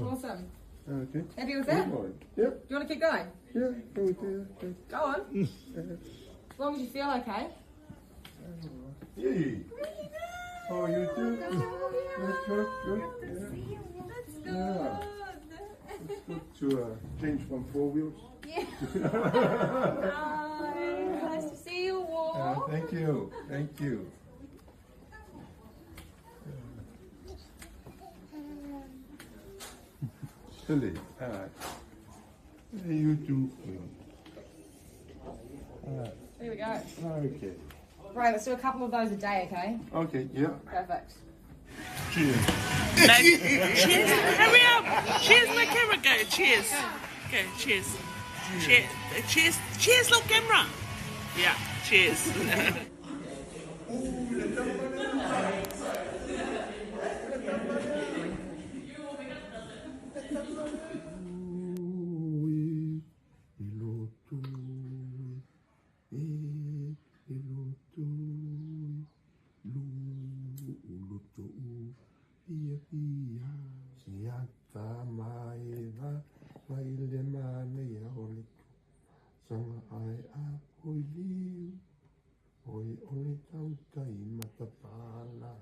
Awesome. Okay. Happy with that? Yep. Do you want to keep going? Yeah, go with that. Go on. As long as you feel okay. Yay. Oh, you too? That's good, good. Yeah. That's good. Yeah. It's good to change from four wheels. Yeah. Hi. Nice to see you all. Thank you. Thank you. Silly. All right. You too. There we go. Okay. Right, let's do a couple of those a day, okay? Okay, yeah. Perfect. Cheers. Cheers. Hurry up. Cheers, my camera. Go. Cheers. Go. Cheers. Cheers. Cheers. Cheers, little camera. Yeah. Cheers. fiafia. Siata maeva mai le manaia o le tausaga ae a oi liu, oi o le tautai matapala.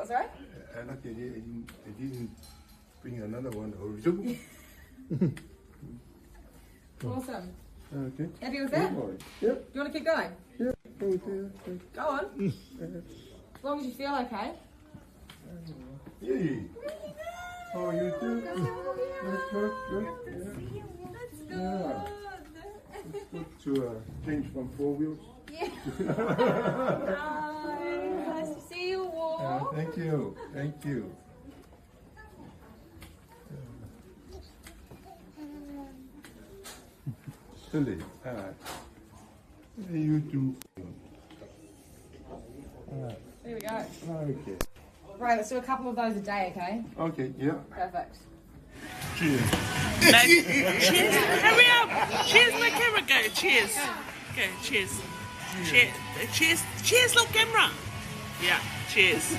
Sorry? I lucky I didn't bring another one. Awesome. Okay. Happy with that? Yep. Do you want to keep going? Yeah. Go on. As long as you feel okay. Yeah. Oh, you too. That's good. Good. Yeah. That's good. Yeah. It's good to change from four wheels. Yeah. Hi. Nice to see you all. Thank you. Thank you. Silly. You too. There we go. Okay. Right, let's do a couple of those a day, okay? Okay, yeah. Perfect. Cheers. No, cheers. Hurry up. Cheers, my camera. Go, cheers. Go, cheers. Cheers. Cheers. Cheers, little camera. Yeah, cheers.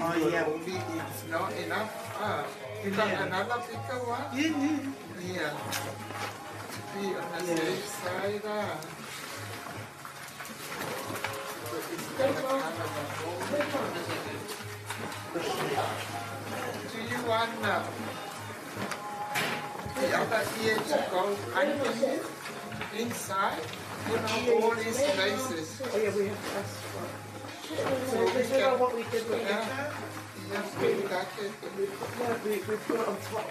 Oh yeah, only it's not enough. You got another bigger one? Yeah. Yeah. To be on the safe side. So it's gonna cover the whole. Do you want the other ear to go underneath, inside? You know, all these places. Oh yeah, we have to ask for it. So we can, what we did with the car? Yeah, we got it. We put it on top.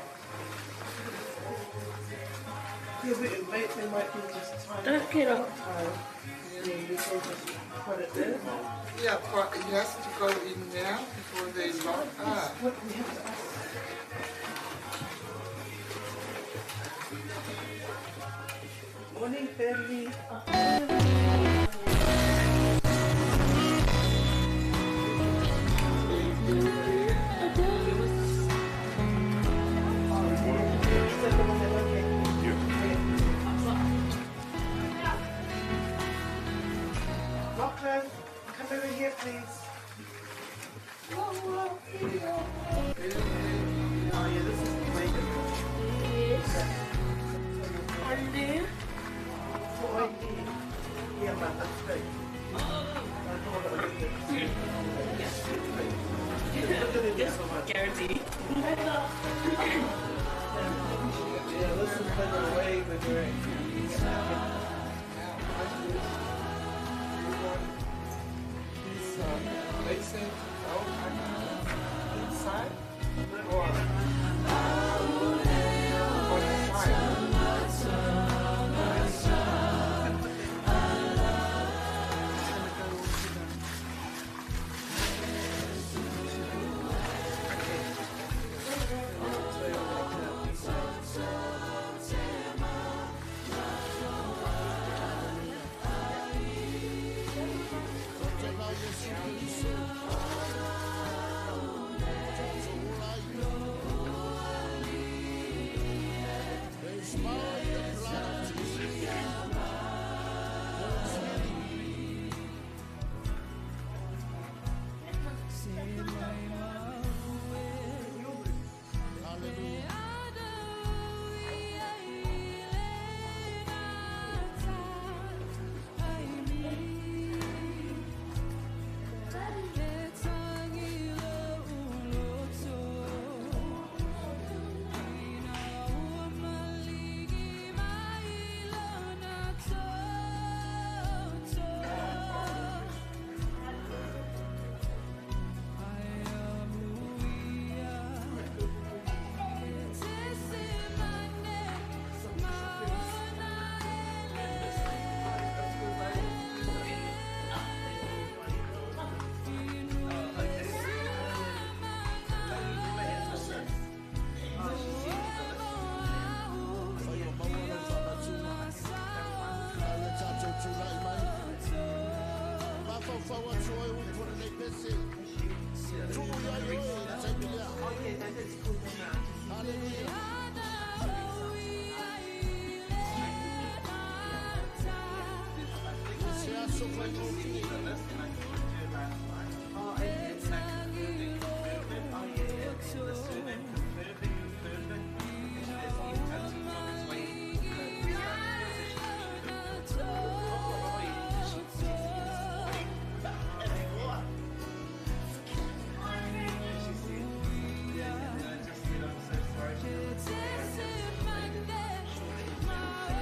Yeah, it might be just time. Don't get up. Yeah, we can just put it there. Yeah, but it has to go in there before they lock up. What we have to ask. Morning, family. Lachlan, come over here, please. Oh, yeah, this is way different. On there. Yeah, man, that's big. I thought that was big. Just guarantee. Yeah, this is bigger, way bigger. This to go inside or on the side? I just sent you the list and I talked to her last night. Oh, And then I confirmed it, confirmed it. Oh, yeah. And then the surname confirmed it, confirmed it. And she hasn't even touched it. That's why you she texted me this morning at 4. And she said, yeah, and then I just said, I'm so sorry. She goes, it's okay. I just made sure that everything was satisfied.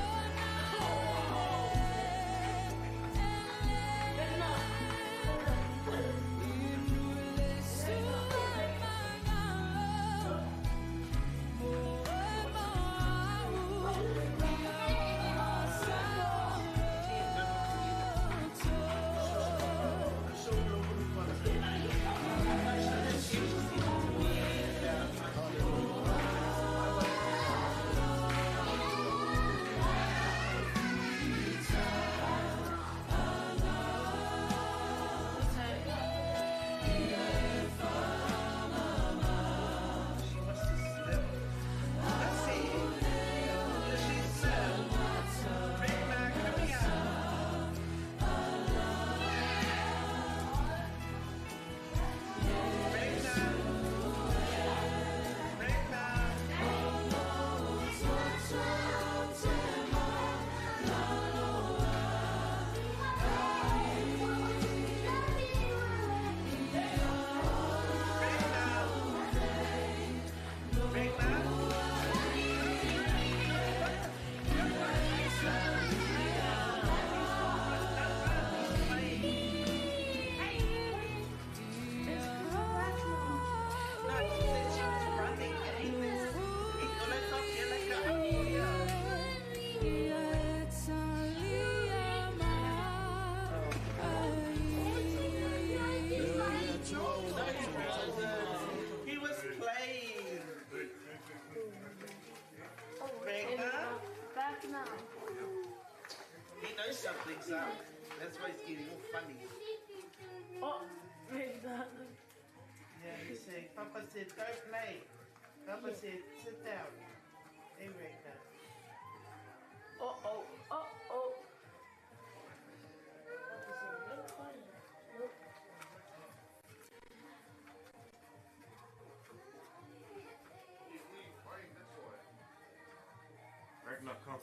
She must have slipped. Let's see. Did she slip? Big man, come here. Big man. Big man. Big man. Big man. No, he said she was running and he thinks he He was playing. Ragnar, Back now. he knows something's up. That's why he's getting all funny. Oh, Ragnar. Yeah, he's saying, Papa said, don't play. Papa said, sit down. Hey, Ragnar. Oh, oh, oh, oh. Ragnar, come.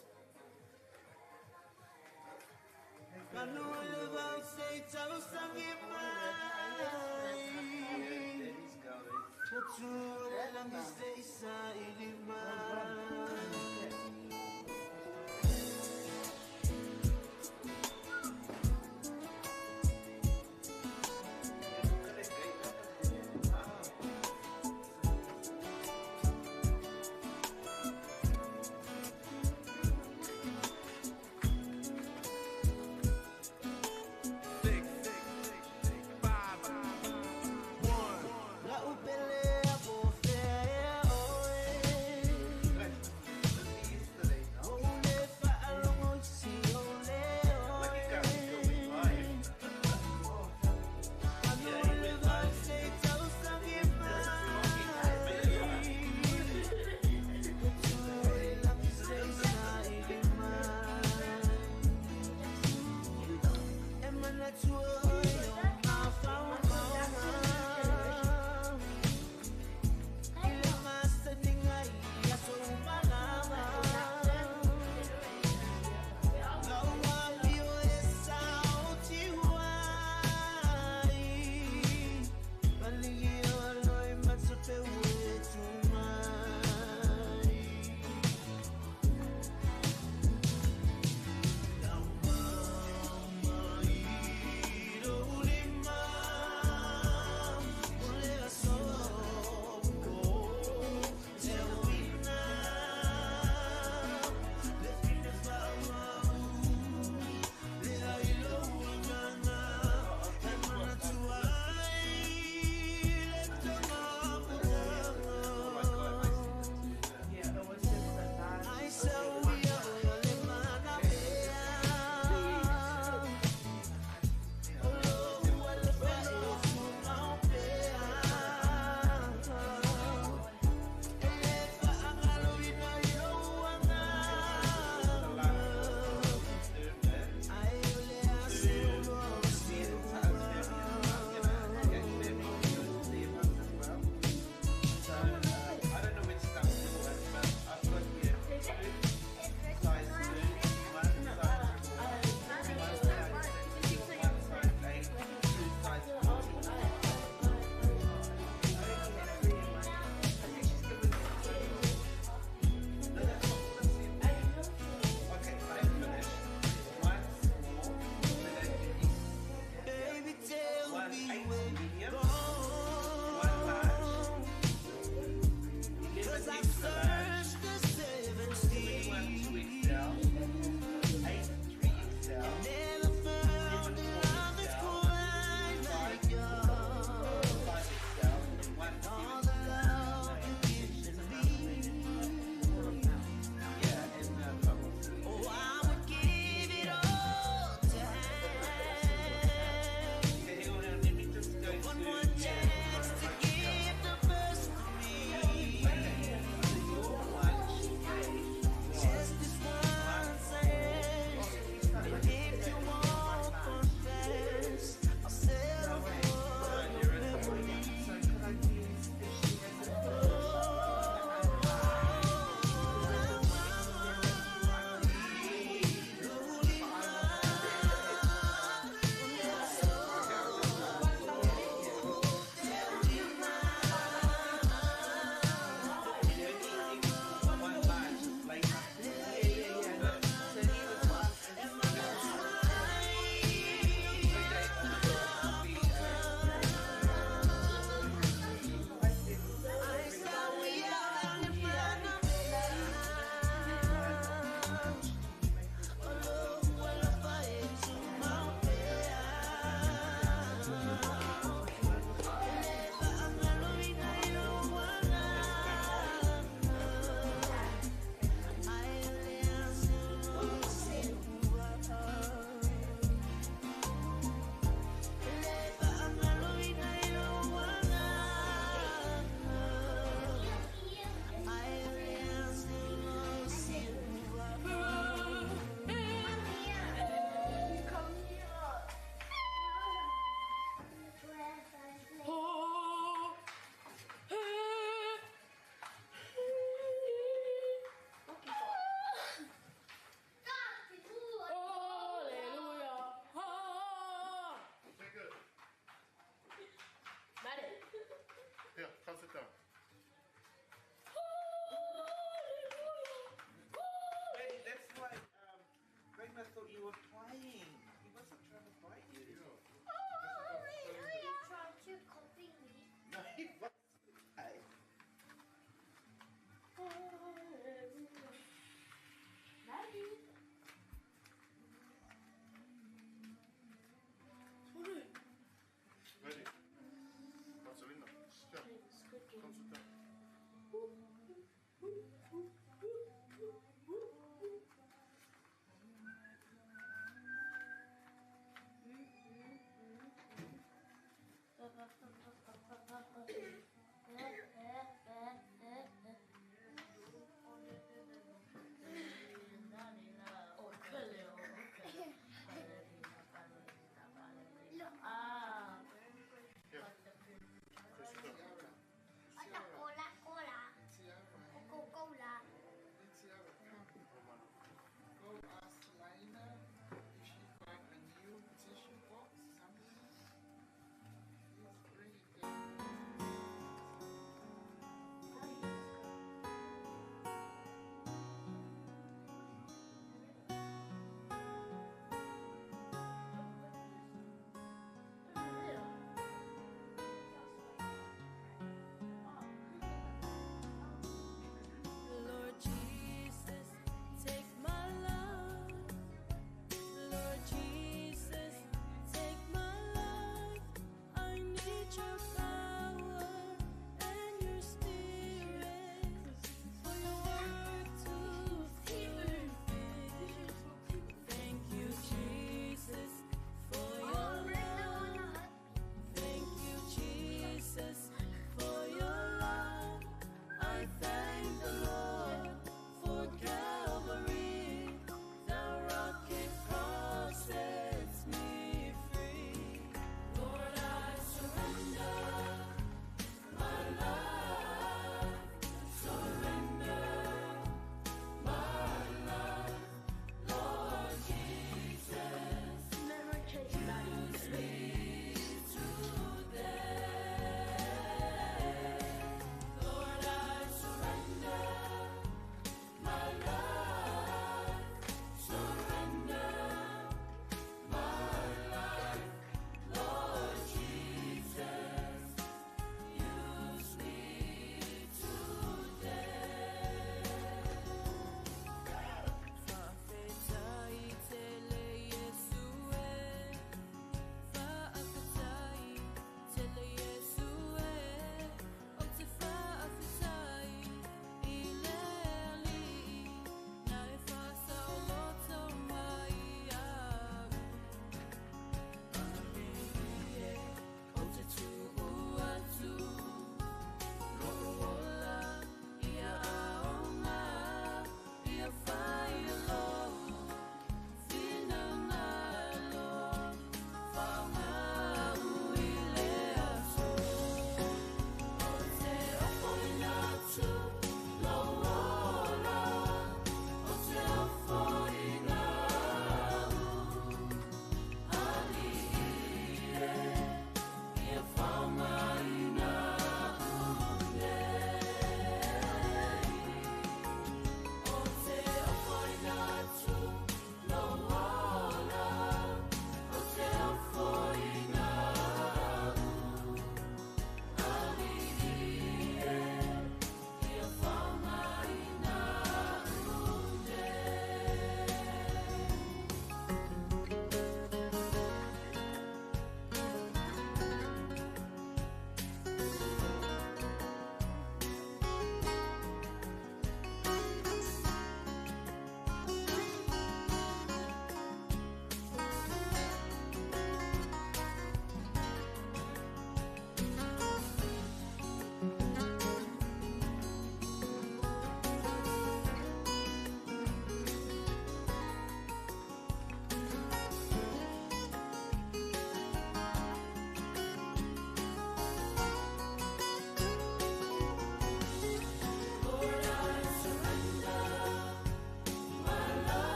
Daddy's going.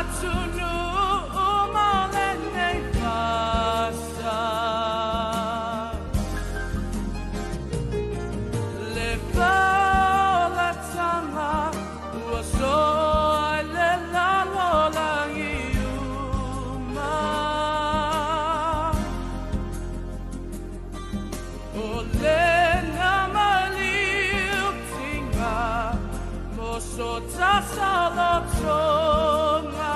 Atunuu mo lenei vasa. Le folataga ua soa i le lalolagi uma. O lena maliutiga mo so tatou lotoga.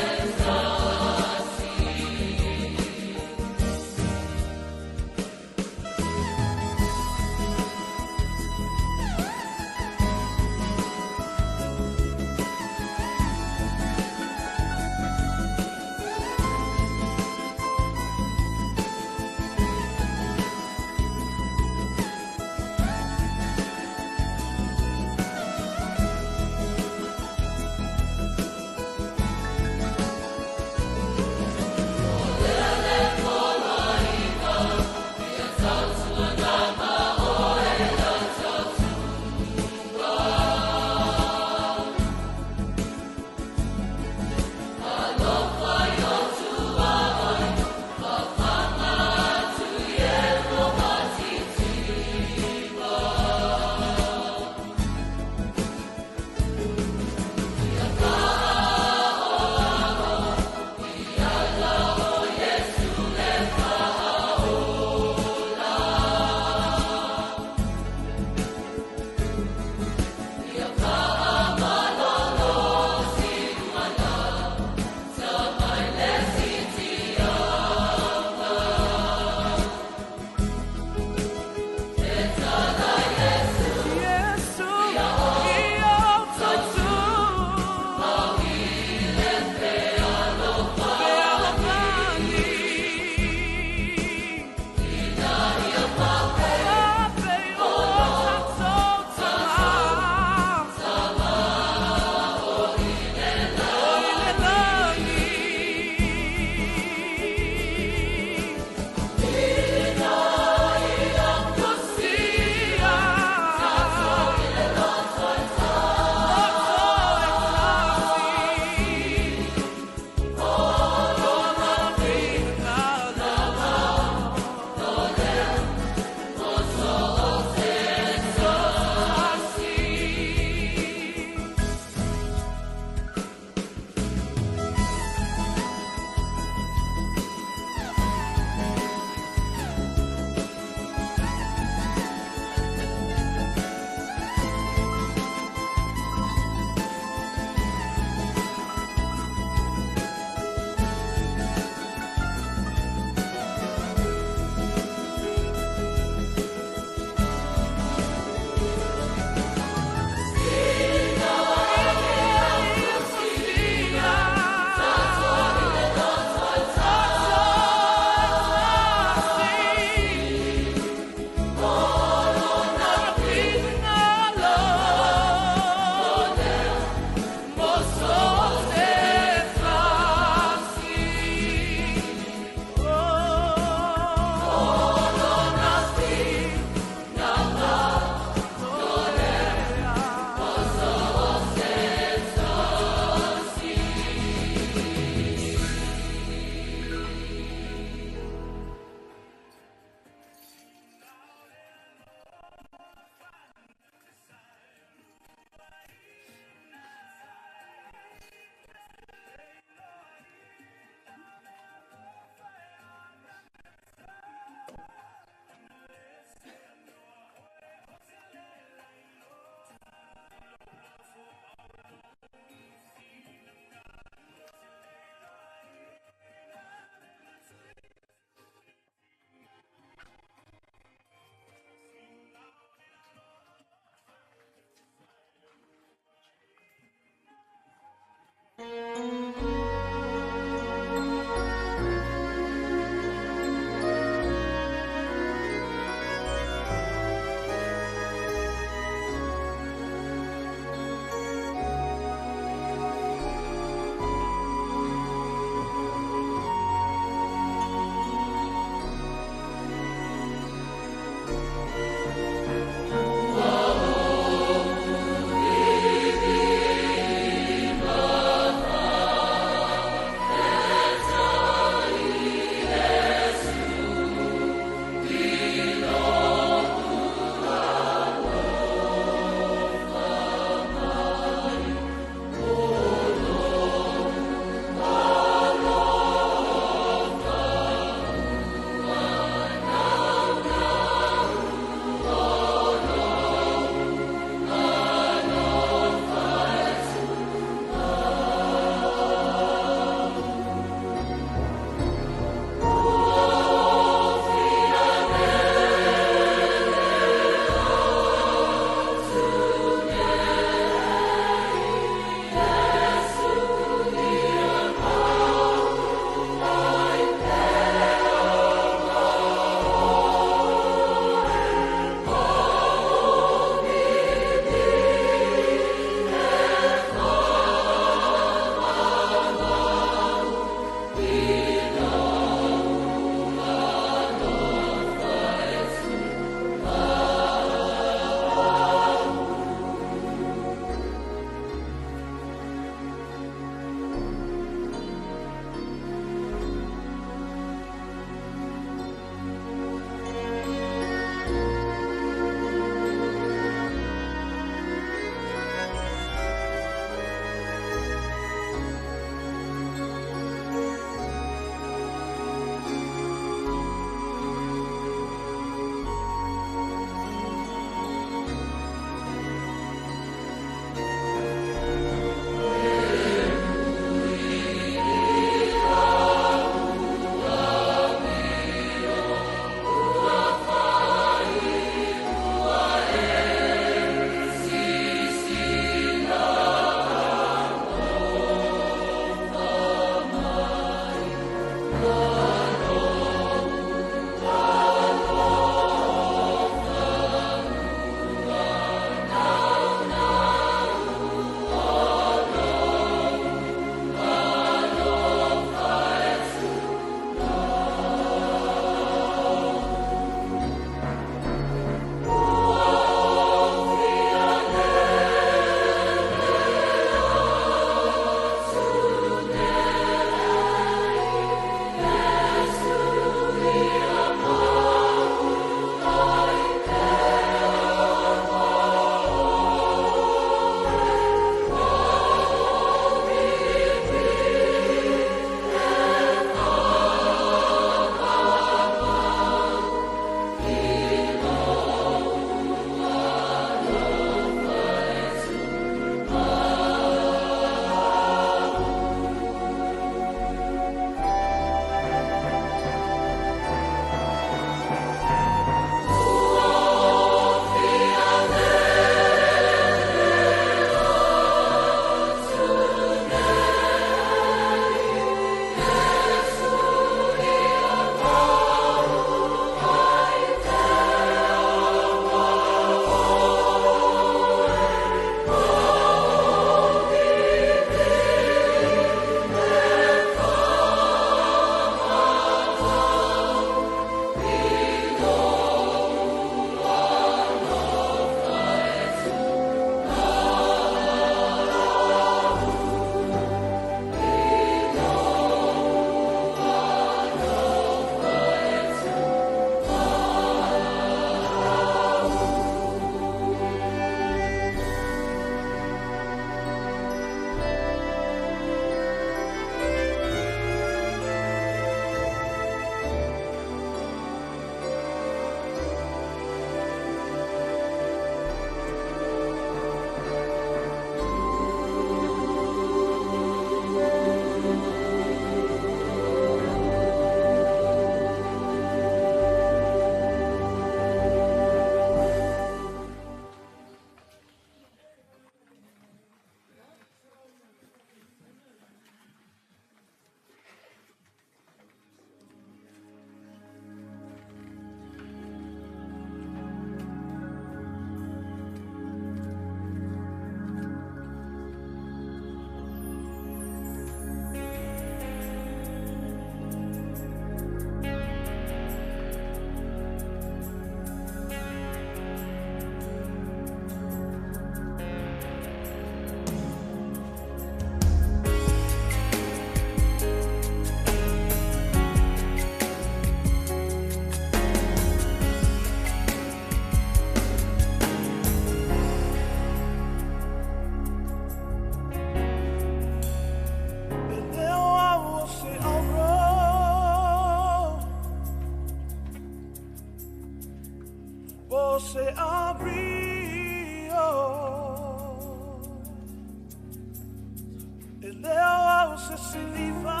E leo au se siliva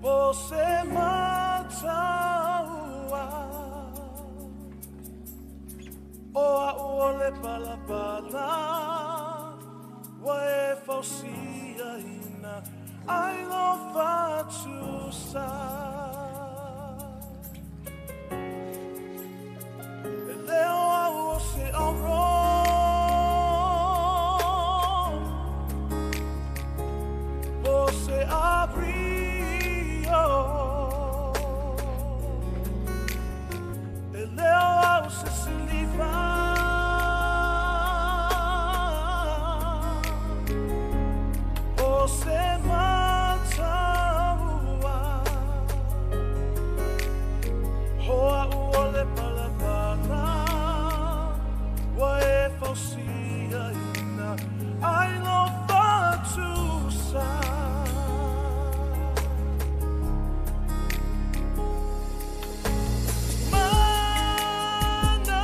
Po se mataua O au o le palapala Ua e fausia ina Ai lo fatusa E leo au o se auro Po se abrio E leo au se siliva Po se mataua Hoa ua le palapala Ua e fausia ina Ai lo fatusa Mana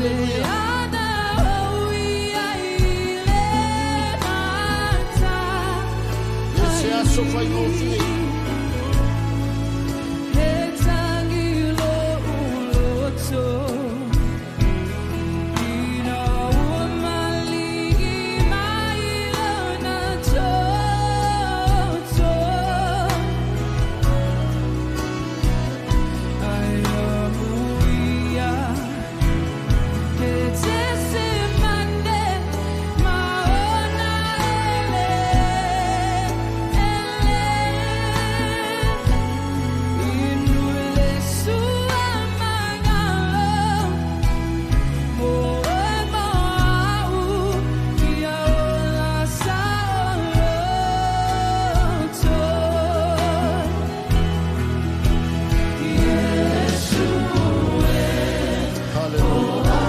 Haleluia. E se aso faigofie. Haleluia.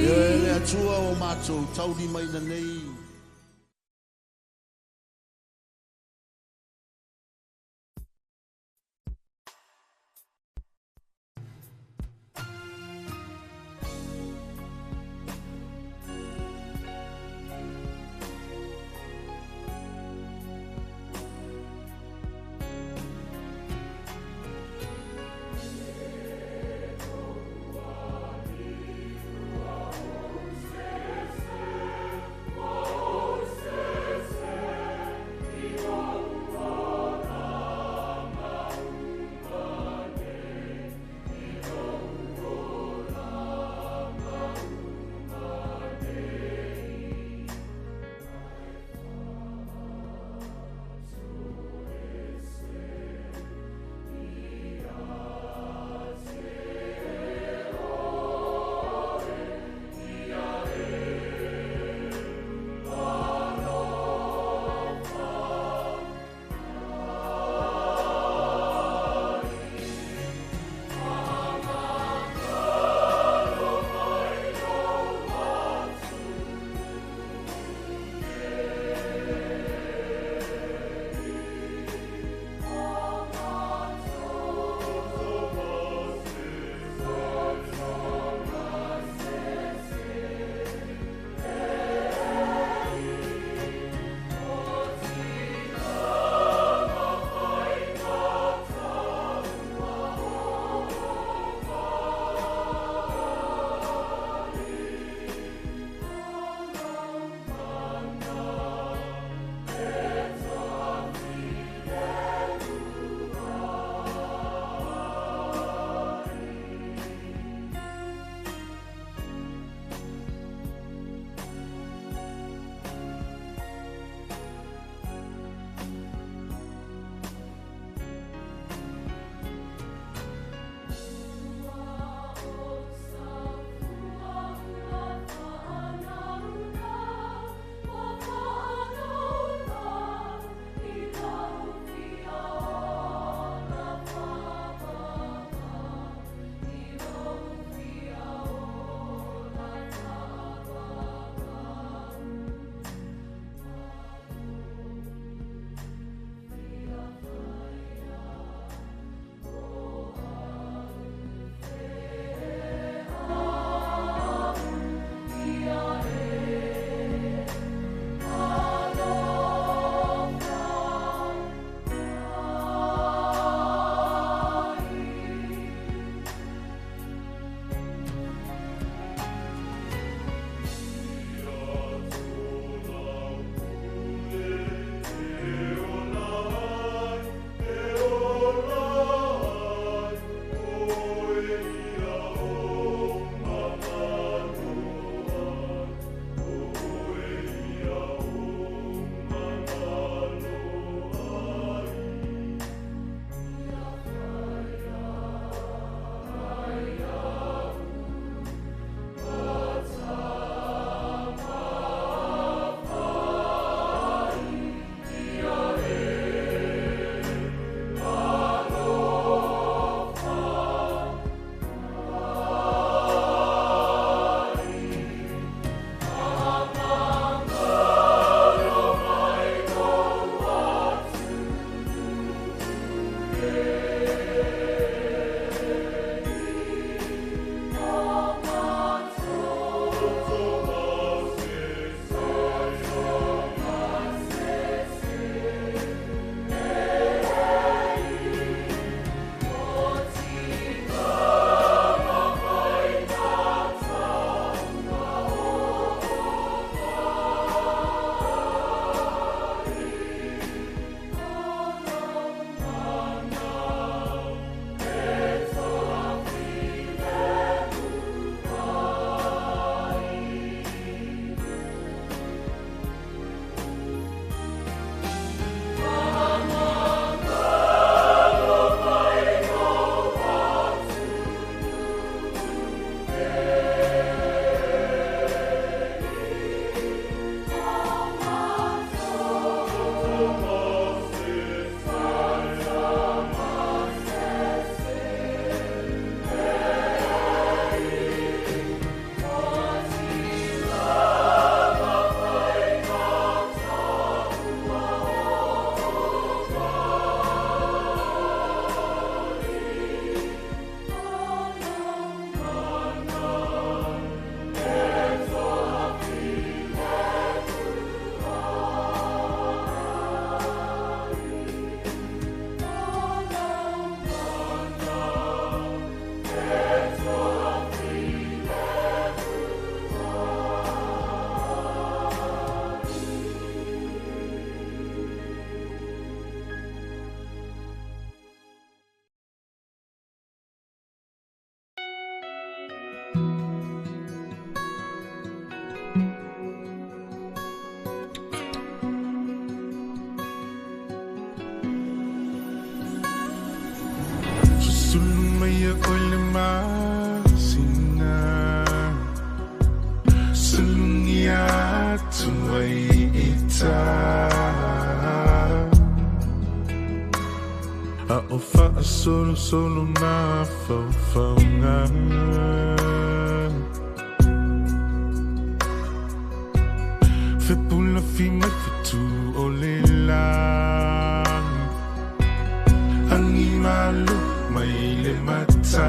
Ia le atua o matou tauli mai na nei. Mai e oi le masina Sulungi atu ai i tā A o whaasolosolo mafaufauga Fepula fi mai fetu o le lagi Angi malo mai le matangi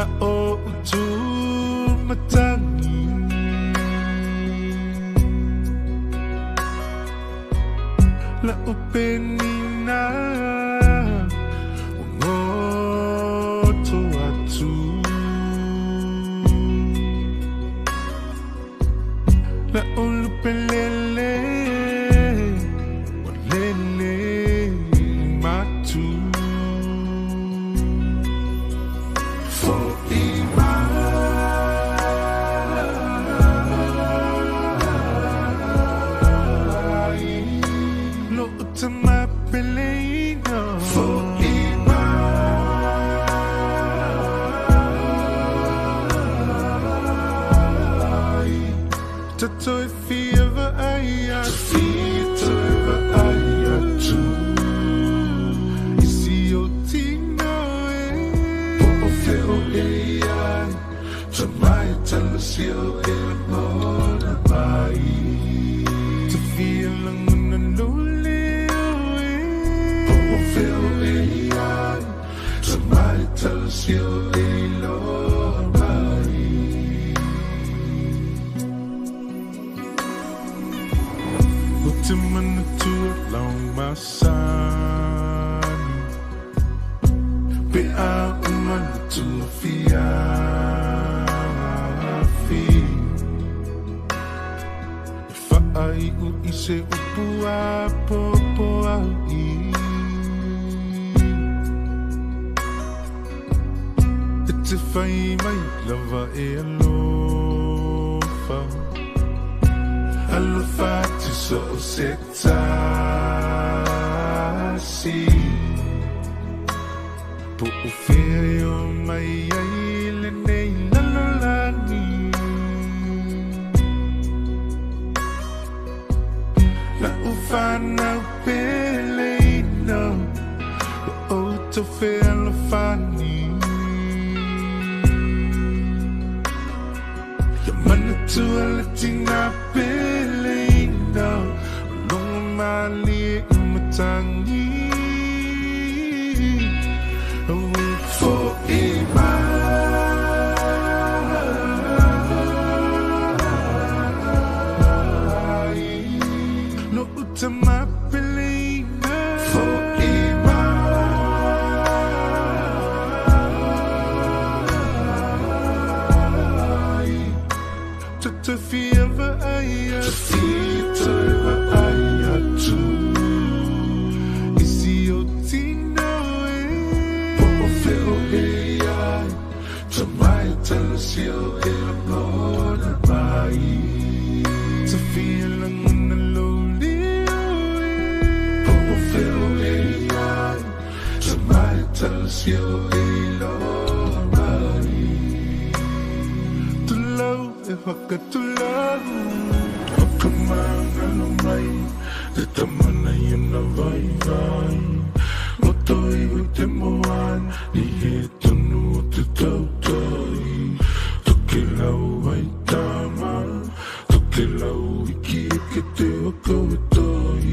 A o utu matangi La upenina Ngoto atu La ulupelele Walele matu Fo'i mai Lo utama peleina Fo'i mai Tatoi fia ai atu Toi ai atu Isi o tino e Po o feo e ai Tamai talasi o e ngona mai Te fia langona lole o e Po o feo e ai Tamai talasi o e loa mai O te manatua lau masani Pe a o manatua fiafi E whaai u i se upu a popo ai E te whai mai lava e alofa Alofa tu so o se tasi Po o fea e o mai ai le nei lalolagi La u whanau peleina O tau whealofani Ia manatua le tina peleina O longo malie i matangi Awe fo'i mai Lo utama peleina Fo'i mai Tata fia vaai atu Vaai atu Isi o tino e Po o feo e ai Tamai talasi o e ngona mai Te fia langona loli o e Po o feo e ai Tamai talasi o e loa mai Tulau e whakatulau O ka mangalo mai Te tamana i na vai vai Roto i te moana Ni he tonu o te tautai Toke lau ai tama Toke lau iki e ke te waka e tai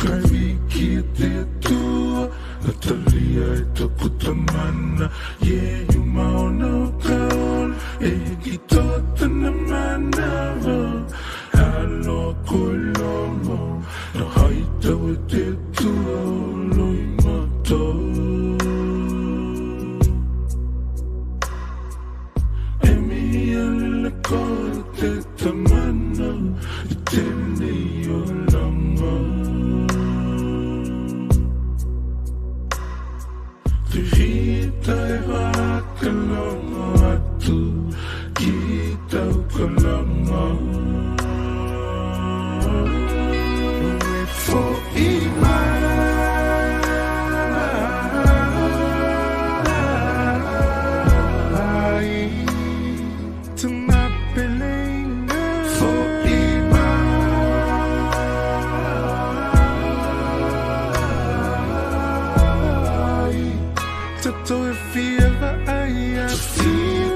Kai wiki e te atua Natalia e taku tamana Ye yuma ona o ka ola E hiki toa tana manawa Aloha koe lomo Na haitau e te atua o loi matau E mihi alele koe te tamana I tēnei o langa Te hita e whakalongo atu Ki tau kalanga fia vaai atu.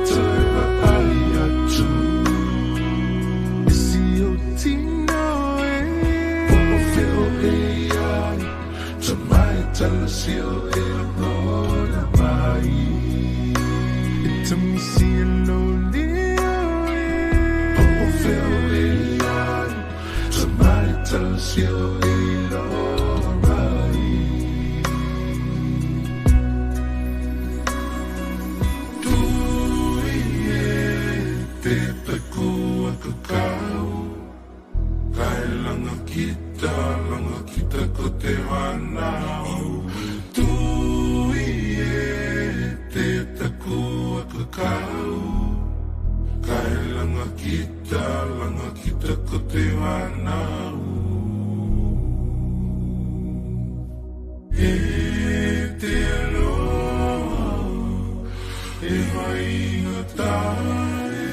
Toe vaai atu. I si ou tino e. Po o fea o e i ai. Tamai talasi o e lona mai. E tamisi e lou leo e. Po o fea o e i ai. Tamai talasi o e lona mai. Tui e te taku a kakau. Kai langa kita, langa kita ko te whanau. Tui e te taku a kakau. Kai langa kita, langa kita ko te whanau. E te aloha, e vaingata e.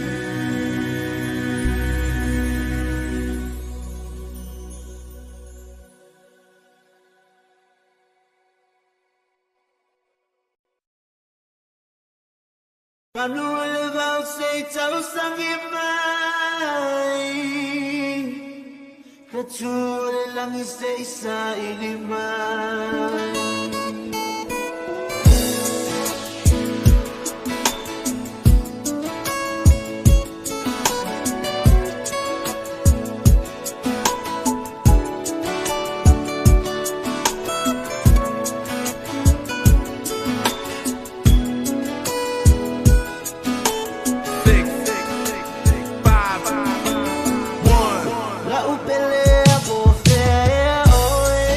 Manu o le vau se i tausangi mai. Ka tū o le langi se i saili mai. 6, 5, 1. La upele a po fea oe.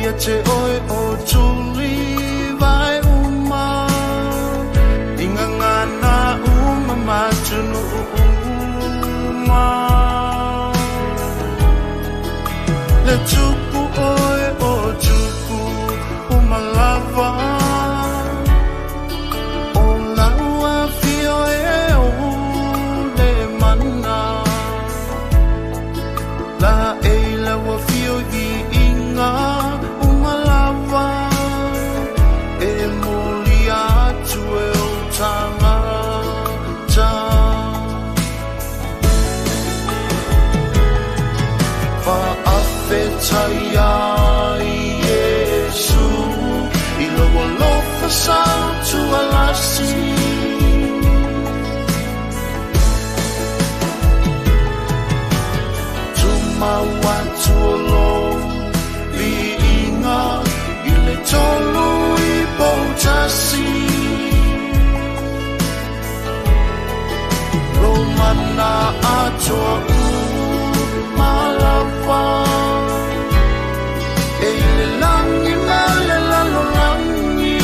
Ia te oe o tuli vai uma Inga ngana uma matunu uma Le tupu oe o tupu umalava O laua fio e o le mana La e laua fio i inga umalava E moli atu e o tangata Fa'afetai ai Iesu i lou alofa sautualasi Tumau atu o lou viiga i le tolu i poutasi Lou mana atoa uma lava E i le lagi ma le lalolagi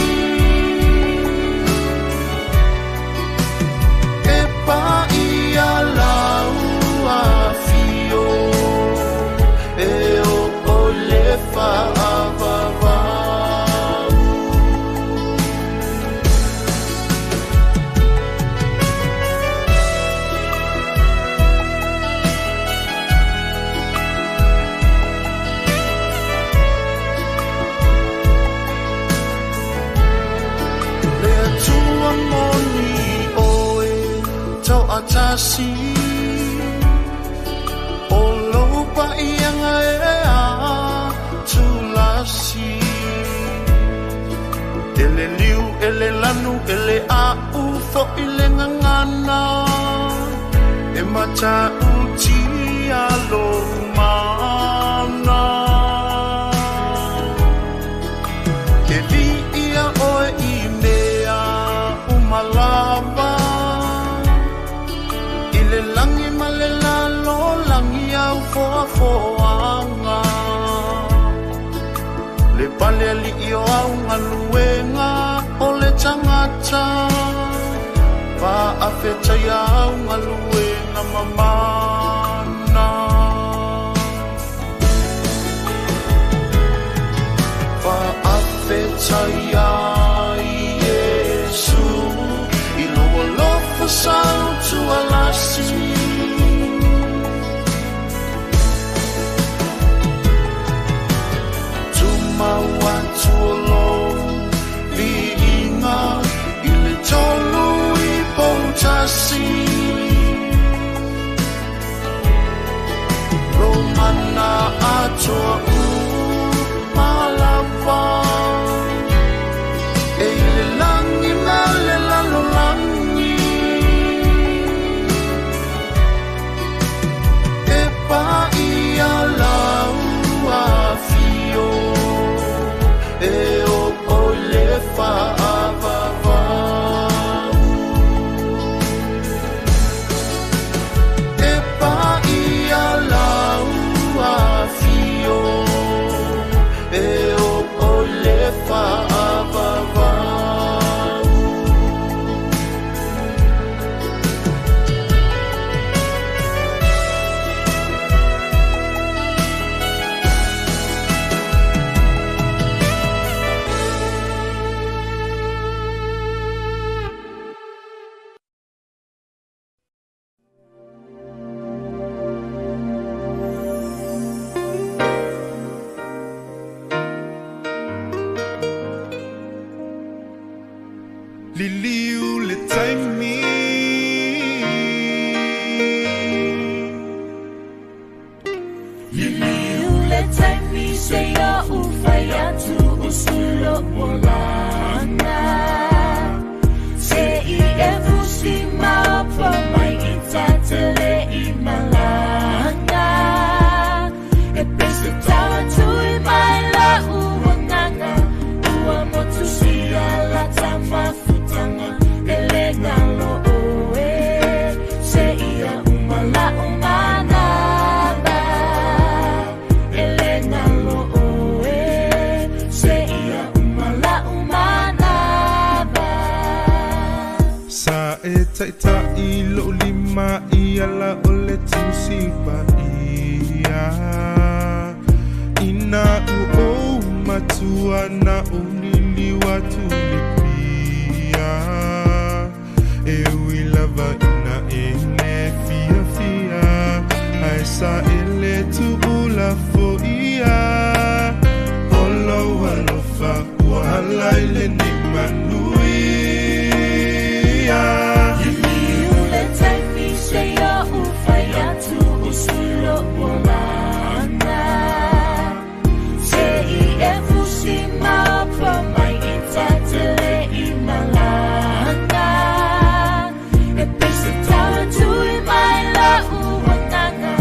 E paia lau afio E oo le faavavau Le Atua moni oe tau'atasi O lou pa'iaga e atulasi E le liu e le lanu e le a'u fo'i le gagana E mata'utia lou mana E vi'ia oe i mea uma lava I le lagi ma le lalolagi au foafoaga Le pale ali'i o au galuega o le tagata Fa'afetaia au galuega mamana Fa'afetaia ai Iesu i lou alofa sautualasi Tumau atu o lou viiga i le tolu i poutasi Lou mana atoa uma lava E i le lagi ma le lalolagi E paia lau afio E oo le faavavau E paia lau afio E oo le faavavau Liliu le taimi Liliu le taimi seia ufai atu usulo olanga Se i e fusi maopo mai i tatele i malanga E pese tawa tui mai la uanganga Ua motu sia la tamafutanga E le ngalo oe Se ia umala umanaba E le ngalo oe Taʻitaʻi loʻu lima i ala o le Tusi Paia. Ina ua ou matua na ou liliu atu i Apia. E ui lava ina e le fiafia, ae saele tuulafoia. O lou alofa ua hala i lenei manuia. Liliu le taimi seia ou fai atu usu lou olaga. Se i e fusi maopo mai i ta tele i malaga. E pei se tau e tui mai la'u agaga,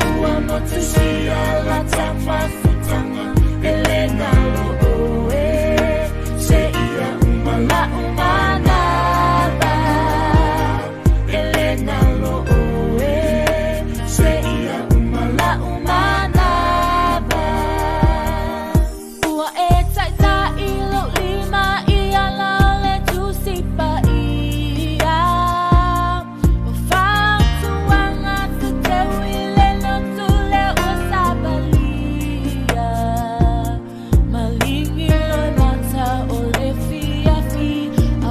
ua motusia lata mafutaga. E lē galo ʻoe, seia uma la'u manava. E lē galo ʻoe, seia uma la'u manava. Ua e taʻitaʻi lou lima i ala o le Tusi Paia. O fautuaga se teu i le lotu lea ua savalia. Maligi loe mata o le fiafi,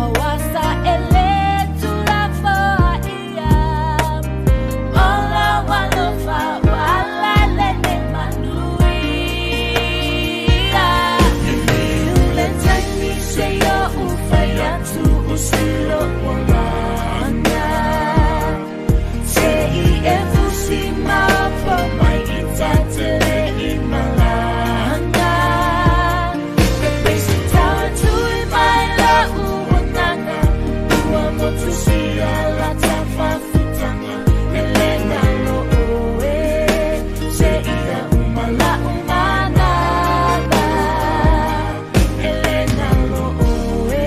auā saele tulafoaia. O lou alofa ua hala i lenei manuia. Liliu le taimi seia ou fai atu usu lou olaga. Se i e fusi maopo mai i ta tele i malaga. E pei se tau e tui mai la'u agaga, ua motusia lata mafutaga. E lē galo ʻoe, seia uma la'u manava. E lē galo ʻoe,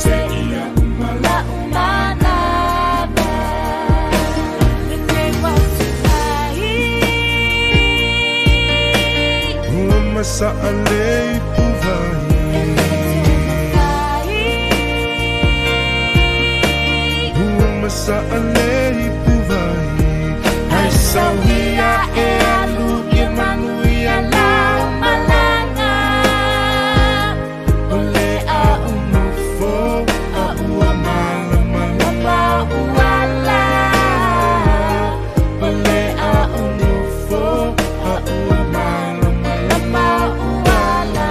seia uma la'u manava. Lenei uautatai. Ua masaʻale i puvai. Ua masaʻale i puvai. Ai sauia e alu ia manuia lau malaga. O le a unofo a ua malamalama Uala. O le a unofo a ua malamalama Uala.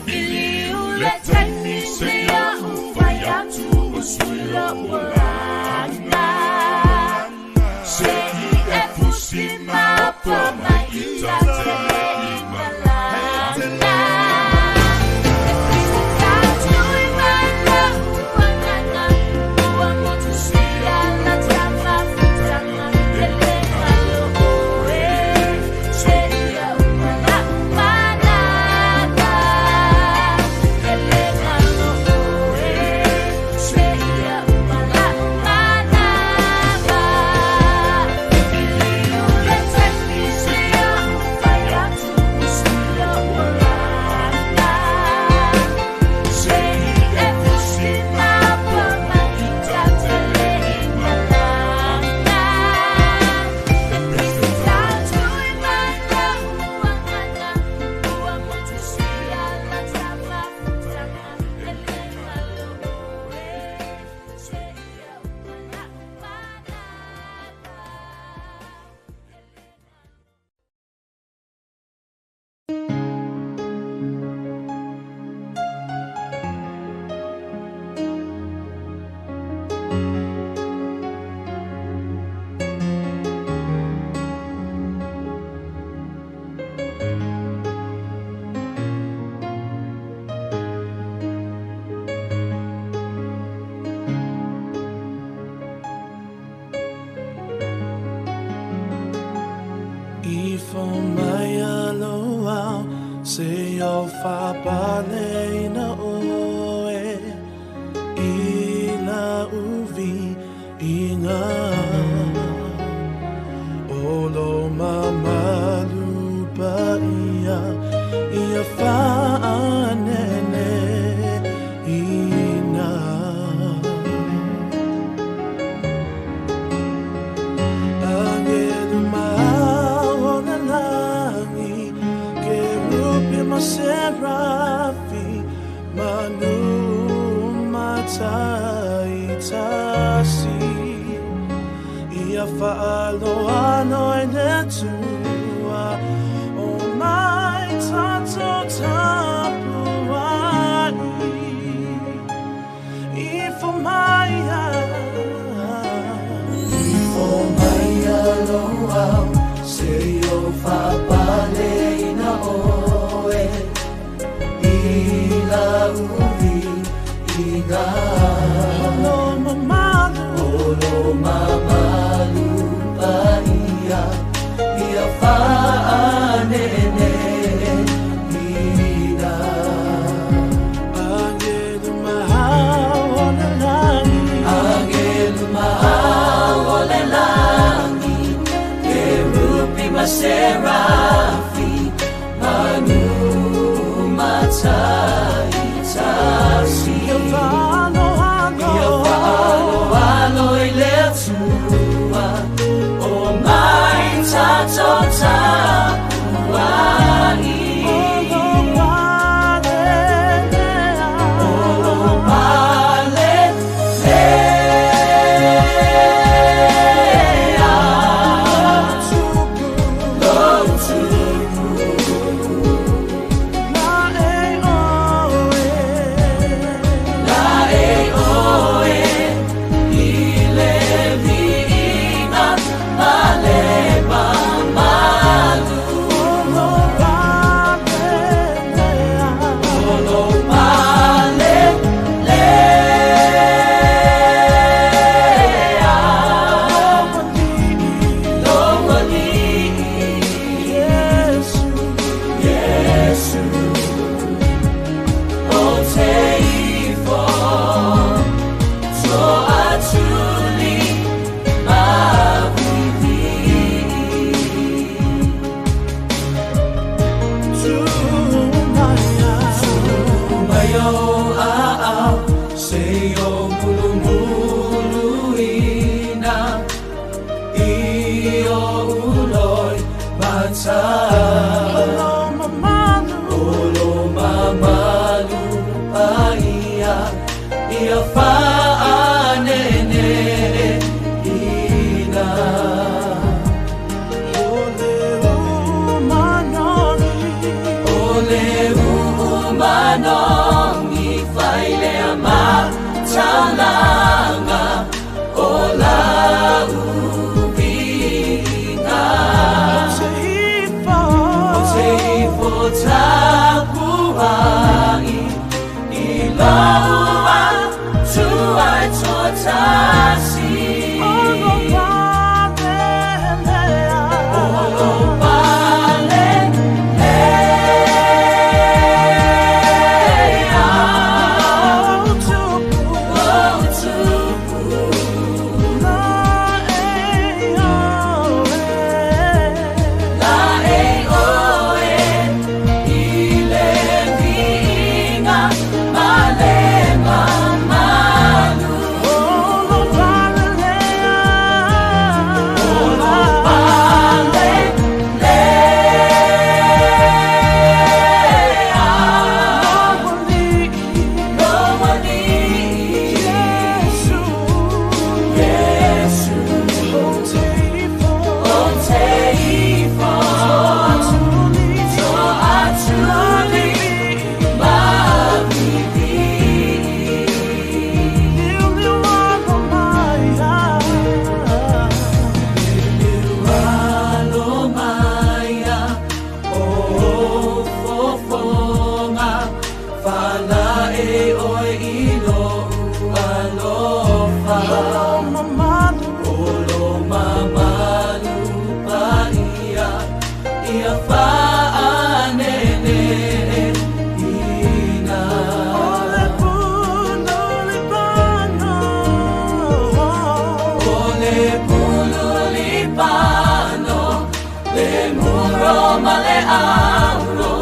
Liliu le taimi seia ou fai atu usu lou olaga. Se i e fusi maopo mai i ta tele i malaga. E pei se tau e tui mai la'u agaga, ua motusia lata mafutaga. E lē galo ʻoe, seia uma la'u manava. E lē galo ʻoe, seia uma la'u manava. Liliu le taimi seia ou fai atu usu lou olaga. Se i e fusi maopo mai i ta tele i malaga. E pei se tau e tui mai la'u agaga, ua motusia lata mafutaga. E lē galo ʻoe, seia uma la'u manava. Ifo mai aloa se o faapaleina ʻoe i la uviiga. O lo mamalu paia ia faanene ina. Faapaleina oe i lau viiga. O lo mamalu paia ia faaneneina. Angelu mahau o le lagi. Angelu mahau o le lagi, Kerupi ma serafi, manu mataitasi. Ia faaloalo. Ia faaloalo i le Atua, o mai tatou tapuai. O lo palelea. O lo palelea. Lou tupu. La e oe. La e oe i le viiga ma le mamalu. O lo palelea. O lo palelea. Lou alii. Iesu. Iesu. O te ifo toatuli mavivii. Tumaya. Tumayo aao se i o mulumuluina i o uloi mata. O lo mamalu. O lo mamalu paia ia faaneneina. O le umanoni. O le umanongi failea mataulanga o lau viiga. Te ifo. O te ifo tapuai i lou Atua e toatasi. O lo palelea. O lo palelea. Lou tupu. Lou tupu. La e oe. La e oe i le viiga ma le mamalu. O lo palelea. O lo palelea. Lou alii. Lou alii. Iesu. Iesu. O te ifo. O te ifo. Toatuli. Toatuli mavivii. Liuliu alo maia. Alo maia o fofoga falae oe i lou alofa. O mamalu. O lo mamalu paia ia faaneneina. O le pulu lipano. O le pulu lipano, le muro ma le auro,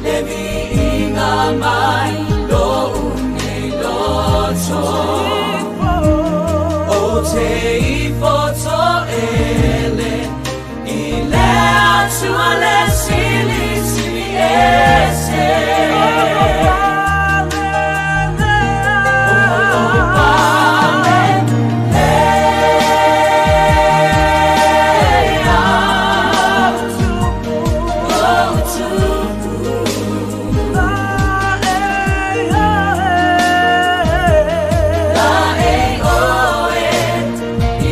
le viiga mai lou nei loto. O te ifo toele i le Atua le Silisili ese. O lo palelea. Lou tupu. La e oe. La e oe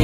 i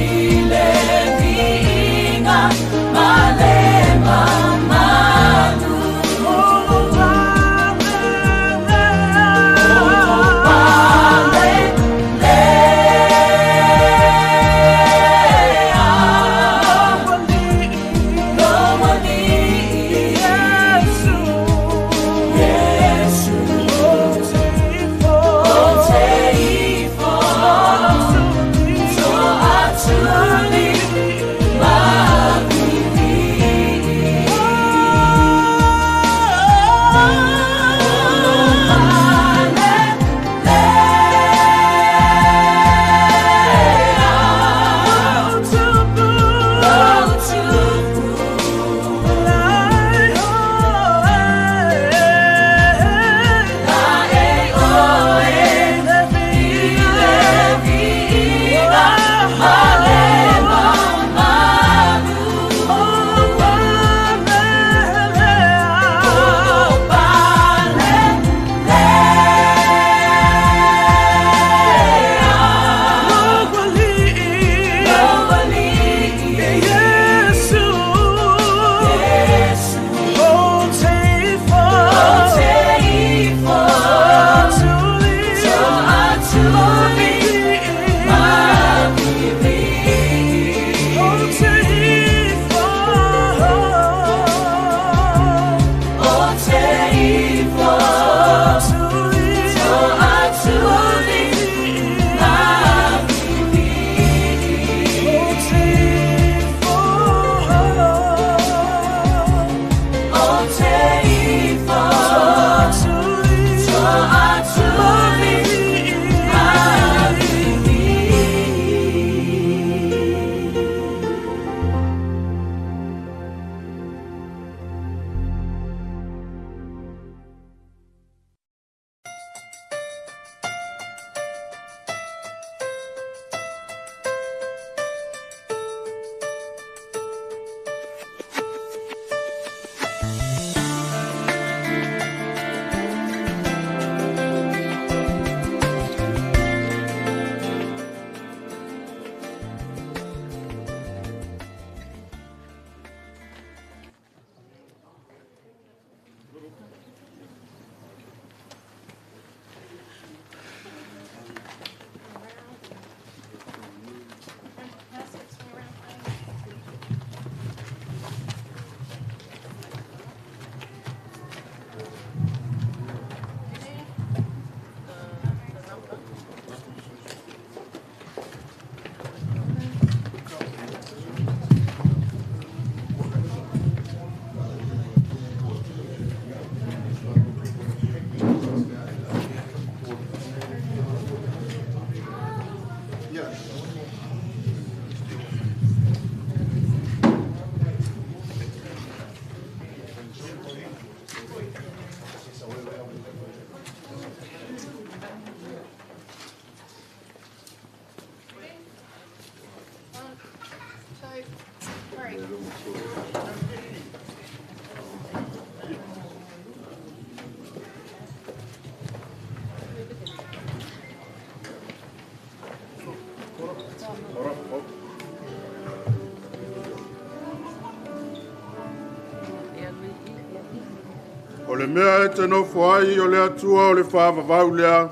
O le mea e te nofo ai o le Atua o le faavavau lea.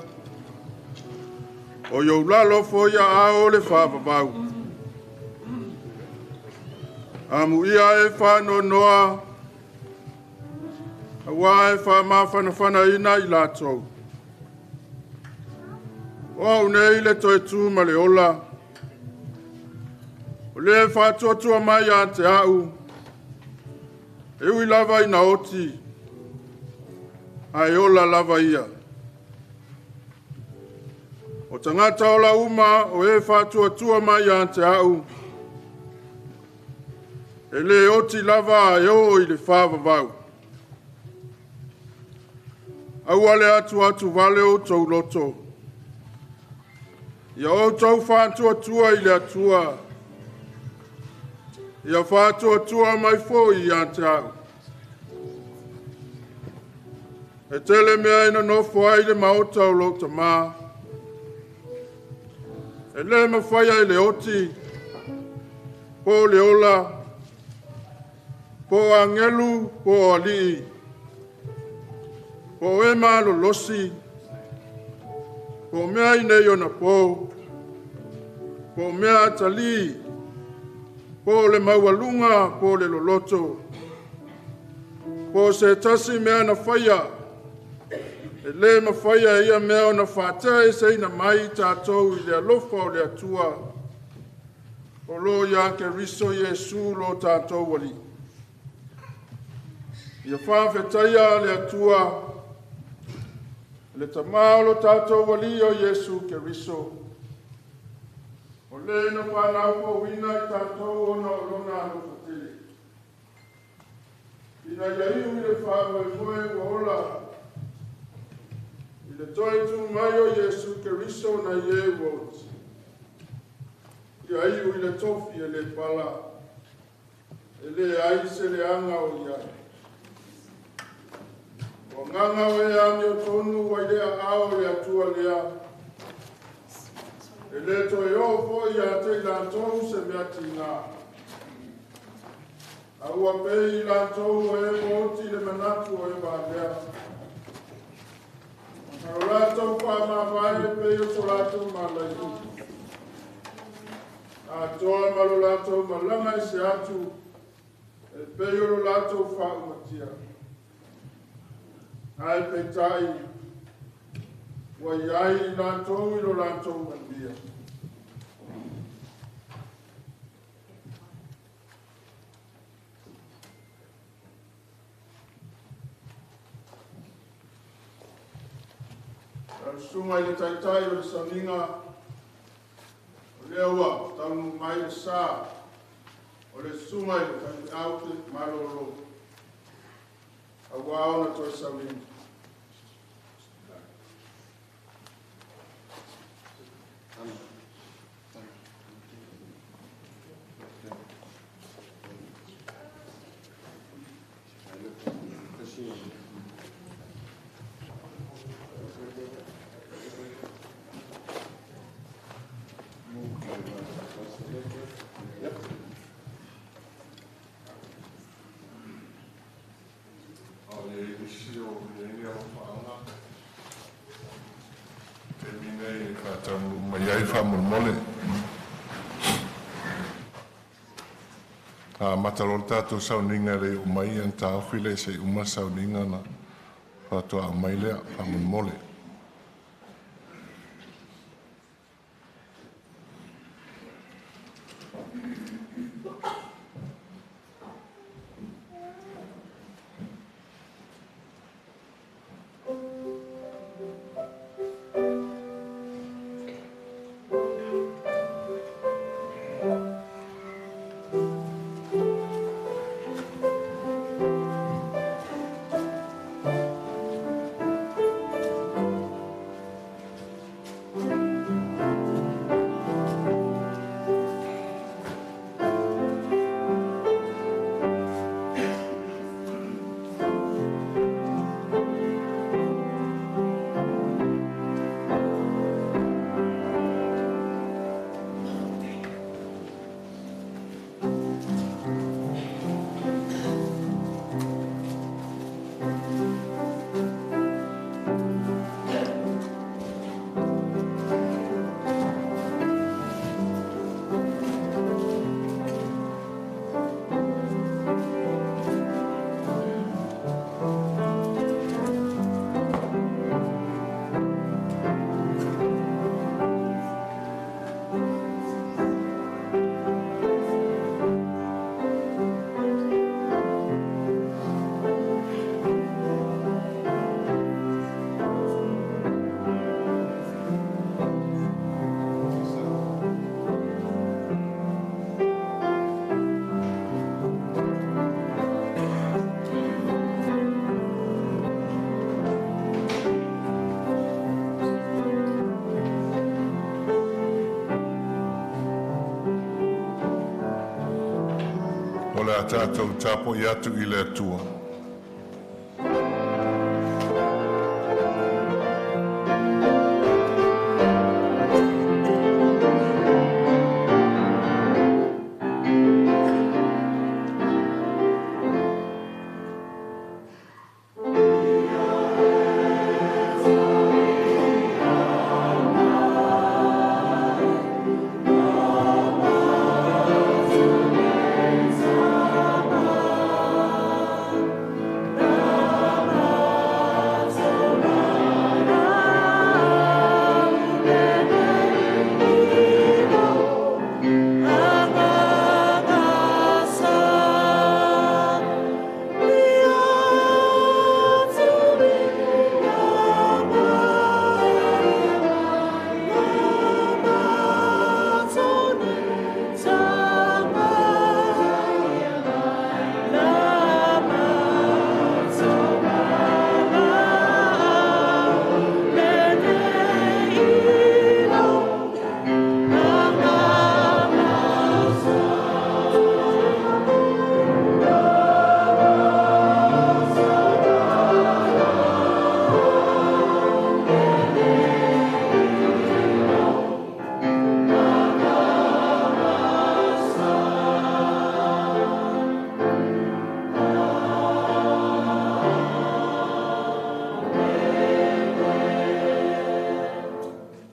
O iou lalo foi aao o le faavavau. Amuia e faanoanoa, auā e faamafanafanaina i latou. O au nei le toe tu ma le ola. O le faatuatua mai ia te au, e ui lava ina oti, ae ola lava ia. O tagata ola uma o e faatuatua mai ia te au, e le oti lava e oo i le faavavau. Aua le atu vale outou loto. Ia outou faatuatua i le Atua. Ia faatuatua mai foi ia te au. E tele mea e nonofo ai le maota o lou tamā. E le mafaia e le oti, po o le ola, po o agelu, po o alii, po o e malolosi, po o mea i nei ona po, po o mea atalii, po o le maualuga, po o le loloto, po o se tasi mea na faia, e le mafaia ia mea ona faateaeseina mai tatou i le alofa o le Atua, o lo ia Keriso Iesu lo tatou Alii. Ia faafetaia le Atua, le Tamā o lo tatou Alii o Iesu Keriso, o le na whanau pouina i tatou ona o lona alofa tele. Ina ia iu i le faamoemoe ua ola, i le toe tu mai o Iesu Keriso na i e ua oti. Ia iu i le tofi e le pala, e le ai se leaga o i ai. O agaga o e amiotonu ua i le aao o le Atua lea, e le toe oo foi ia te i latou se mea tigā. A ua pei i latou o e ua oti le manatu o e valea. Ma lo latou faamavae e pei o so latou malaiu. Atoa ma lo latou malaga i se atu, e pei o lo latou faaumatia. Ae peitai, ua i ai i latou i lo latou manuia. Susuga i le Taitai o le sauniga, o lea ua taunuu mai le sa o le susuga i le faifeau malolo, auā ona toe sauniga. nisi o i ai ni alofaaga taimi nei e faataunuu mai ai faamolemole. A amata loa le tatou sauniga e le i oo mai ona taofi lea se i uma le sauniga ona faatoa aumai lea faamolemole. O le a tatou tapuai atu i le Atua.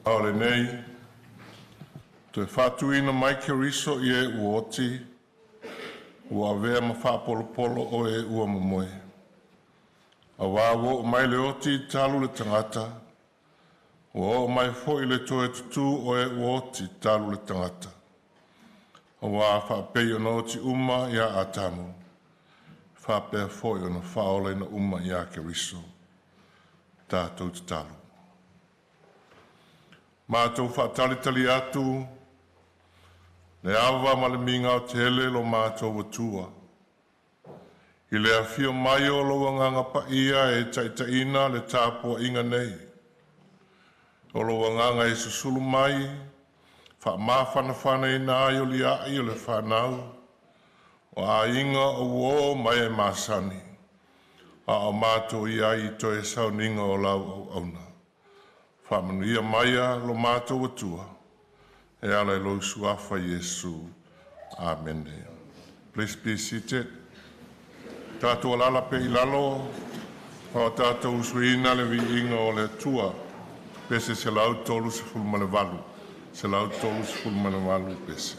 A o lenei, toe faatuina mai Keriso i e ua oti, ua avea ma faapolopolo o e ua momoe. Auā ua oo mai le oti talu le tagata, ua oo mai foi le toe tutū o e ua oti talu le tagata. Auā a faapei ona oti uma ia Atamu, e faapea foi ona faaolaina uma ia Keriso. Tatou tatalo. Matou faatalitali atu le ava ma le migao tele lo matou Atua, i le afio mai o lou Agaga Paia e taitaiina le tapuaiga nei. O lou Agaga e susulu mai, faamafanafanaina ai olia'i o le fanau, o aiga o uō ma e masani, a o matou i ai i toe sauniga o lau auauna. Faamanuia maia lo matou Atua, e ala i lou Suafa Iesu. Amene. Please be seated. Tatou alaala pea i lalo. A o tatou usuina le viiga o le Atua, pese 138, 138 pese.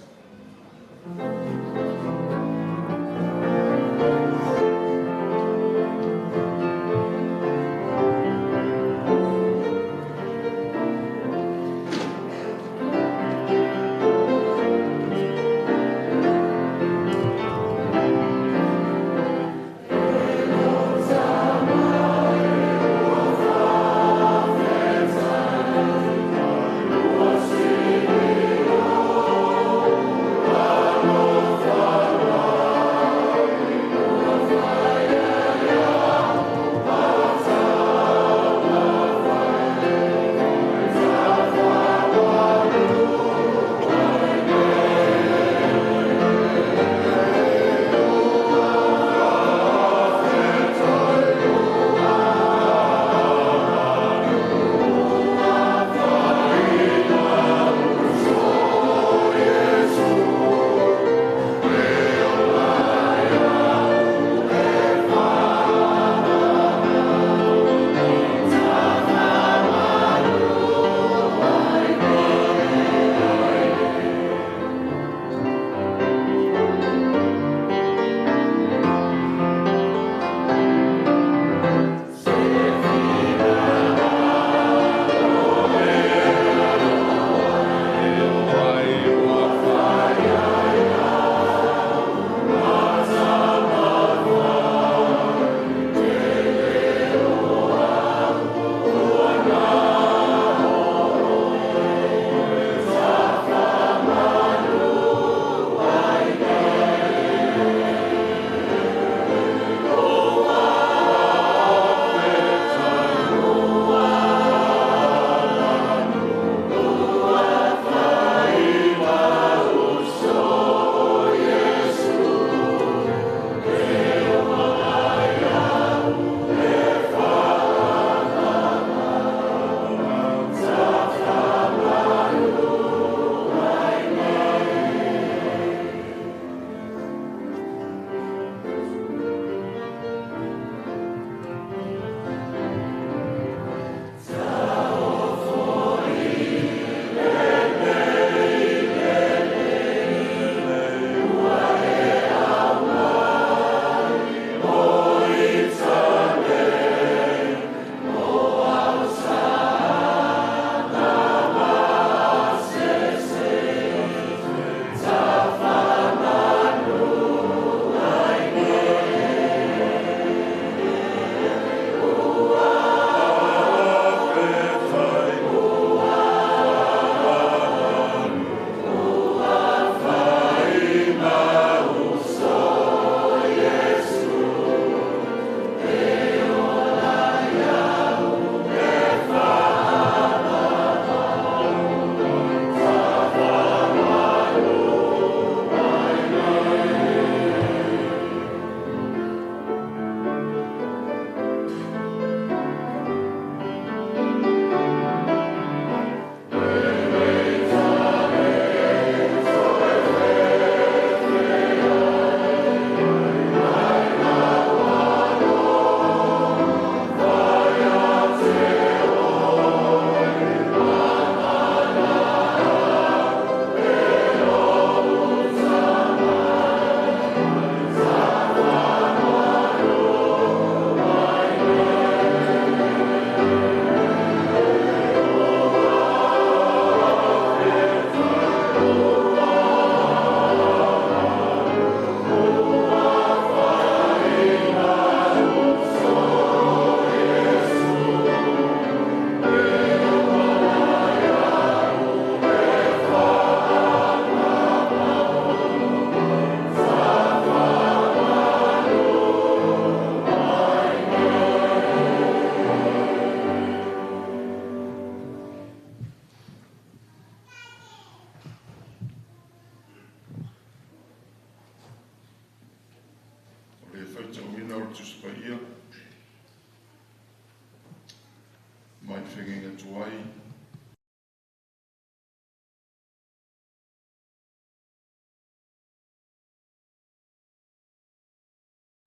Mai feagaiga tuai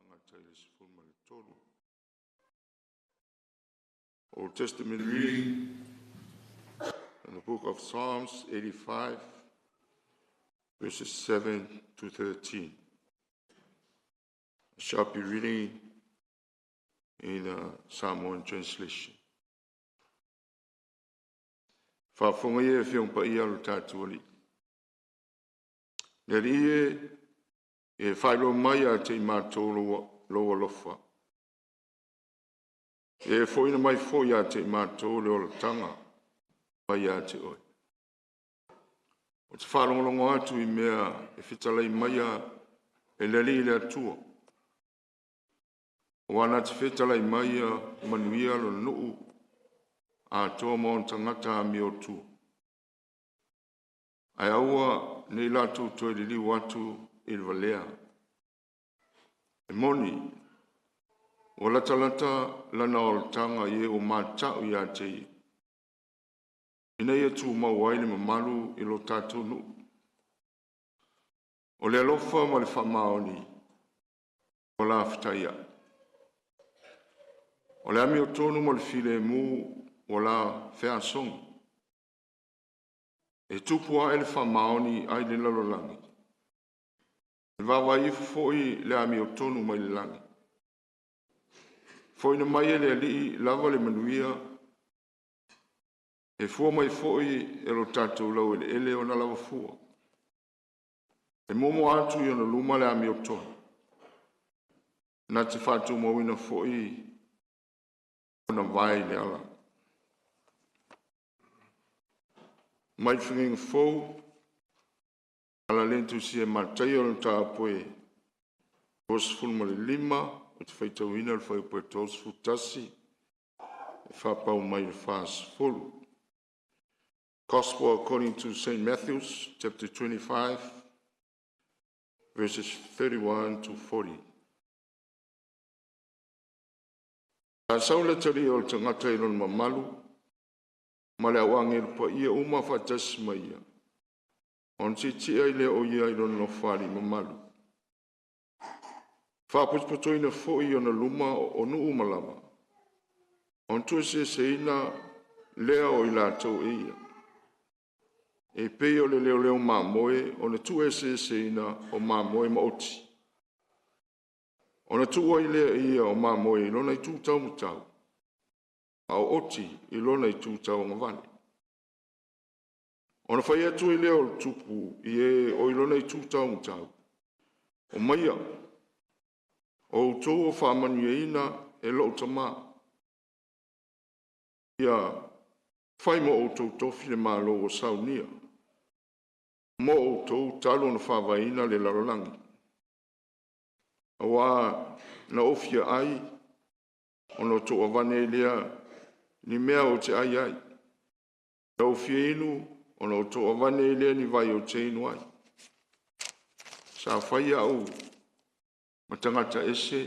gata i le 13. Old Testament reading in the book of Psalms 85, verses 7 to 13. I shall be reading in the Samoan translation. Faafofoga ia e Afioga Paia a lo tatou Alii. Le Alii e, e faailoa mai ia te i matou lou alofa. E foaiina mai foi ia te i matou le olataga mai ia te oe. Ou te faalogologo atu i mea e fetalai maia e le Alii le Atua. Aua na te fetalai mai ia manuia lona nuu atoa ma ona tagata amiotua. Ae aua ne i latou toe liliu atu i le valea. E moni, ua latalata lana olataga i e ua mata'u ia te ia, ina ia tumau ai le mamalu i lo tatou nuu. O le alofa ma le faamaoni ua la fetaiai. O le amiotonu ma le filemu ua la feasogi. E tupu ae le faamaoni ai le lalolagi, e vaavaai ifo foi le amiotonu mai le lagi. Foaiina mai e le Alii lava le manuia, e fua mai foi e lo tatou laueleele ona lava fua. E muamua atu i ona luma le amiotonu, na te faatumauina foi ona vae i le ala. Mai le Fegaiga Fou, ala lea na tusia e Mataio i le mataupu e 25, ou te faitauina le fuaiupu e 31 e faapau mai le 40. Gospel according to St. Matthew, chapter 25, verses 31 to 40. A sau le Atalii o le tagata i lona mamalu, ma le au agelu paia uma faatasi ma ia, ona tietie ai lea o ia i lona nofoalii mamalu. Faapotopotoina foi i ona luma o nuu uma lava, ona tuueseeseina lea o i latou e ia. E pei o le leoleo mamoe o le tuueseeseina o mamoe maoti. Ona tuu ai lea e ia o mamoe i lona itu taumatau, a o oti i lona itu tauagavale. Ona fai atu ai lea o le tupu i e o i lona itu taumatau, omaia, o outou o faamanuiaina e lou tama, ia fai mo outou tofi le Malo ua saunia, mo outou talu ona faavaeina le lalolagi. Auā na ou fia ai, ona outou avane ai lea ni mea ou te ai ai. Na ou fia inu, ona outou avane ai lea ni vai ou te inu ai. Sa fai au ma tagata ese,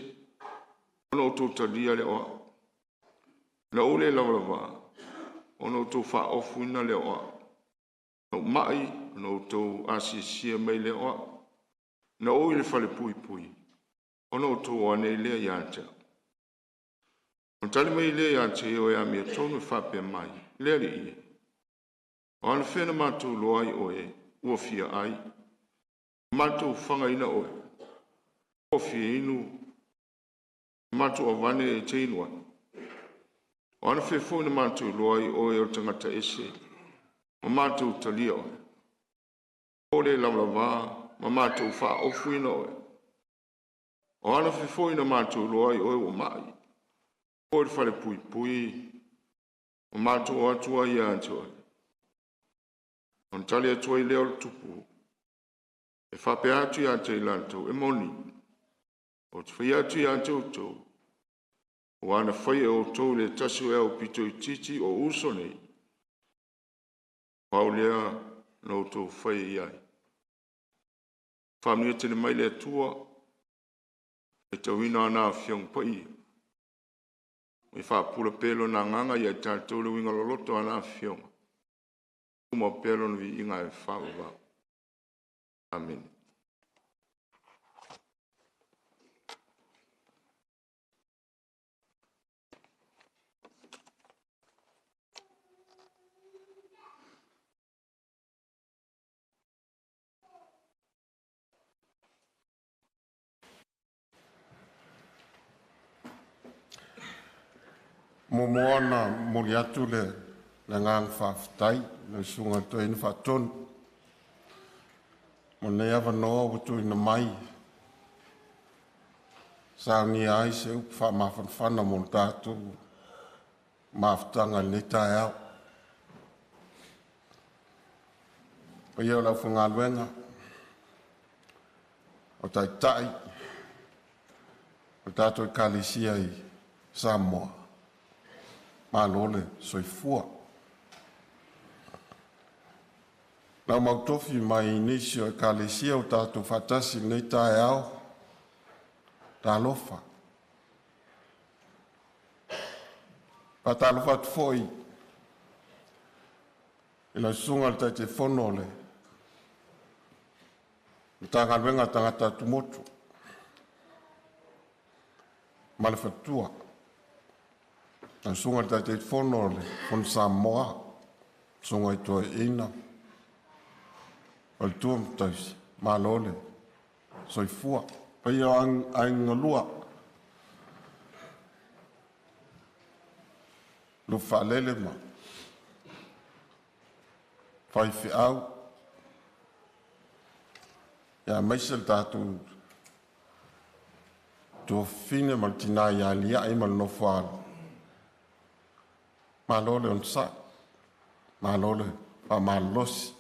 ona outou talia lea o au. Na ou le lavalava, ona outou faaofuina lea o au. Na ou mai, ona outou asiasia mai lea o au. Na ou i le falepuipui, ona outou o ane ai lea ia te au. Ona tali mai lea ia te ia o e amiotonu e faapea mai, le Alii e, o anafea na matou iloa ai oe ua fia ai, ma matou fagaina oe, ua fia inu, ma matou avane e te inu ai. O anafea foi na matou iloa ai oe o le tagata ese, ma matou talia oe. O le lavalava ma matou faaofuina oe. O anafea foi na matou iloa ai oe ua mai, o i le falepuipui, ma matou o atu ai ia te oe. Ona tali atu ai lea o le tupu, e faapea atu ia te i latou, e moni, ou te fai atu ia te outou, ua na fai e outou le tasi o e aupito itiiti o uso nei, o au lea na outou fai i ai. Faamanuia tele mai le Atua, e tauina ana afioga paia. E faapula pea lona agaga ia i tatou le uiga loloto o ana afioga. Uma pea lona viiga e faavavau. Amene. Muamua ona momoli atu le agaga faafetai i lau Susuga i le Toeaina Faatonu mo lenei avanoa ua tuuina mai e saunia ai se upu faamafanafana mo le tatou mafutaga i lenei taeao. Le paia o le aufaigaluega, o Taitai o le tatou Ekalesia i Samoa, malo le soifua. Lau mai mai nisi o Ekalesia ua tatou faatasi i lenei taeao, talofa. E faatalofa atu foi i lau Susuga i le Taitaifono o le Matagaluega a Tagata Atumotu ma le faletua, lau Susuga i le Taitaifono o le Fono Samoa, susuga i Toeaina, faletua ma tausi, malo le soifua. Le paia o aiga e lua, Lupufaalele ma faifeau, aemaise le tatou tuafafine ma le tina ia Aliai ma le nofo-a-alo, malo le onosai, malo le faamalolosi.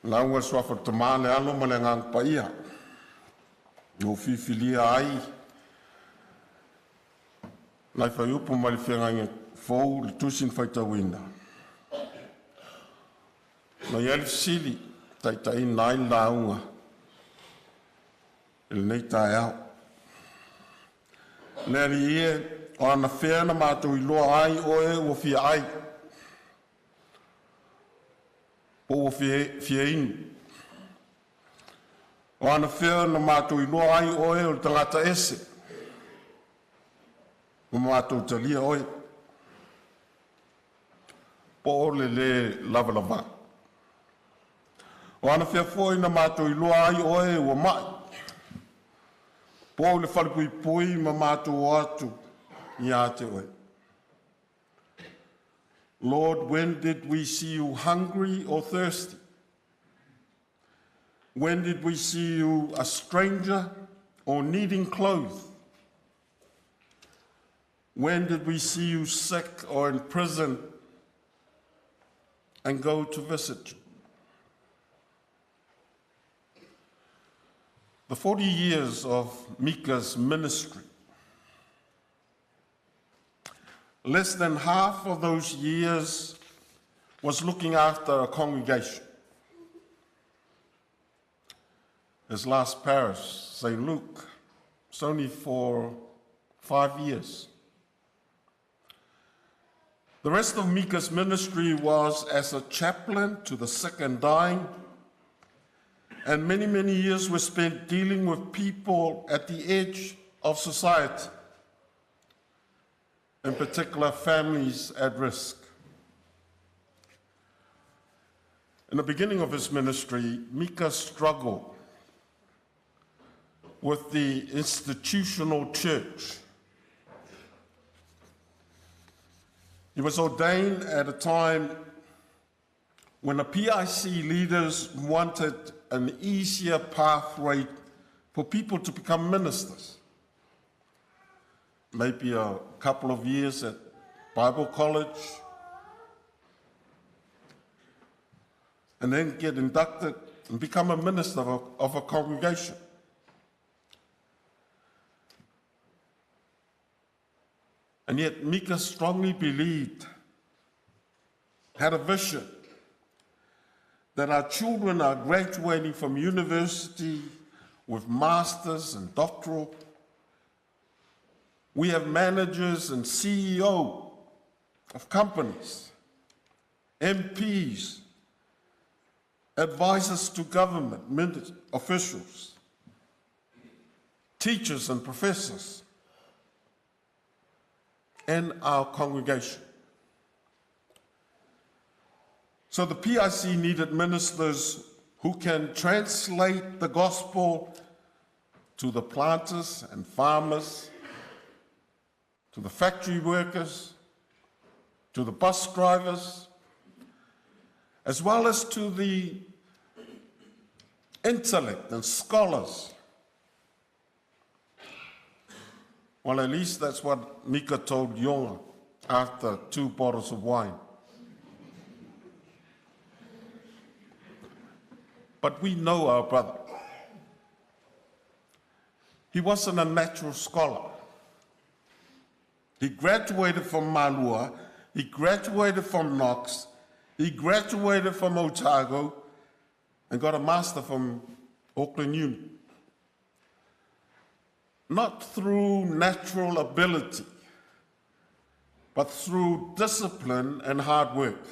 I le suafa o le Tama le Alo ma le Agaga Paia na filifilia ai le ma le Feagaiga fou i le tusi na faitauina. Na i ai le fesili na taitaiina ai le lauga i lenei taeao. Le Alii e, o anafea na matou iloa ai oe ua fia ai, po o ua fia inu, o anafea na matou iloa ai oe o le tagata ese, ma matou talia oe, po o le le lavalava? O anafea foi na matou iloa ai oe ua mai, po o le falepuipui ma matou o atu ia te oe? Lord, when did we see you hungry or thirsty? When did we see you a stranger or needing clothes? When did we see you sick or in prison and go to visit you? The 40 years of Mika's ministry, less than half of those years was looking after a congregation. His last parish, St. Luke, was only for 5 years. The rest of Mika's ministry was as a chaplain to the sick and dying, and many, many years were spent dealing with people at the edge of society, in particular families at risk. In the beginning of his ministry, Mika struggled with the institutional church. He was ordained at a time when the PIC leaders wanted an easier pathway for people to become ministers. Maybe a couple of years at Bible college, and then get inducted and become a minister of a congregation. And yet, Mika strongly believed, had a vision that our children are graduating from university with masters and doctoral. We have managers and CEO of companies, MPs, advisors to government officials, teachers and professors, and our congregation. So the PIC needed ministers who can translate the gospel to the planters and farmers to the factory workers, to the bus drivers, as well as to the intellect and scholars. Well, at least that's what Mika told Yonga after 2 bottles of wine. But we know our brother. He wasn't a natural scholar. He graduated from Malua, he graduated from Knox, he graduated from Otago, and got a master from Auckland Uni. Not through natural ability, but through discipline and hard work.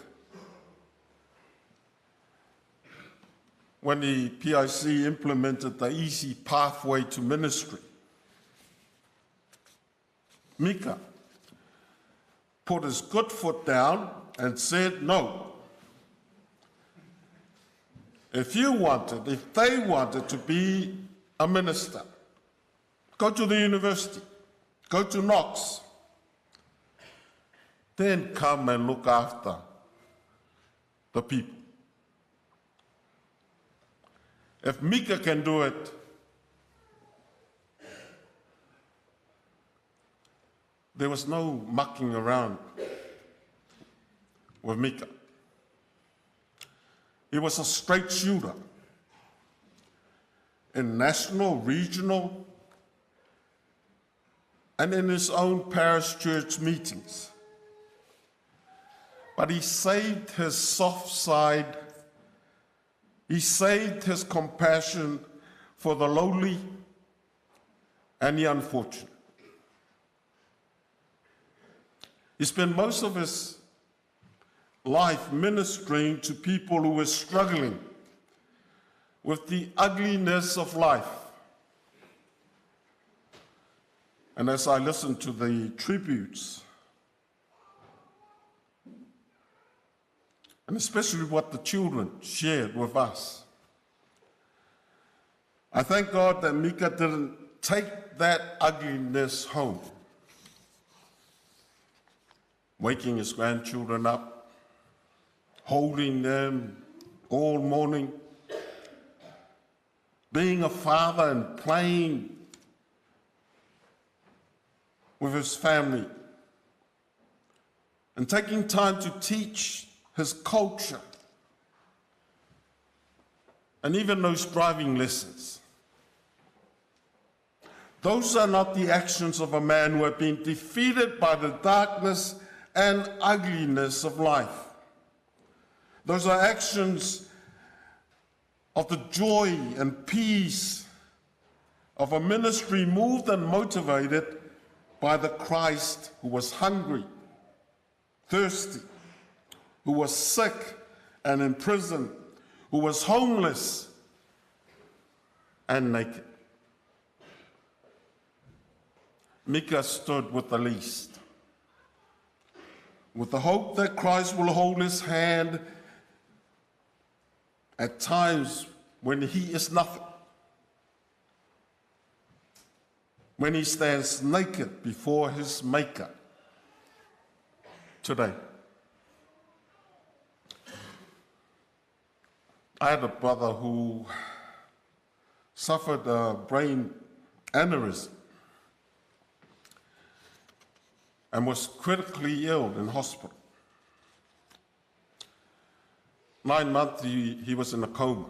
When the PIC implemented the easy pathway to ministry, Mika put his good foot down and said no. If they wanted to be a minister, go to the university, go to Knox, then come and look after the people. If Mika can do it, there was no mucking around with Mika. He was a straight shooter in national, regional, and in his own parish church meetings. But he saved his soft side. He saved his compassion for the lowly and the unfortunate. He spent most of his life ministering to people who were struggling with the ugliness of life. And as I listened to the tributes, and especially what the children shared with us, I thank God that Mika didn't take that ugliness home. Waking his grandchildren up, holding them all morning, being a father and playing with his family, and taking time to teach his culture, and even those driving lessons. Those are not the actions of a man who had been defeated by the darkness and ugliness of life. Those are actions of the joy and peace of a ministry moved and motivated by the Christ who was hungry, thirsty, who was sick and in prison, who was homeless and naked. Mika stood with the least, with the hope that Christ will hold his hand at times when he is nothing, when he stands naked before his Maker today. I had a brother who suffered a brain aneurysm and was critically ill in hospital. 9 months he was in a coma.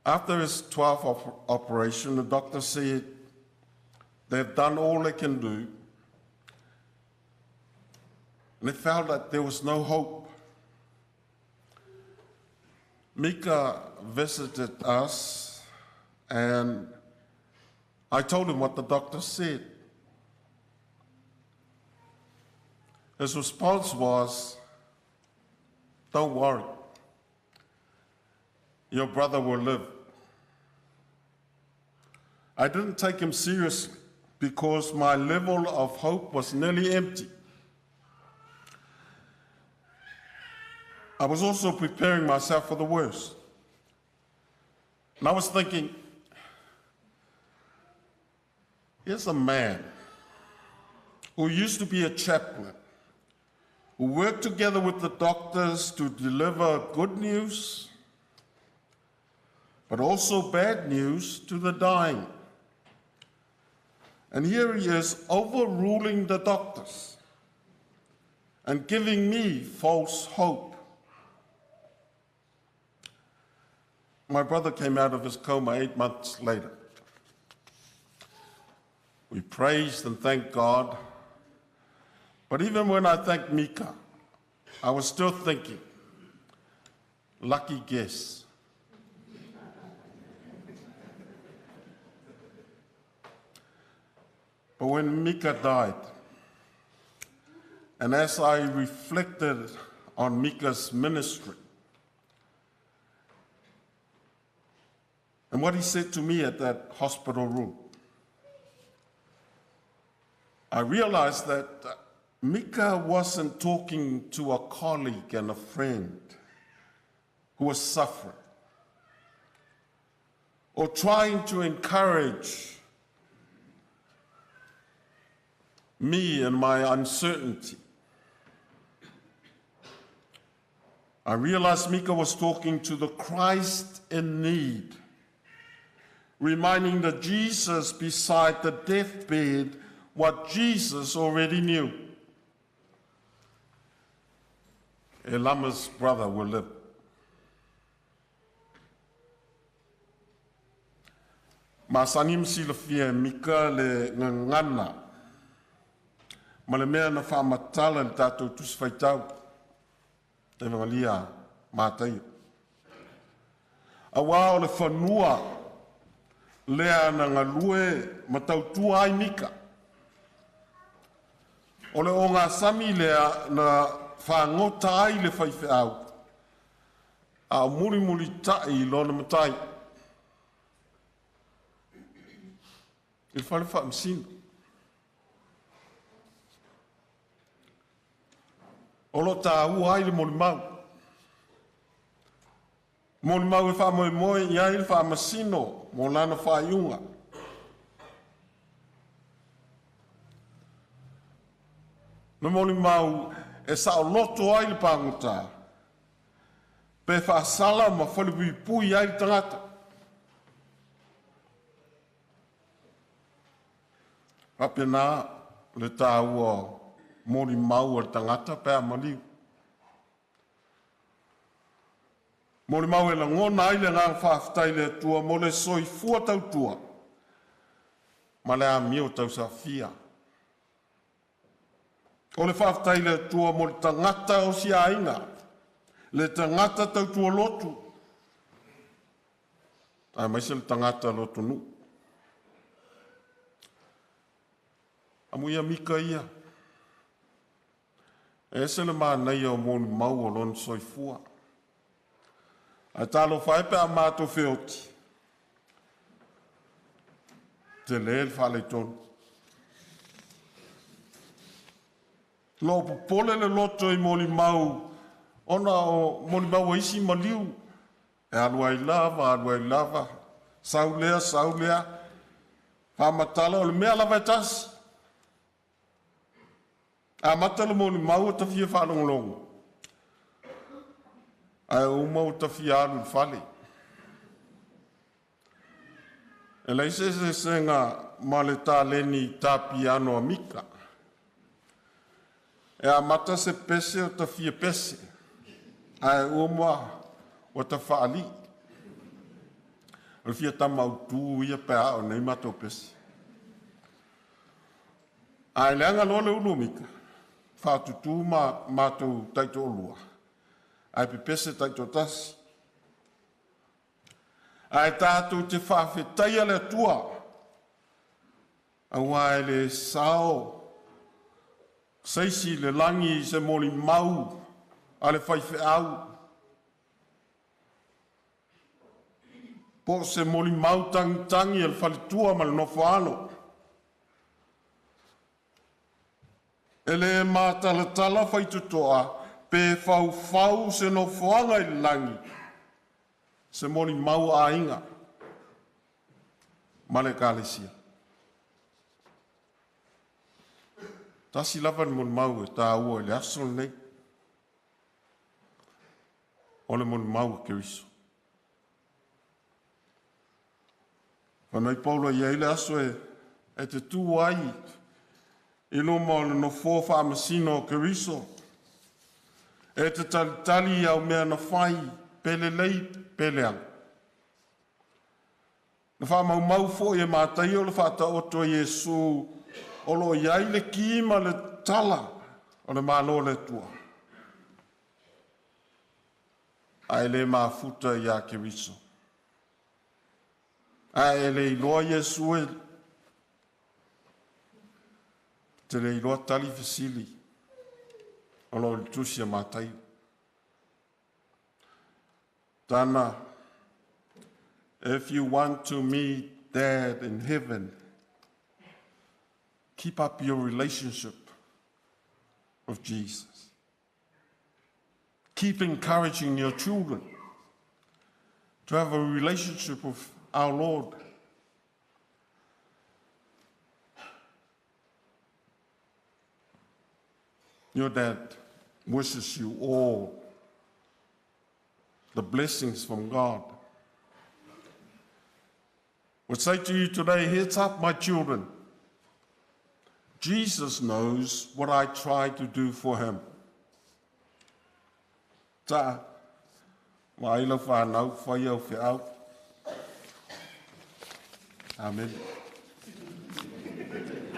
After his 12th operation, the doctor said they've done all they can do, and they felt that there was no hope. Mika visited us, and I told him what the doctor said. His response was, Don't worry, your brother will live. I didn't take him seriously because my level of hope was nearly empty. I was also preparing myself for the worst. And I was thinking, Here's a man who used to be a chaplain, who worked together with the doctors to deliver good news, but also bad news to the dying. And here he is overruling the doctors and giving me false hope. My brother came out of his coma 8 months later. We praised and thanked God. But even when I thanked Mika, I was still thinking, lucky guess. But when Mika died, and as I reflected on Mika's ministry, and what he said to me at that hospital room, I realized that Mika wasn't talking to a colleague and a friend who was suffering or trying to encourage me in my uncertainty. I realized Mika was talking to the Christ in need, reminding the Jesus beside the deathbed what Jesus already knew. Elama's brother will live. Masani ma silafia e Mika le gagana ma le mea na faamatala i le tatou Tusi Faitau, Evagelia a Mataio. Auā o le fanua lea na galue ma tautua ai Mika. O le ogasami lea na fagota ai le faifeau, a o mulimulita'i i lona matai i le fale faamasino. O lo o taua ai le molimau. Molimau e faamoemoe i ai le faamasino mo lana faaiuga. Le molimau e saoloto ai le pagota, pe faasala ma falepuipui ai le tagata. Faapena le taua molimau a le tagata pe a maliu. Molimau e lagona ai le agaga faafetai i le Atua mo le soifua tautua ma le amio tausafia. O le faafetai i le Atua mo le tagata o si aiga, le tagata tautua lotu, aemaise le tagata lotonuu. Amuia Mika ia, e ese le manaia o molimau o lona soifua. Ae talofa e pe a matou feoti, tele le faaletonu. Lo o popole le loto i molimau ona o molimau a isi maliu. E alu ai lava, alu ai lava, sau lea, sau lea, faamatala o le mea lava e tasi. Amata le molimau o tafia faalogologo, ae uma o tafia alu i le fale. E leai se eseesega ma le taleni tapiano a Mika. E amata se pese o tafia pese, ae uma ua tafaalii. O le fia tama autu ia pe a o nei matou pese. Ae leaga loa le ulu o Mika, faatutu ma matou taitoalua, ae pepese taitoatasi. Ae tatou te faafetaia le Atua, auā e le sao se isi i le lagi i se molimau a le faifeau, po o se molimau tagitagi a le faletua ma le nofoaalo. E le matalatala faitotoa pe faufau se nofoaga i le lagi, se molimau a aiga ma le Ekalesia. Tasi lava le molimau e tāua i le aso lenei. O le molimau a Keriso. Fai mai Paulo e i ai le aso e te tu ai i luma o le nofoa faamasino o Keriso, e te talitali i au mea na fai, pe lelei pe leaga. Na faamaumau foi e Mataio le faataoto a Iesu o lo o i ai le ki ma le tala o le Malo o le Atua. Ae le mafuta ia Keriso. Ae e le iloa Iesu e te le iloa tali fesili o lo o i le tusi a Mataio. Tana, if you want to meet Dad in heaven, keep up your relationship with Jesus. Keep encouraging your children to have a relationship with our Lord. Your dad wishes you all the blessings from God. Would say to you today, heads up, my children. Jesus knows what I try to do for him. Ta, vaai lau whānau, whai au whiau. Amen. 3.31.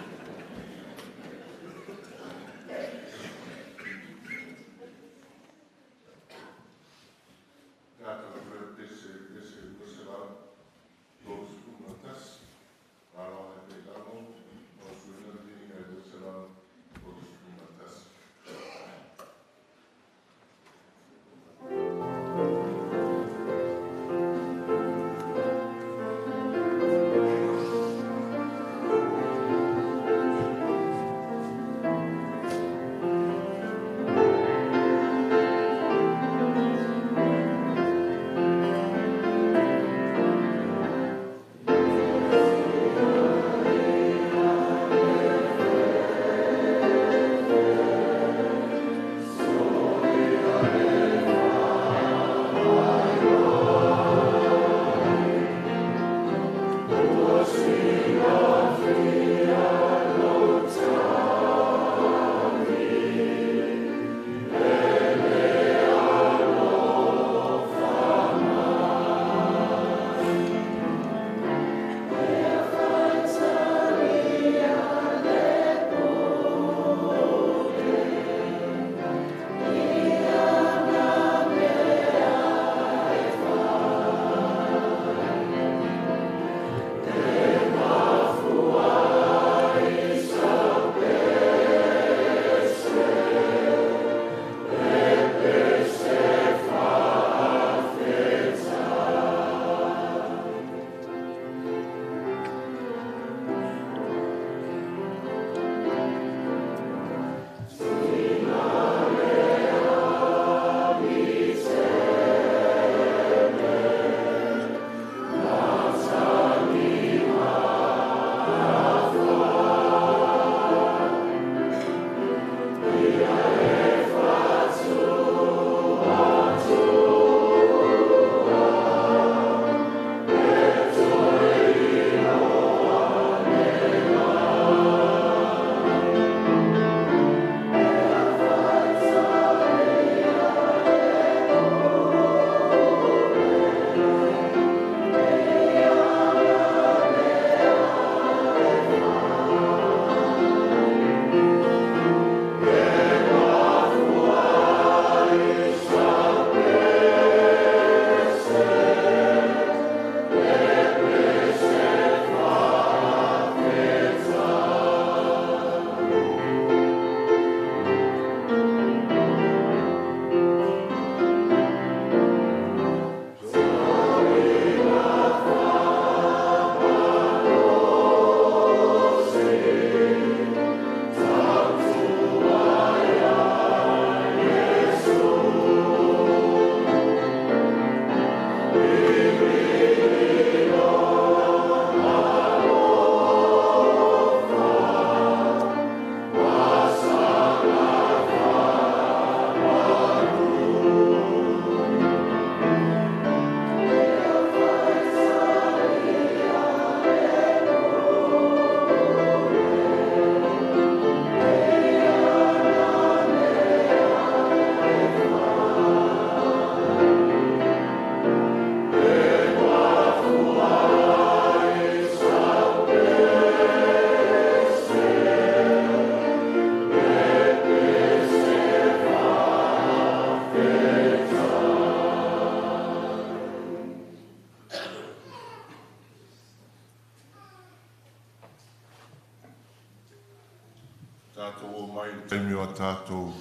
Tatou oo mai i le taimi o a tatou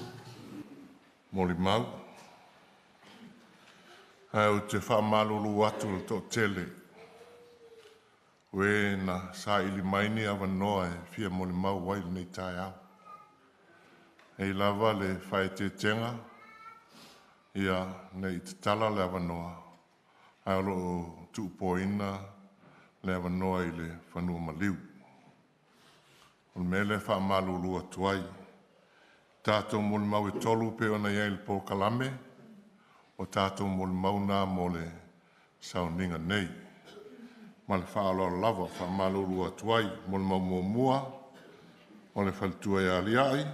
molimau. Ae ou te faamalulu atu i le toatele o e na saili mai ni avanoa e fia molimau ai i lenei taeao. E i ai lava le faaeteetega, ia ne i tatala le avanoa, ae o lo o tuupoaina le avanoa i le fanua maliu. O le mea lea e faamalulu atu ai. Tatou molimau e 3 pei ona i ai i le polokalame, o tatou molimau na mo le sauniga nei. Ma le faaaloalo lava. E faamalulu atu ai. Molimau muamua, o le faletua ia Aliai,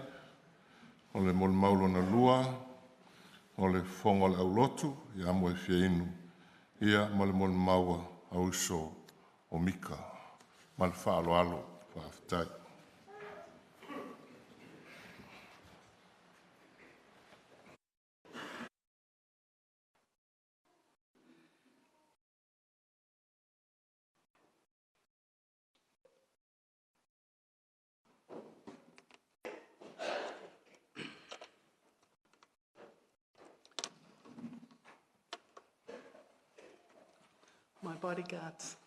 o le molimau lona lua, o le fofoga o le aulotu ia Moefiainu, ia ma le molimau a uso o Mika. Ma le faaaloalo. Faafetai. My bodyguards.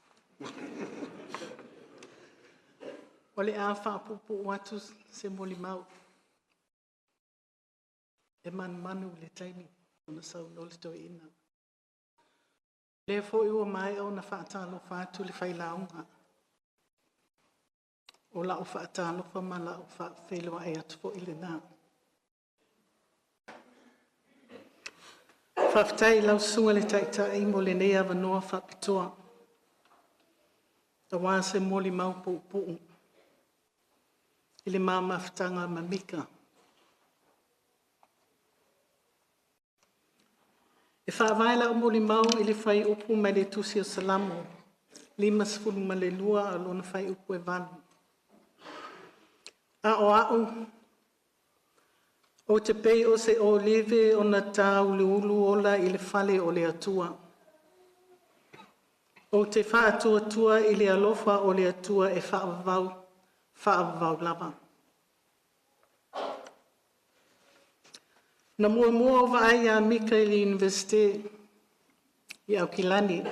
O le a faapuupuu atu se molimau e manumanu i le taimi ona saunoa le toeaina. O lea foi ua maea ona faatalofa atu le failauga. O lau faatalofa ma lau faafeiloai atu foi lena. Faafetai i lau Susuga i le Taitai mo lenei avanoa faapitoa aua se molimau puupuu i le ma mafutaga ma Mika. E faavae lau molimau i le fuaiupu mai le Tusi o Salamo 52 lona fuaiupu e 8. A o au, ou te pei o se olive ona tāuluulu ola i le fale o le Atua. Ou te faatuatua i le alofa o le Atua e faavavau, faavavau lava. Na muamua ou vaai ia Mika i le Iunivesite i Aukilani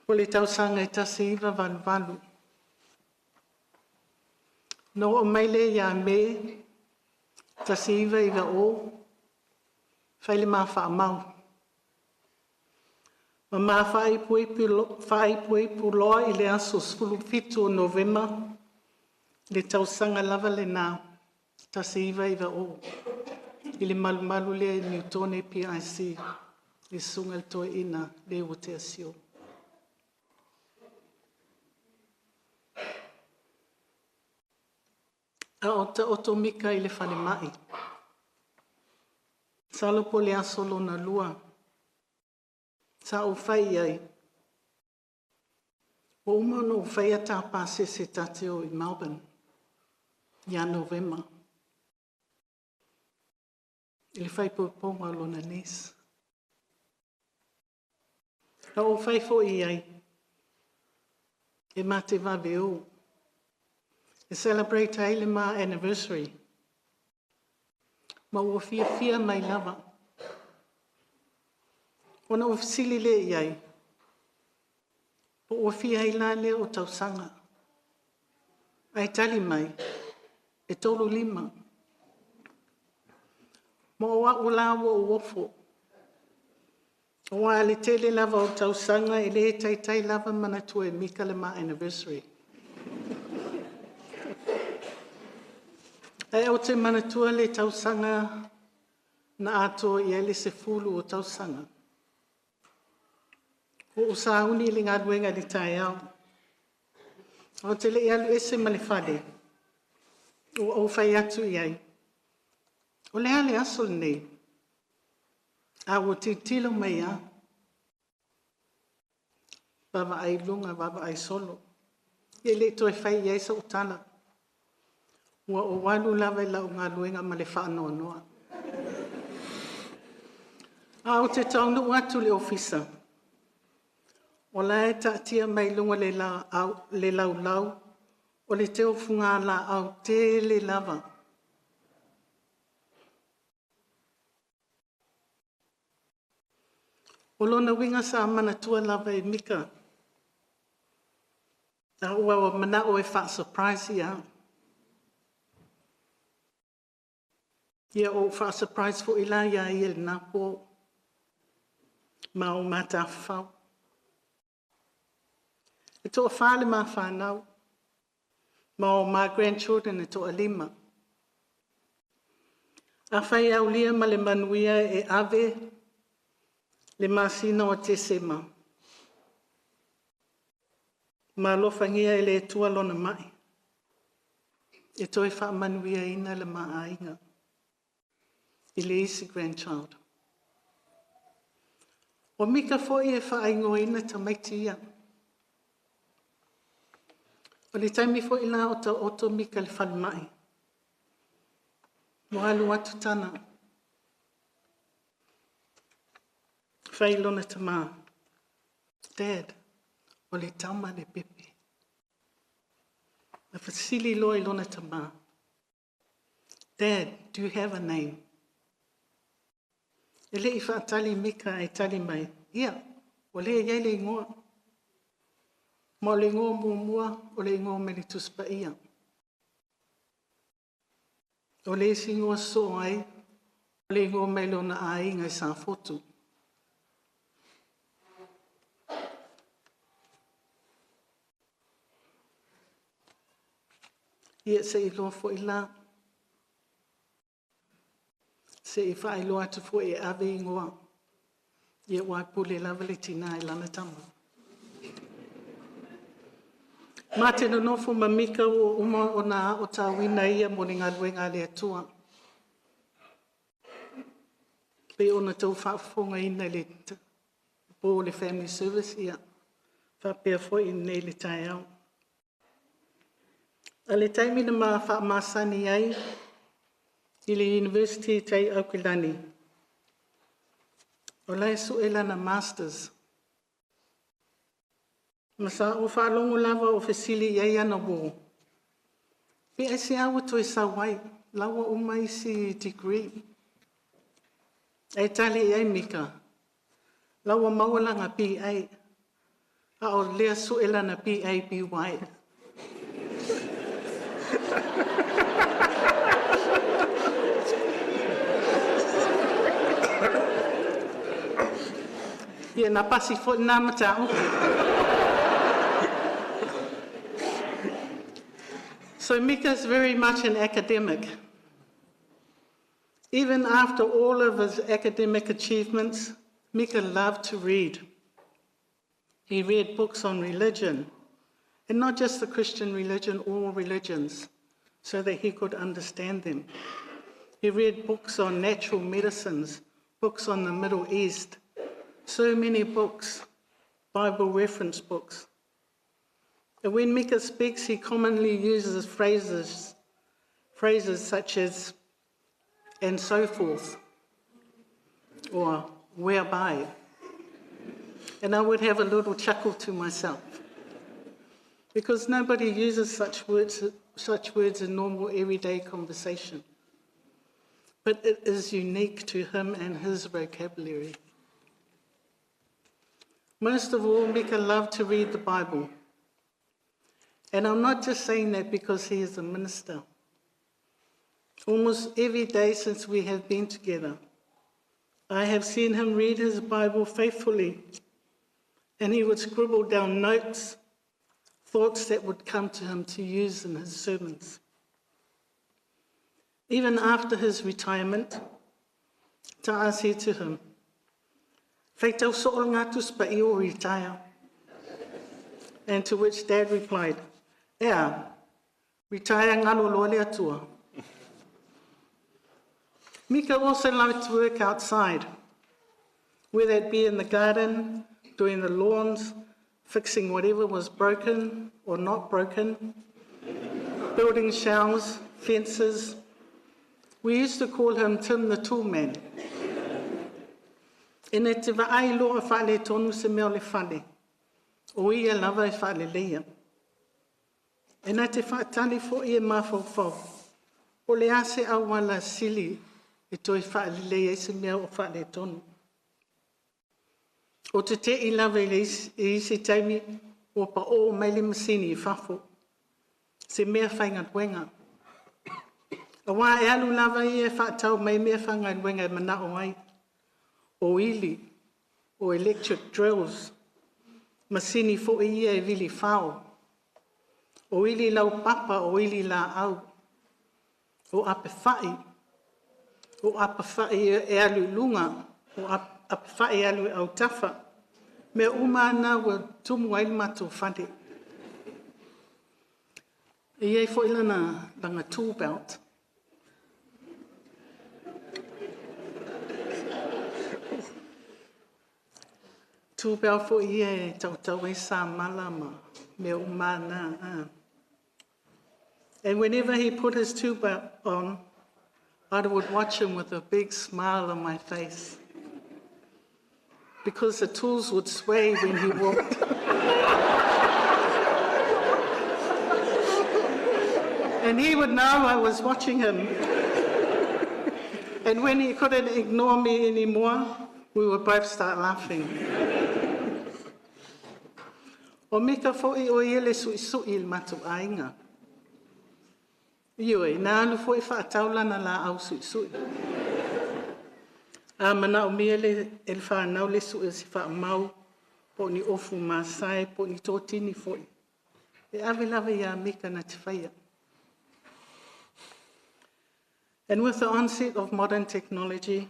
o le tausaga e 1988. Na oo mai lea ia Me 1990 fai le ma faamau ma ma faaipoipo loa i le aso 17 o Novema le tausaga lava lena 1990 i le malumalu lea i Nutone PIC le Susuga i le Toeaina le ua tea sio. A o taoto Mika i le falemai, masalo po o le aso lona lua sa ou fai i ai, ua uma ona ou faia ta pasese ta te o i Melbourne ia Novema i le faaipoipoga o lona niece. Na ou fai foi i ai, e ma te vave o e celebrate ai le ma anniversary. Ma ua fiafia mai lava. Ona ou fesili lea i ai, po ua fia ai la lea o tausaga? Ae tali mai, e 35. Ma o au la ua ou ofo, aua o le tele lava o tausaga e le taitai lava manatua e Mika le ma anniversary. Ae ou te manatua le tausaga na atoa i ai le 10 o tausaga. Ua ou sauni i le galuega i le taeao, ae ou te le i alu ese ma le fale, ua ou fai atu i ai, o le a le aso lenei? Ae ua tilotilo mai lava, vaavaai i luga vaavaai solo. E le i toe fai i ai sau tala, ua ou alu lava i lau galuega ma le faanoanoa. Ae ou te taunuu atu i le ofisa, o la e taatia mai luga o le laulau O le teu fugalaau tele lava. O lona winga sa manatua lava e Mika. A ua o manao e wha-surprise ia. Ia o wha-surprise fo ila ia i el nā pō. Ma o matawhau. E toa whale mā whānau. Ma o my grandchildren e toa lima. A whai au lia ma le manuia e ave le masina o Tesema. Ma alofagia e le Atua lona mai. E toe faamanuia ina le maaiga. I le isi grandchild. O Mika foi e whaingoina tamaiti ia. O le taimi foi la o ta oto Mika le whalemai. Mo alu atu tana. Whai lona tama. Dad, o le tama le pepe. Na fasili loa i lona tama. Dad, do you have a name? E le i whaatali Mika e tali mai. Ia, o le iai le ingoa. Ma o le ingoa muamua, o le ingoa me le tuspa ia. O le isi ingoa so ai, o le ingoa mai lona aiga i sa fotu. Ia se i loa foi la. Se i whaailoa atu foi e ave ingoa. Ia wai pule lava le tina i lana tama. Mā te nonofo ma Mika o uma o nā o tāwina ia mo le ngaluenga le atua. Pe ona tau whaafonga ina le po le family service ia. Whapea foi i nei le tai au. A le taimi na ma whaamasani ai i le University tai Aukilani. O lai su e lana masters. Ma sa o whaalongo lava o fesili i ai ana wō. Pe ai se aua toe sau ai, laua uma isi degree. E tali i ai Mika, laua maua langa BA. A o lea su e lana BA BY. Ia na pasi foi nā matau. So Mika is very much an academic. Even after all of his academic achievements, Mika loved to read. He read books on religion, and not just the Christian religion, all religions, so that he could understand them. He read books on natural medicines, books on the Middle East, so many books, Bible reference books. And when Mika speaks, he commonly uses phrases such as, and so forth, or whereby. And I would have a little chuckle to myself, because nobody uses such words in normal everyday conversation. But it is unique to him and his vocabulary. Most of all, Mika loved to read the Bible. And I'm not just saying that because he is a minister. Almost every day since we have been together, I have seen him read his Bible faithfully, and he would scribble down notes, thoughts that would come to him to use in his sermons. Even after his retirement, Ta'a said to him, Whaitau so'o ngā tuspa i o retire. And to which Dad replied, Ea, retire ngalo loa le atua. Mika also loved to work outside, whether it be in the garden, doing the lawns, fixing whatever was broken or not broken, building shelves, fences. We used to call him Tim the Tool Man. Ina te vaai loa whaale tonu se mea o le fale. O ia lava e whaale leia. E na te whaatali fo i e mafaufau, o le ase au wala sili e toi whaalelei ai se mea o faaletonu. O te te i lava i le isi taimi ua pa o mai le masini i fafo. Se mea faigaluega. Auā e alu lava ia e faatau mai mea faigaluega e manao ai. O ili, o electric drills, masini foi ia e vili fao, o ili laupapa, o ili laau, o apefai, o apefai e alu i luga, o apefai e alu i autafa. Mea uma lava na ua tumu ai le matou fale. E i ai foi lana tool belt. Tool belt foi ia e tautau ai samala ma mea uma lava na. And whenever he put his tool belt on, I would watch him with a big smile on my face because the tools would sway when he walked. And he would know I was watching him. And when he couldn't ignore me anymore, we would both start laughing. O Mika foi o ia le suisui i le matou aiga. Ioe, na alu foi faatau lana laau suisui. A manaomia e le fanau le sui o se faamau, po o ni ofu masae, po o ni totini foi, e ave lava ia Mika na te faia. And with the onset of modern technology,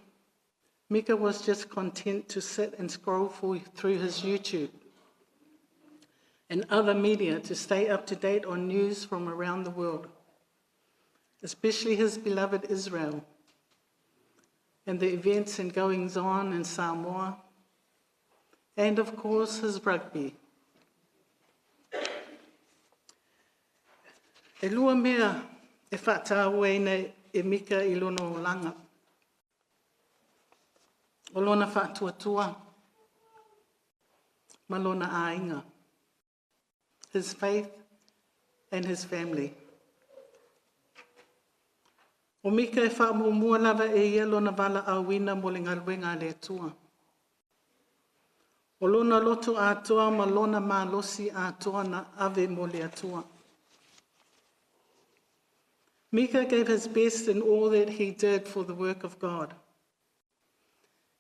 Mika was just content to sit and scroll through his YouTube and other media to stay up to date on news from around the world, especially his beloved Israel and the events and goings on in Samoa, and of course his rugby. E lua mea e faatauaina e Mika i lona olaga. O lona faatuatua ma lona aiga. His faith and his family. O Mika e faamuamua lava e ia lona valaauina mo le galuega a le Atua. O lona loto atoa ma lona malosi atoa na ave mo le Atua. Mika gave his best in all that he did for the work of God.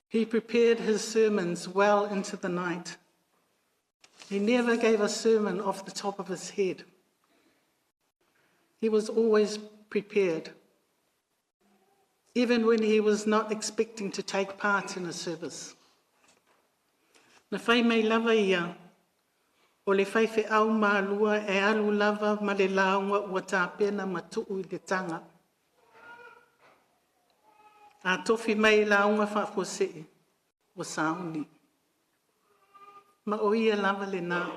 He prepared his sermons well into the night. He never gave a sermon off the top of his head. He was always prepared, even when he was not expecting to take part in a service. Na fai mai lava ia, o le faifeau malua e alu lava ma le lauga ua tapena ma tuu i le taga. A tofi mai i lauga faafuasei, ua sauni. Ma o ia lava lena.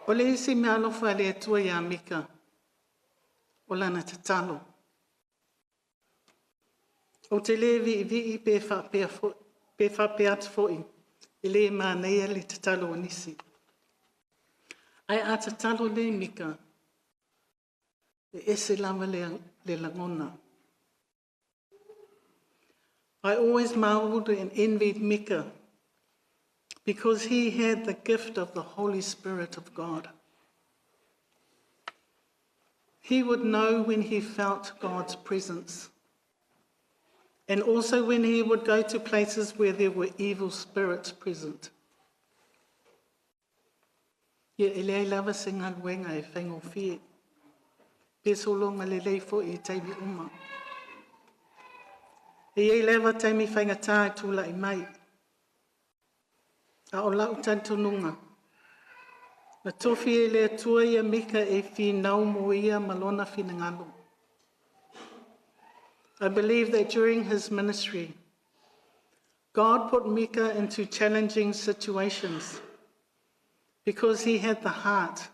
O le isi meaalofa a le Atua ia Mika, o lana tatalo. Ou te le viivii pe faapea, pe faapea atu foi, e le manaia le tatalo o nisi. Ae a tatalo nei Mika, e ese lava le lagona. I always marveled and envied Mika because he had the gift of the Holy Spirit of God. He would know when he felt God's presence, and also when he would go to places where there were evil spirits present. Ia e leai lava se galuega e faigofie. Pe sologa lelei foi i taimi uma. E i ai lava taimi faigata e tulai mai. A o lau talitonuga, na tofi e le Atua ia Mika e finau mo ia ma lona finagalo. I believe that during his ministry, God put Mika into challenging situations because he had the heart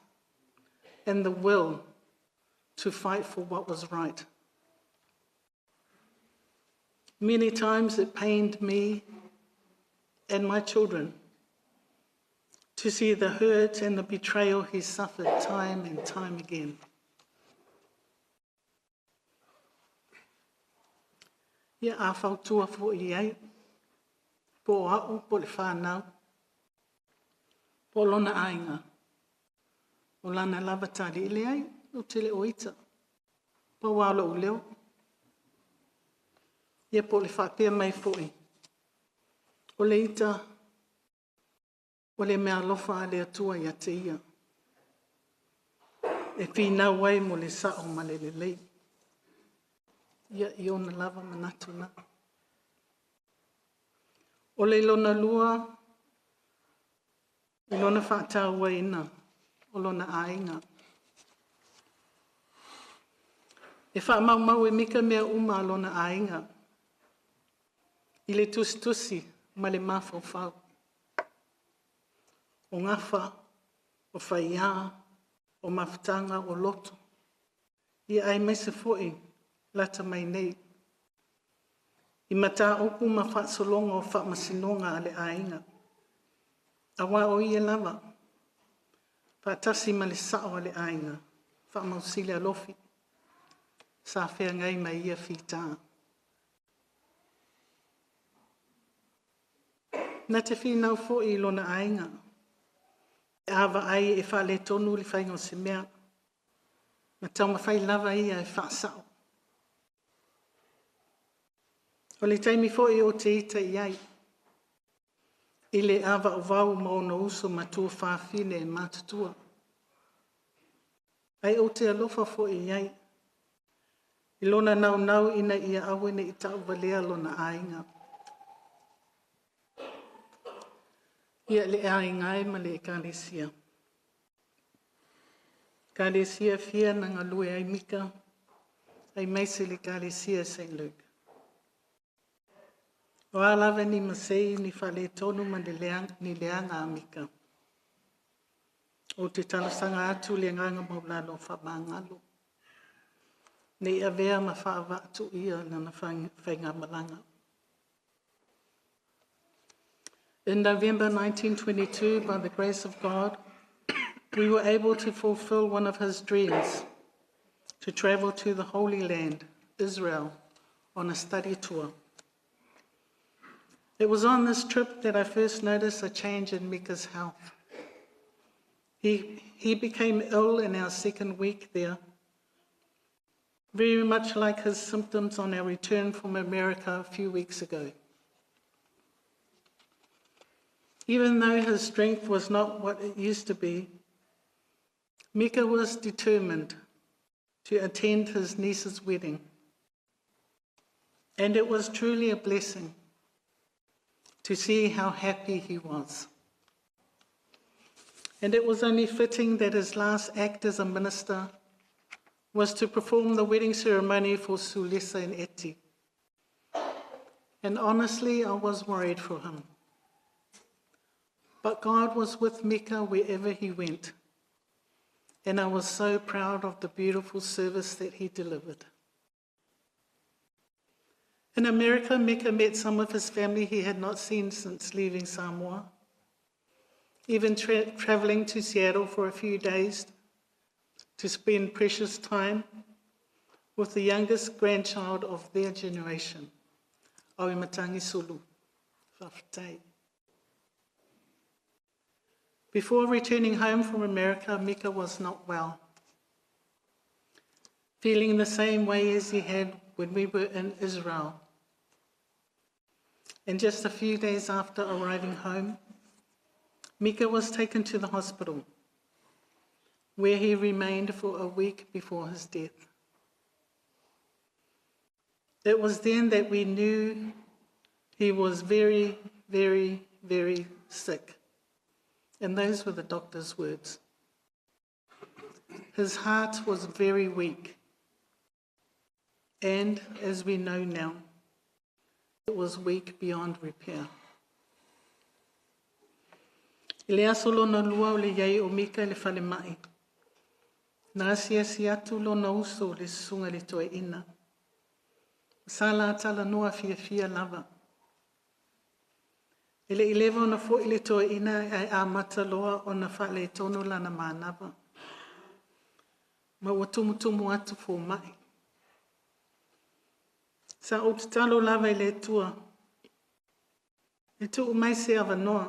and the will to fight for what was right. Many times it pained me and my children To see the hurt and the betrayal he suffered time and time again. Ia a fautua fo'i i ai, po o a'u po o le fanau, po o lona aiga, o lana lava tali, e leai, ou te le o ita, pau lava o lou leo. Ia po o le faapea mai foi, o le ita o le meaalofa a le Atua ia te ia, e finau ai mo le sao ma le lelei. Ia, i ona lava manatu na. O le lona lua i lona faatauaina o lona aiga. E faamaumau e Mika mea uma a lona aiga i le tusitusi ma le mafaufau. O gafa, o faia, o mafutaga, o loto, ia aemaise foi lata mai nei i mataupu ma faasologa o faamasinoga a le aiga, aua o ia lava faatasi ma le sao a le aiga, Faamausili Alofi, sa feagai ma ia fita. Na te finau foi i lona aiga, pe a vaai e faaletonu le faiga o se mea, na taumafai lava ia e faasao. O le taimi foi ou te ita i ai i le avauvau ma ona uso ma tuafafine matutua, ae ou te alofa foi i ai i lona naunau ina ia aua ne i tauvalea lona aiga. Ia le aiga e ma le Ekalesia, Ekalesia e fia na galue ai Mika, aemaise le Ekalesia St. Luke. O a lava ni masei ni faaletonu ma ni leaga a Mika, ou te talosaga atu i le agaga maualalo faamagalo, ne i avea ma faavaatuia lana faigamalaga. In November 1922, by the grace of God, we were able to fulfill one of his dreams, to travel to the Holy Land, Israel, on a study tour. It was on this trip that I first noticed a change in Mika's health. He became ill in our second week there, very much like his symptoms on our return from America a few weeks ago. Even though his strength was not what it used to be, Mika was determined to attend his niece's wedding. And it was truly a blessing to see how happy he was. And it was only fitting that his last act as a minister was to perform the wedding ceremony for Sulisa and Eti. And honestly, I was worried for him. But God was with Mika wherever he went. And I was so proud of the beautiful service that he delivered. In America, Mika met some of his family he had not seen since leaving Samoa, even traveling to Seattle for a few days to spend precious time with the youngest grandchild of their generation, Auimatagi Sulu. Fa'afetai. Before returning home from America, Mika was not well. Feeling the same way as he had when we were in Israel. And just a few days after arriving home, Mika was taken to the hospital, where he remained for a week before his death. It was then that we knew he was very, very, very sick. And those were the doctor's words. His heart was very weak. And as we know now, it was weak beyond repair. I le aso lona lua o le i ai o Mika i le falemai, na asiasi atu lona uso le susuga i le toeaina. Sa la talanoa fiafia lava. E le i leva ona fo'i le toeaina ae amata loa ona faaletonu lana manava, ma ua tumutumu atu fomai. Sa ou tatalo lava i le Atua e tuu mai se avanoa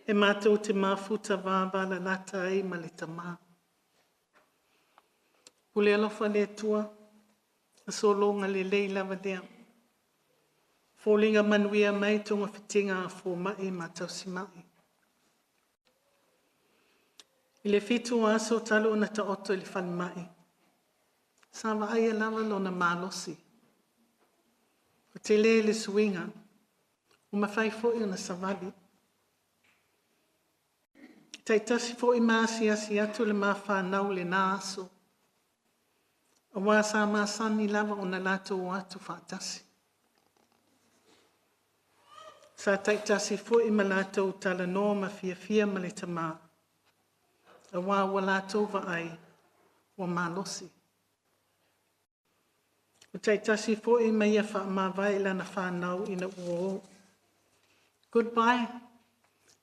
e matou te mafuta vavalalata ai ma le tama. Pule alofa le Atua, na sologa lelei lava lea. Foliga manuia mai togafitiga a fomai ma tausimai. I le 7 aso talu ona taoto i le falemai, sa vaaia lava lona malosi. Ua tele le suiga, ua mafai foi ona savali. E taitasi foi ma asiasi atu le ma fanau i lena aso, aua sa masani lava ona latou o atu faatasi. Sa taitasi foi ma latou talanoa ma fiafia ma le tama, aua ua latou vaai ua malosi. Ua taitasi foi ma ia faamavae i lana fanau ina ua o. Goodbye,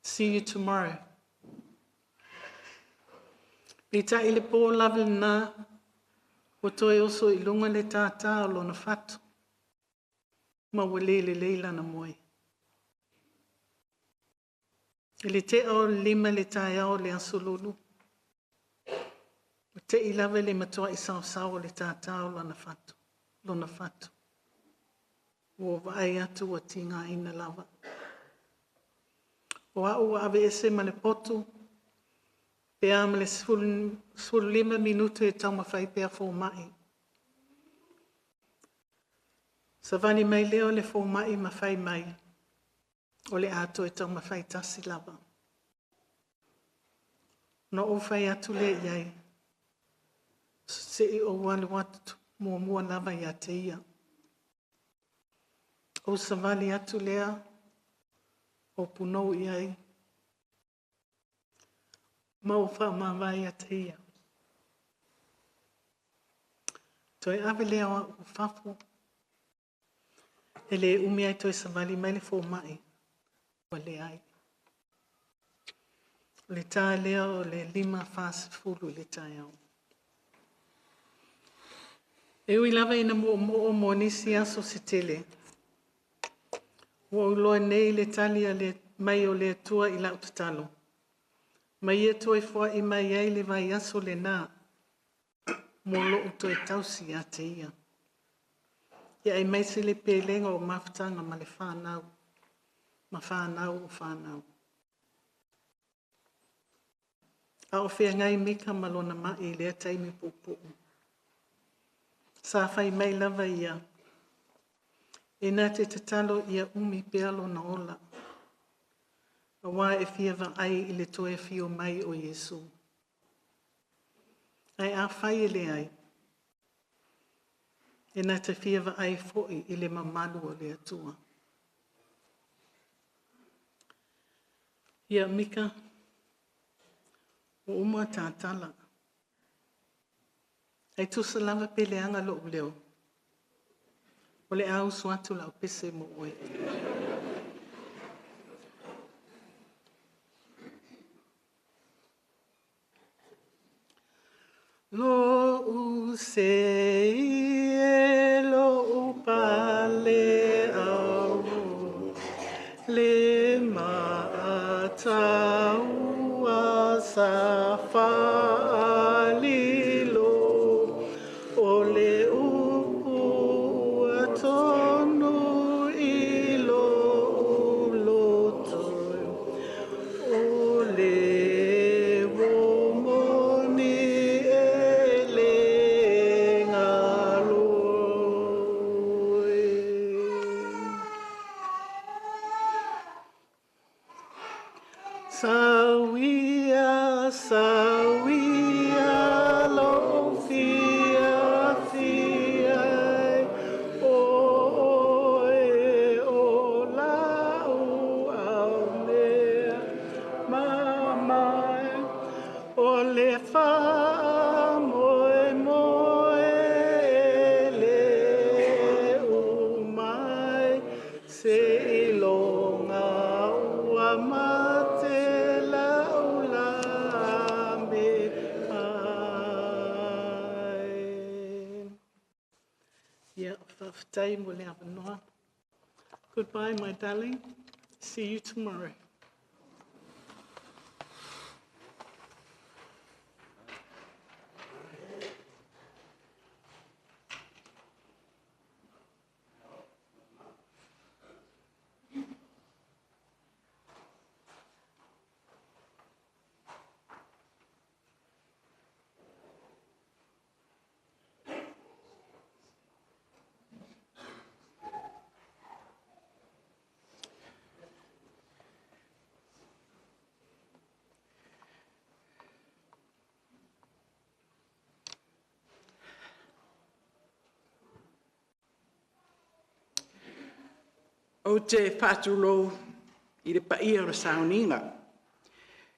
see you tomorrow. Peitai i le po lava lena, ua toe oso i luga le tātā o lona fatu, ma ua le lelei lana moe. I le tea o le 5 i le taeao o le Aso Lulu, ua tei lava i le matuai saosao o le tātā o lona fatu. Ua vaai atu ua tigaina lava. O au ua aveese ma le potu pe a ma le 15 minute e taumafai pea fomai. Savali mai lea o le fomai ma fai mai, o le a toe taumafai tasi lava. Na ou fai atu lea i ai, se i ou alu atu muamua lava ia te ia. Ou savali atu lea, ou punou i ai, ma ou faamavae ia te ia. Toe ave lea o au i fafo, e le umi ai toe savali mai le fomai, ua leai. O le ta lea o le 5:40 i le taeao. E ui lava ina moomoo mo nisi aso se tele, ua ou iloa nei le tali mai o le Atua i lau tatalo, ma ia toe foai mai ai le vaiaso lena mo lou toe tausi ia te ia. Ia aemaise le pelega o mafutaga ma le fanau, ma fanau o fanau. A o feagai Mika ma lona mai i lea taimi puupuu, sa fai mai lava ia, e na te tatalo ia umi pea lona ola, aua e fia vaai i le toe afio mai o Iesu. Ae afai e leai, e na te fia vaai foi i le mamalu o le Atua. Ia Mika, ua uma ta tala. Ae tusa lava pe leaga lou leo, o le a usu atu lau pese mo oe. Lo'u sei e lo'u pale au le ma'ataua sa fa'alilo o le upu ua tonu i lo'u loto o le uō moni e le galo e. Sauia, sauia lou fiafia e, o oe o lau aumea mamae, o le faamoemoe e le uma ai, seiloga Faafetai mo le avanoa. Goodbye, my darling. See you tomorrow. Ou te faatulou i le paia o le sauniga,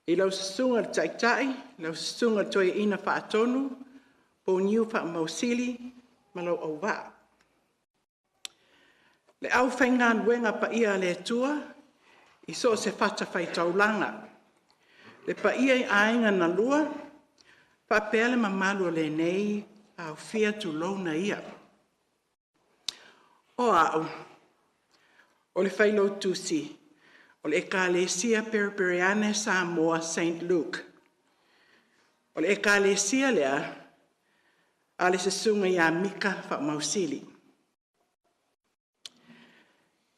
i lau susuga i le Taitai, lau Susuga i le Toeaina Faatonu, Poniu Faamausili ma lou auvaa. Le aufaigaluega paia a le Atua i so o se fatafaitaulaga, le paia i aiga na lua, faapea le mamalu o lenei aofia, tulouna ia. O au, o le Failautusi o le Ekalesia Perepereani Samoa St. Luke. O le ekalesia lea a le Susuga ia Mika Faamausili.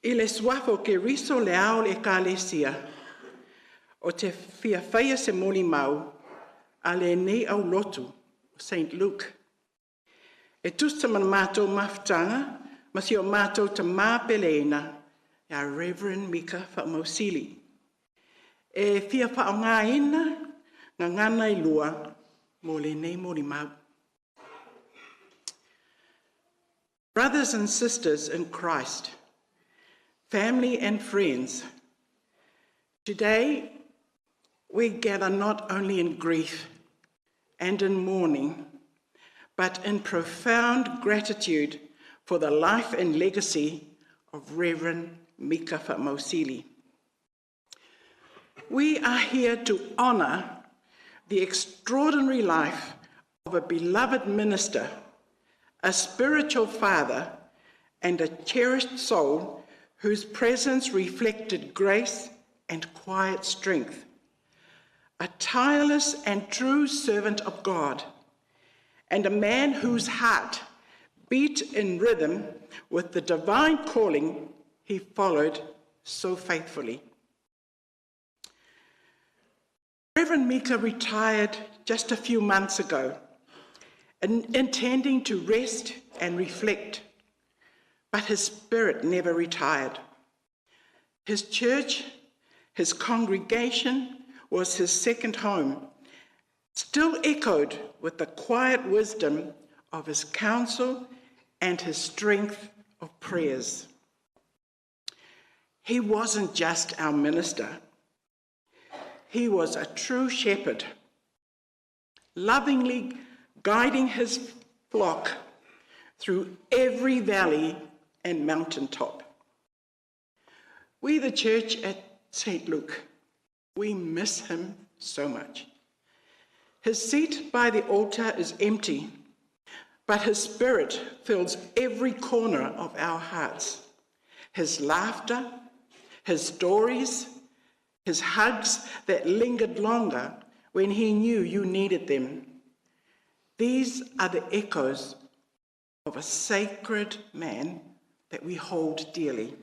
I le suafa o Keriso le ao o le Ekalesia, ou te fia faia se molimau a lenei aulotu St. Luke. E tusa ma le matou mafutaga ma si o matou tama peleina ia Rev. Mika Faamausili. E fia faaaogaina gagana e lua mo lenei molimau. Brothers and sisters in Christ, family and friends, today we gather not only in grief and in mourning, but in profound gratitude for the life and legacy of Reverend Mika Faamausili. We are here to honor the extraordinary life of a beloved minister, a spiritual father, and a cherished soul whose presence reflected grace and quiet strength. A tireless and true servant of God, and a man whose heart beat in rhythm with the divine calling he followed so faithfully. Reverend Mika retired just a few months ago, intending to rest and reflect, but his spirit never retired. His church, his congregation, was his second home, still echoed with the quiet wisdom of his counsel and his strength of prayers. He wasn't just our minister. He was a true shepherd, lovingly guiding his flock through every valley and mountaintop. We, the church at St. Luke, we miss him so much. His seat by the altar is empty, but his spirit fills every corner of our hearts. His laughter, his stories, his hugs that lingered longer when he knew you needed them. These are the echoes of a sacred man that we hold dearly.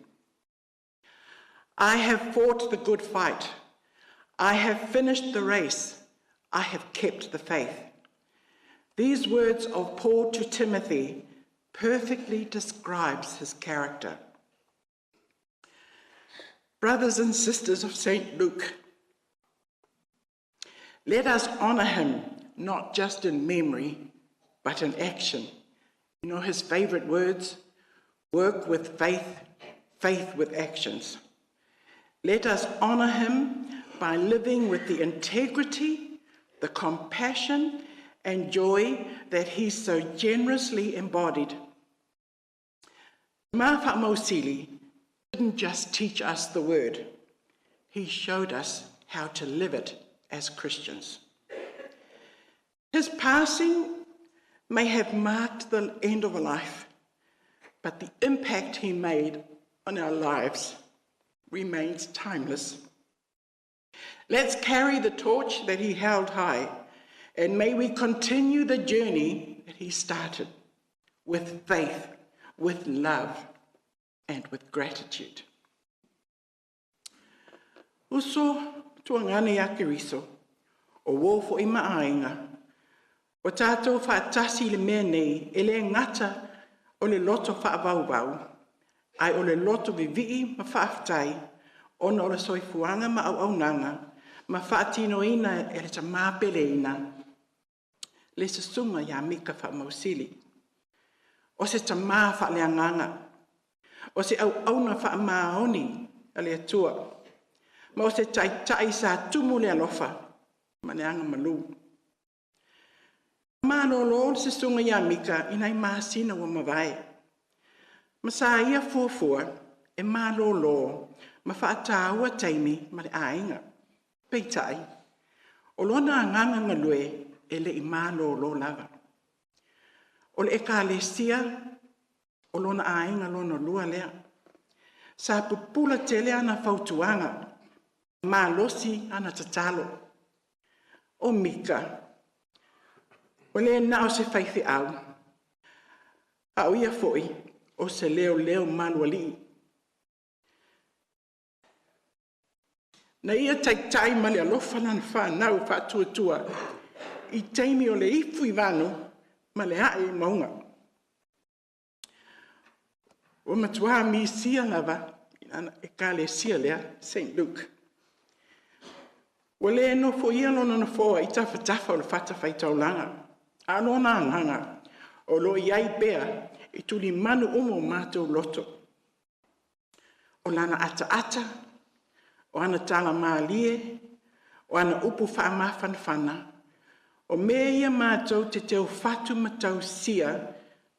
I have fought the good fight. I have finished the race. I have kept the faith. These words of Paul to Timothy perfectly describes his character. Brothers and sisters of St. Luke, let us honor him not just in memory, but in action. You know his favorite words? Work with faith, faith with actions. Let us honor him by living with the integrity, the compassion, and joy that he so generously embodied. Ma Faamausili didn't just teach us the word, he showed us how to live it as Christians. His passing may have marked the end of a life, But the impact he made on our lives remains timeless. Let's carry the torch that he held high, and may we continue the journey that he started with faith, with love, and with gratitude. Uso tuagane ia Keriso, o uō fo'i ma aiga, ua tatou faatasi i le mea nei e le gata o le loto faavauvau, ae o le loto vivii ma faafetai ona o le soifuaga ma auaunaga ma faatinoina e le Tamā peleina, le Susuga ia Mika Faamausili. O se tamā faaleagaga, o se auauna faamaoni a le Atua, ma o se taitai sa tumu i le alofa ma le agamalu. Malolo le Susuga ia Mika i nai masina ua mavae, ma sa ia fuafua e malolo ma faataua taimi ma le aiga. Peitai, o lona agaga galue e le i malolo lava. O le Ekalesia, o lona aiga lona lua lea. Sa pupula tele ana fautuaga, malosi ana tatalo. O Mika, ua le na o se faifeau, a o ia foi o se leoleo malualii. Na ia taitai ma le alofa lana fanau faatuatua i taimi o le ifu i vano ma le ae i mauga. Ua matua misia lava i lana Ekalesia lea, St. Luke. Ua le nofoia lona nofoa i tafatafa o le fatafaitaulaga, a o lona agaga o lo o i ai pea i tulimanu uma o matou loto. O lana ataata, o ana tala malie, o ana upu faamafanafana, o mea ia matou te teufatu ma tausia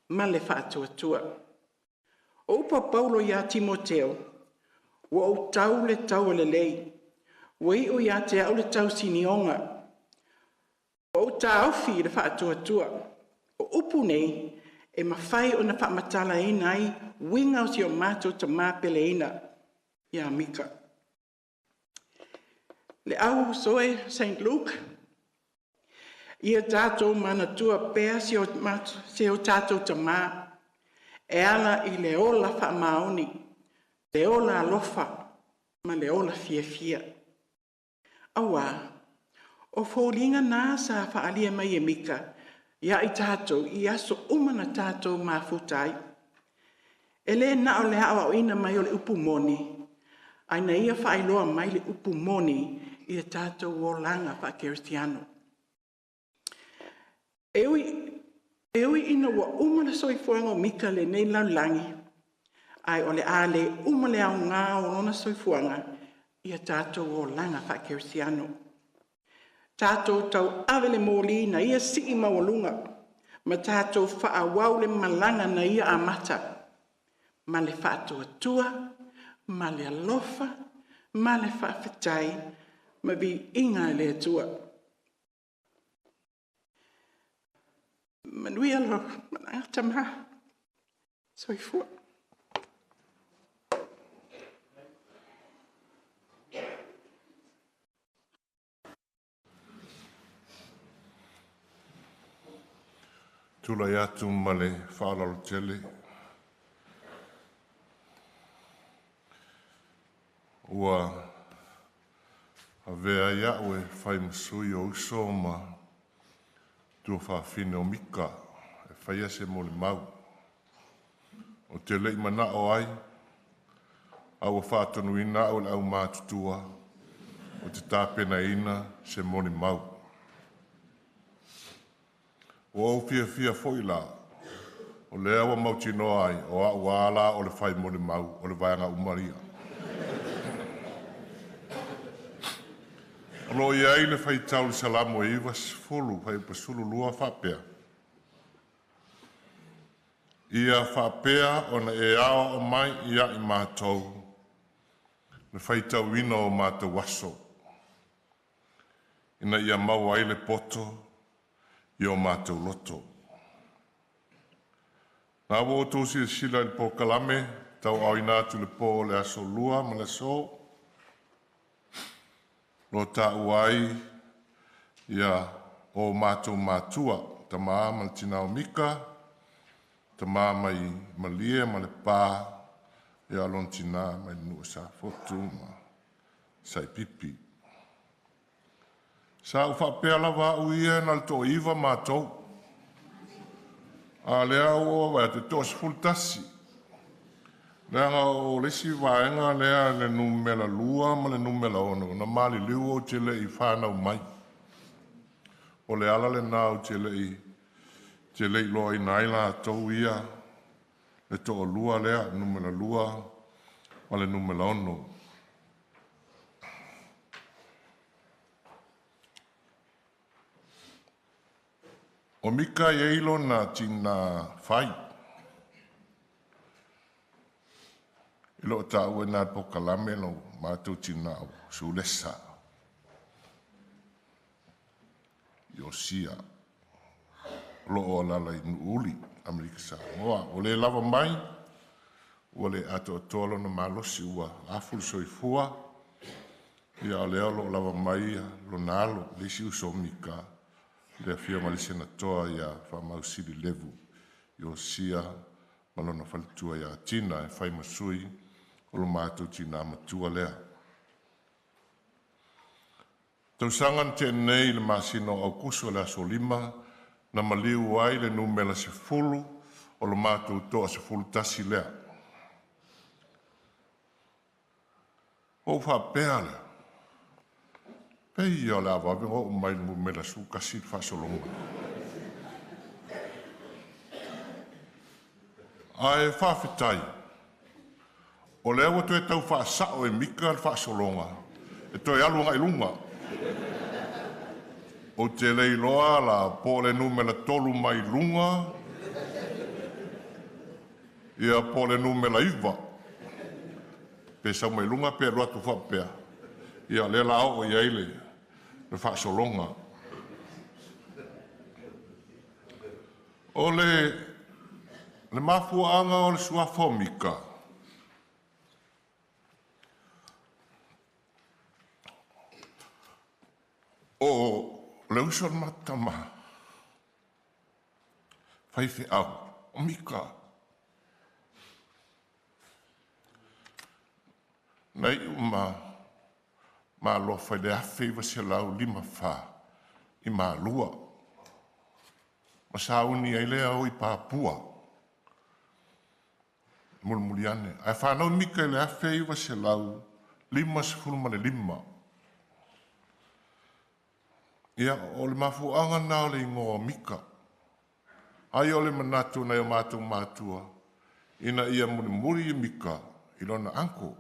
ma le faatuatua. O upu a Paulo ia Timoteo, ua ou tau le taua lelei, ua iu ia te au le tausinioga, ua ou taofi i le faatuatua. O upu nei e mafai ona faamatalaina ai uiga o si o matou tama peleina ia Mika. Le au uso e St. Luke, ia tatou manatua pea si o tatou tama e ala i le ola faamaoni, le ola alofa ma le ola fiafia. Aua, o foliga na sa faaalia mai e Mika ia i tatou i aso uma na tatou mafuta ai. E le na o le aoaoina mai o le upu moni, ae na ia faailoa mai le upu moni i a tatou olaga faakerisiano. E ui ina ua uma le soifuaga o Mika i lenei lalolagi, ae o le a le uma le aoga o lona soifuaga i a tatou olaga faakerisiano. Tatou tauave le moli na ia sii maualuga ma tatou faaauau le malaga na ia amata ma le faatuatua, ma le alofa, ma le faafetai ma viiga i le Atua. Manuia lou malaga tama. Soifua. Tulai atu ma le faaaloalo tele ua avea ai a'u e fai ma sui o uso ma tuafafine o Mika e faia se molimau. Ou te le i manao ai, a ua faatonuina a'u e le aumatutua ou te tapenaina se molimau. Ua ou fiafia foi la, o lea ua mautinoa ai o a'u lava la o le fai molimau o le vaega uma ia. O lo o i ai le faitau i le Salamo e 90 fuaiupu 12 faapea, Ia faapea ona e aoao mai ia i matou le faitauina o matou aso, ina ia maua ai le poto i o matou loto. Na ua outou silasila i le polokalame tauaaoina atu i le po o le aso Lua ma le aso, o lo o taua ai ia o matou matua, tama ma le tina o Mika, tama mai Malie ma Lepa, ia o lona tina mai le nuu o Safotu ma Saipipi. Sa ou faapea lava au ia na o le toaiva matou, a o lea ua ou vaavaai atu e toa-11. Leaga o le isi vaega lea le numera 2 ma le numera 6 na maliliu ou te le i fanau mai. O le ala lena ou te le i iloaina ai latou ia, le toalua lea, numera 2 ma le numera 6. O Mika e i ai lona tina fai, e le o taua i ina i le polokalame lo matou tina o Sulesa Iosia, o lo o alaala i Nuuuli, Amerika Samoa. Ua le lava mai, ua le atoatoa lona malosi ua afu le soifua, ia a o lea o lo o lava mai lona alo, le isi uso o Mika, le afioga i le Senatoa ia Faamausili Levu Iosia ma lona faletua ia Tina e fai ma sui o lo matou tina matua lea. Tausaga na tea nei i le masina o Aokuso i le aso 5 na maliu ai le numera 10 o lo matou toa-11 lea. Ou faapea lea, pei ia o le a vave ona oo mai i le numera 11 le faasologa. Ae faafetai o lea ua toe tau faasa'o e Mika le faasologa e toe alu agai i luga. Ou te le iloa la po o le numera 3 mai luga ia po o le numera 9 pe sau mai luga pe alu atu faapea, ia o lea o le a oo i ai le faasologa. O le mafuaaga o le suafa o Mika, o le uso a le matou tama, faifeau, o Mika. Na iu ma alofa i le 1954 i Malua, ma sauni ai lea o i Papua, mulimuli ane. Ae fanau Mika i le 1955. Ia, o le mafuaaga lena o le igoa o Mika. Ai o le manatu o nai o matou matua ina ia mulimuli Mika i lona uncle.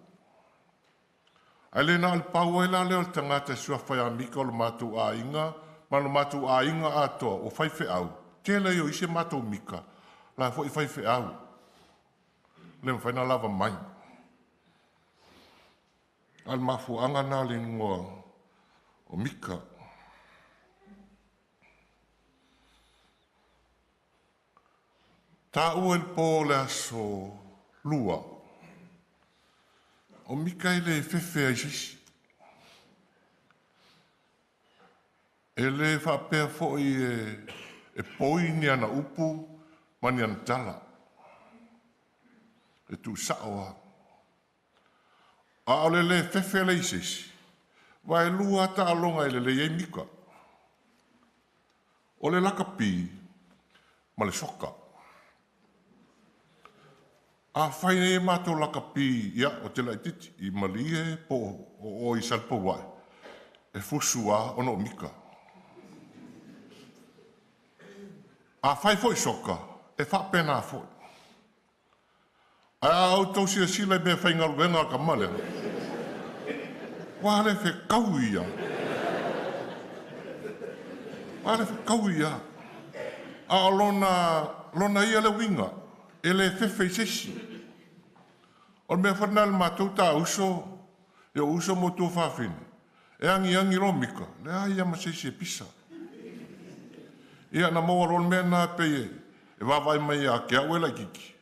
Ae le na o le pau ai la lea o le tagata e suafa ia Mika o le matou aiga ma lo matou aiga atoa o faifeau, tele ia o isi matou Mika la foi faifeau. Le mafai ona lava mai. A o le mafuaaga lena o le igoa o Mika. Taua i le po o le aso Lua, o Mika e le fefe lava i se isi. E le faapea foi e poi ni ana upu ma ni ana tala. E tuusao lava. A o le le fefe lea i se isi, aua e lua lava taaloga e lelei ai Mika. O le lakapi ma le soka. Afai nei e matou lakapi, ia, ou te laitiiti, i Malie po o o i Salepoai, e fusu lava ona o Mika. Afai foi soka, e faapena foi. Ae a outou silasila i meafaigaluega a le tama lea, ua le fetaui lava. Ua le fetaui lava. A o lona ia lea uiga, e le fefe i se isi. O le mea foi lena i le matou taauso, i ou uso ma ou tuafafine, e agiagi loa Mika, leai lava ma se isi e pisa. Ia na maua loa le mea lena pei e E vaavaai mai ia te au e laitiiti,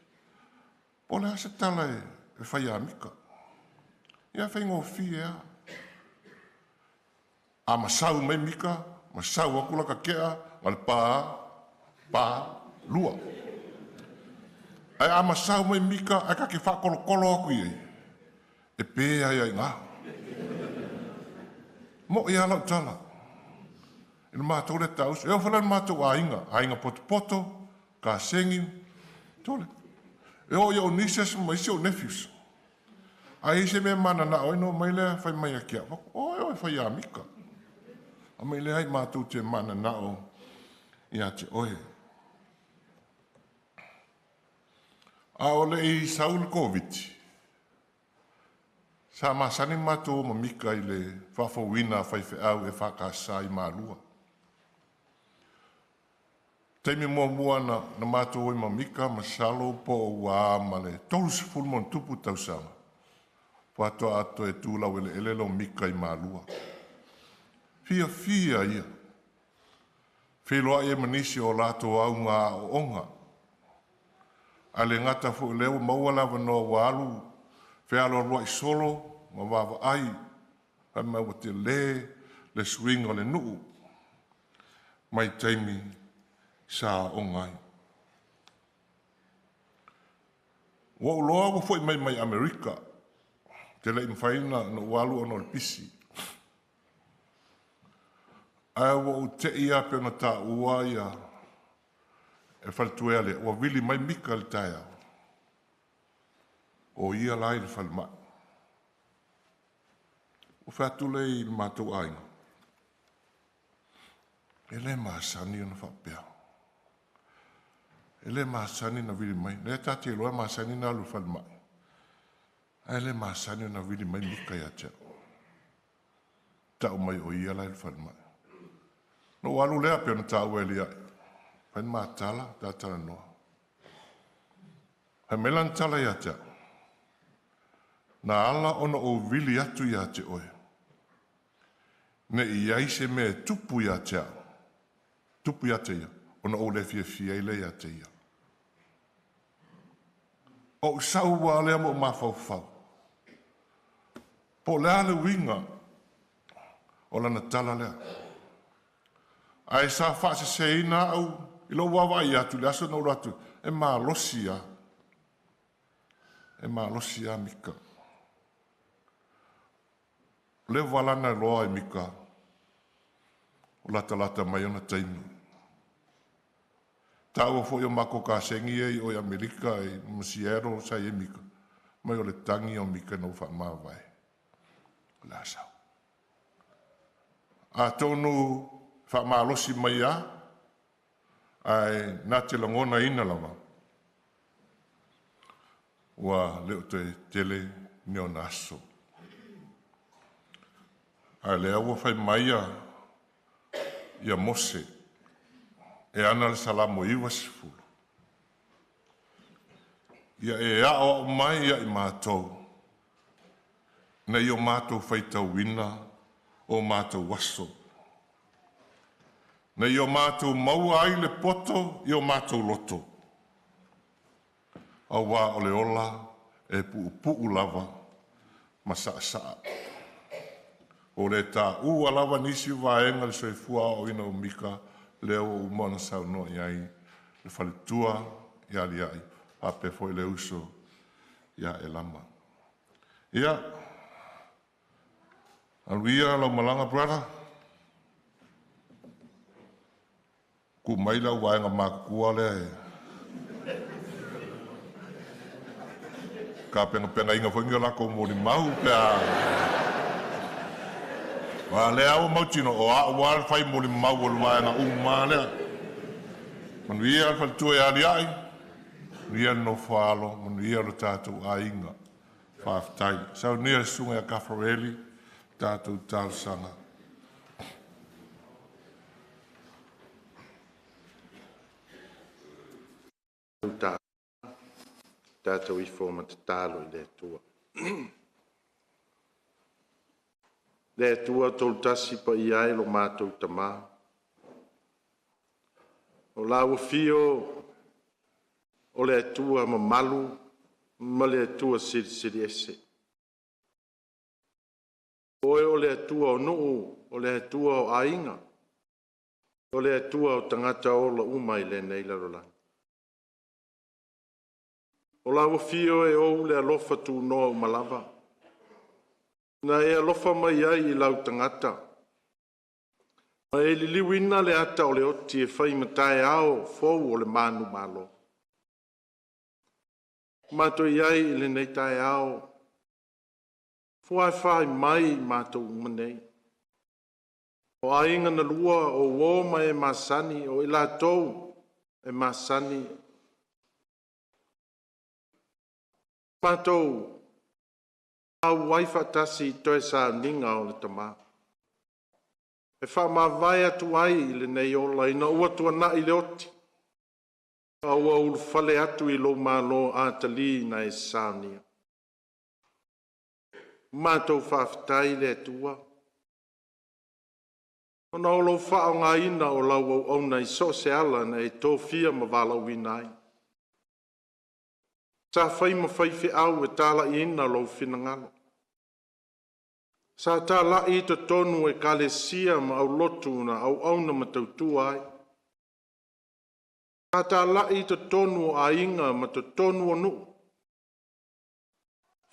po o le a se tala e fai ia Mika. Ia e faigofie lava. A masau mai Mika, masau atu lata tea na o le pa, pa, lua. Ae a masau mai Mika ae ta te faatolotolo atu i ai, e pe ai lava i ina. Mo'i lava lau tala i le matou lea taauso. E oo foi la i le matou aiga, aiga potopoto, kasegi, tole. E oo i ou nieces ma isi ou nephews. A i ai se mea e mananao ai ona omai lea fai mai ia te au, oe oe e fai ia Mika. Fai mai leai matou te mananao ia te oe. A o le i sau le Koviti, sa masani matou o ma Mika i le faafouina a faifeau EFKS i Malua. Taimi muamua na matou o ai ma Mika masalo po ua a ma le 30+ tausaga faatoa toe tu laueleele lea o Mika i Malua. Fiafia ia. Feiloai ai ma nisi o latou auga aooga. Ae le gata foi o lea ua maua le avanoa ua alu fealualuai solo ma vaavaai fai mai ua tele le suiga o le nuu mai taimi sa aooga ai. Ua ou iloa ua foi mai Amerika, ou te le i mafai ona ou alu ona o le pisi. Ae ua ou te i lava pei ona taua ia e faletua e Aliae, ua vili mai Mika i le taeao, o ia la e i le falemai. Ou fai atu lea i le matou aiga, e le masani ona faapea. E le masani ona vili mai. O lea ta te iloa e masani ona alu i le falemai, ae le masani ona vili mai Mika ia te au. Tau mai o ia la e i le falemai. Na ou alu lea pei ona taua e Aliae, fai le ma tala, ta talanoa. Fai mai lana tala ia te au, na ala ona ou vili atu ia te oe, ne i i ai se mea e tupu ia te au, tupu ia te ia, ona ou le fiafia ai lea ia te ia. Ou sau lava lea ma ou mafaufau, po o le a le uiga o lana tala lea. Ae sa faaseseina au i lou vaavaai atu i le aso na ou alu atu ai, e malosi lava. E malosi lava Mika. O lea ua lana loa e Mika, o latalata mai ona taimi. Taua foi o matou kasegi ia i o i Amerika i ma Seattle sa i ai Mika, mai o le tagi o Mika ina ua faamavae. O le a sau. Atonu faamalosi mai lava, ae na te lagonaina lava, ua le o toe tele ni ona aso. A o lea ua fai mai ia Mose e ana le Salamo 90, ia e aoao mai ia i matou ina ia o matou faitauina o matou aso, ina ia o matou maua ai le poto i o matou loto, aua o le ola e puupuu lava ma saasaa. O le taua lava nisi vaega o le soifua aoaoina o Mika, lea ua uma ona saunoa i ai le faletua ia Aliae faapea foi le uso ia Elama. Ia, alu ia lau malaga brother, tuu mai le au vaega matutua lea e tapenapenaina foi ni o latou molimau pe a... Aua o lea ua mautinoa o au lava le fai molimau o le vaega uma lava lea. Manuia le faletua ia Aliae, manuia le nofo a alo, manuia lo tatou aiga. Faafetai. Saunia le susuga ia Tafarelli tatou talosaga. Tatou ifo ma tatalo i le Atua. Le Atua tolutasi paia e lo matou Tama. O lau afio o le Atua mamalu ma le Atua silisili ese. O Oe o le Atua o nuu, o le Atua o aiga, o le Atua o tagata ola uma i lenei lalolagi. O lau afio e ou le alofa tunoa uma lava, na e alofa mai ai i lau tagata, ma e liliuina le ata o le oti e fai ma taeao fou o le manumalo. Ua matou i ai i lenei taeao, fuaifai mai i matou uma nei. O aiga na lua, o uo ma e masani, o i latou e masani, matou auai faatasi i toe sauniga o le Tama. E faamavae atu ai i lenei ola ina ua tuanai le oti, a ua ulufale atu i lou Malo atalii na e saunia. Matou faafetai i le Atua, ona o lou faaaogaina o lau auauna i so o se ala na e tofia ma valaauina ai. Sa fai ma faifeau e talaiina lou finagalo. Sa talai i totonu o ekalesia ma aulotu na auauna ma tautua ai. Sa talai i totonu o aiga ma totonu o nuu.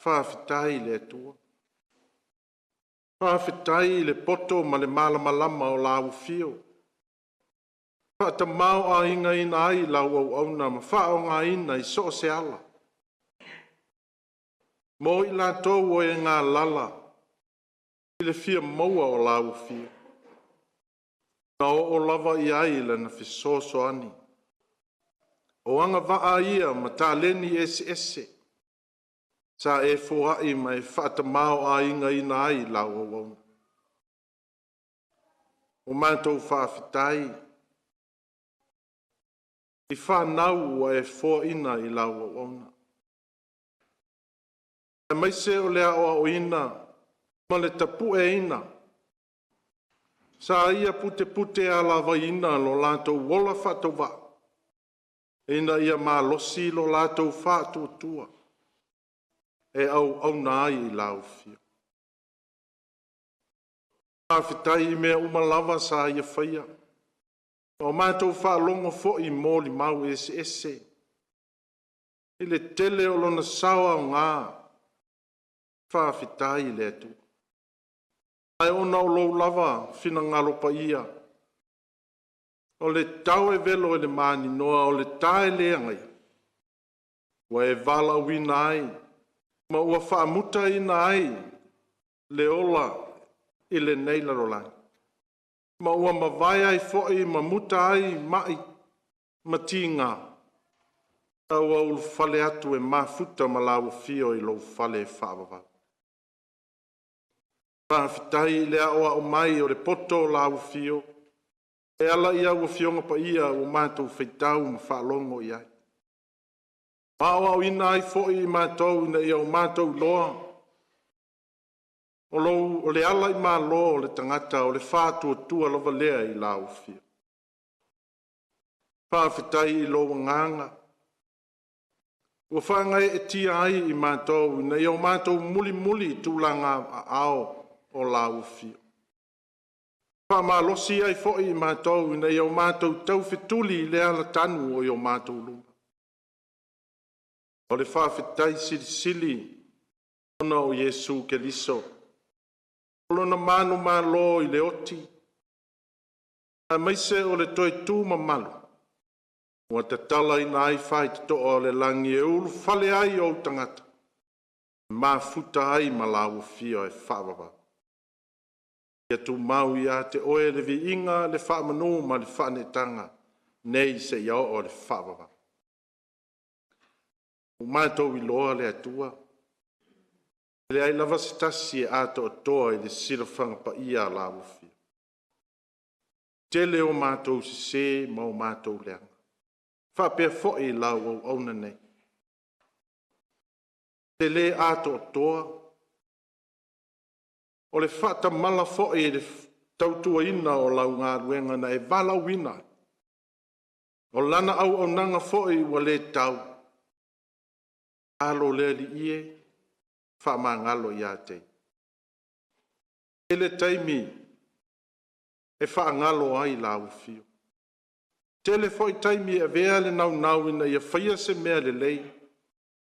Faafetai i le Atua. Faafetai i le poto ma le malamalama o lau afio. Faatamaoaigaina ai lau auauna ma faaaogaina i so o se ala. Mo i latou o e galala i le fia maua o lau afio. Na oo lava i ai lana fesoasoani. O agavaa ia ma taleni eseese sa e foai ma e faatamaoaigaina ai lau auauna. Ua matou faafetai i fanau ua e foaina i lau auauna. Aemaise o le aoaoina ma le tapueina sa ia putepute alavaiina lo latou ola faatauvaa ina ia malosi lo latou faatuatua e auauna ai i lau afio. Faafetai i mea uma lava sa ia faia. Ma o matou faalogo foi i molimau eseese i le tele o lona sao aoga. Faafetai i le Atua. Ae ona o lou lava finagalo paia, o le tau e velo i le maninoa, o le ta e le agaia, ua e valaauina ai ma ua faamutaina ai le ola i lenei lalolagi, ma ua mavae ai foi ma muta ai mai ma tiga, a ua ulufale atu e mafuta ma lau afio i lou fale faavavau. Faafetai i le aoao mai o le poto o lau afio e ala i au Afioga Paia ua matou faitau ma faalogo i ai. Aoaoina ai foi i matou ina ia o matou iloa o, lou, o le ala i malo o le tagata o le faatuatua lava lea i lau afio. Faafetai i lou agaga ua faagaeetia ai i matou ina ia o matou mulimuli i tulaga aao o lau afio. Faamalosi ai foi i matou ina ia o matou taufetuli i le alatanu o i o matou luma. O le faafetai silisili ona o Iesu Keriso, o lona manumalo i le oti, aemaise o le toe tu mamalu, ua tatalaina ai faitotoa o le lagi e ulufale ai ou tagata, e mafuta ai ma lau Afio e faavavau. Ia tumau ia te oe le viiga, le faamanu ma le faaneetaga, nei seia oo i le faavavau. Ua matou iloa le Atua, e leai lava se tasi e atoatoa i le silafaga paia a lau Afio. Tele o matou sese ma o matou leaga, faapea foi lau auauna nei. Te le atoatoa, o le faatamala foi i le tautuaina o lau galuega na e valaauina ai. O lana auaunaga foi ua le tau, Alo le alii e, faamagalo ia te ia. Tele taimi e faagalo ai lau afio. Tele foi taimi e avea le naunau ina ia faia se mea lelei,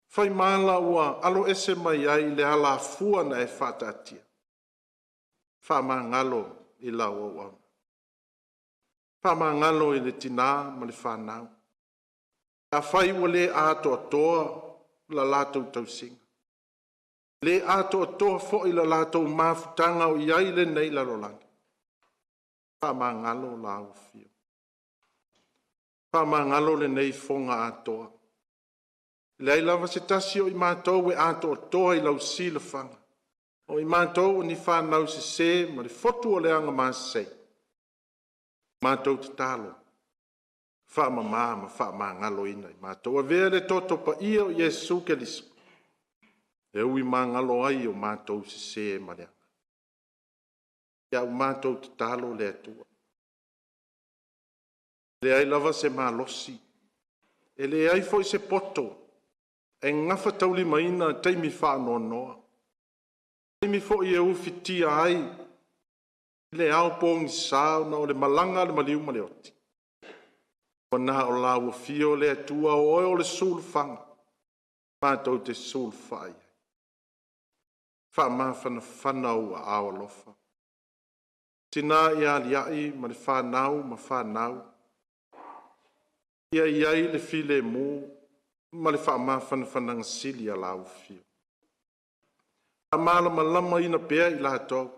fai ma ua aloese mai ai le alafua na e faataatia. Faamagalo i lau auauna. Faamagalo i le tinā ma le fanau. Afai ua le atoatoa la latou tausiga, le atoatoa foi la latou mafutaga o i ai lenei lalolagi, faamagalo lau afio. Faamagalo lenei foga atoa. E leai lava se tasi o i matou e atoatoa i lau silafaga, o i matou o ni fanau sese ma le fotu o le agamasei. Matou tatalo, faamama ma faamagaloina i matou. Avea le toto paia o Iesu Keriso e ui magalo ai o matou sese ma leaga. Ia u matou tatalo le Atua. E leai lava se malosi, e leai foi se poto e gafataulimaina taimi faanoanoa, taimi foi e ufitia ai le ao pogisa ona o le malaga a le maliu ma le oti. Ua na o lau afio le Atua o oe o le sulufaga, matou te sulufa ai. Faamafanafana ou aao alofa. Tina ia aliai ma le fanau ma fanau, ia i ai le filemu ma le faamafanafanaga sili a lau afio. Faamalamalamaina pea i latou,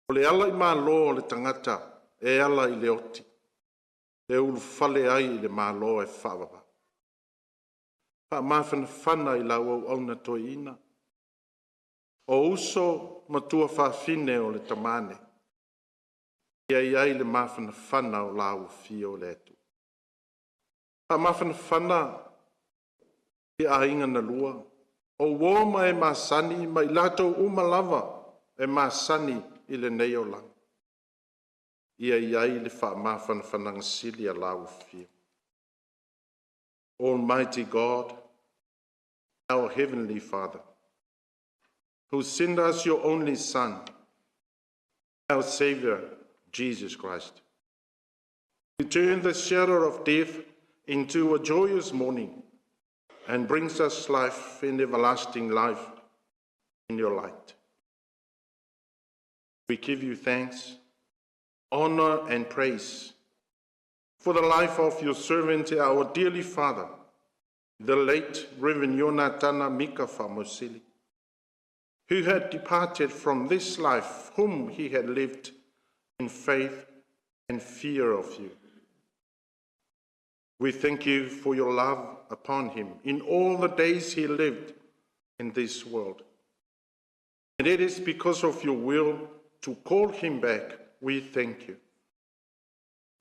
o le ala i malo o le tagata e ala i le oti, e ulufale ai i le Malo e faavavau. Faamafanafana i lau auauna toeaina, o uso ma tuafafine o le tamane, ia i ai le mafanafana o lau afio le Atua. Faamafanafana i aiga na lua, o uo ma e masani ma i latou uma lava e masani i lenei olaga. Ia i ai le faamafanafanaga sili a lau afio. Almighty God, our Heavenly Father, who sent us your only Son, our Savior, Jesus Christ, to turn the shadow of death into a joyous morning and brings us life in everlasting life in your light. We give you thanks, honor, and praise for the life of your servant, our dearly father, the late Reverend Ionatana Mika Faamausili, who had departed from this life, whom he had lived in faith and fear of you. We thank you for your love upon him in all the days he lived in this world. And it is because of your will to call him back, we thank you.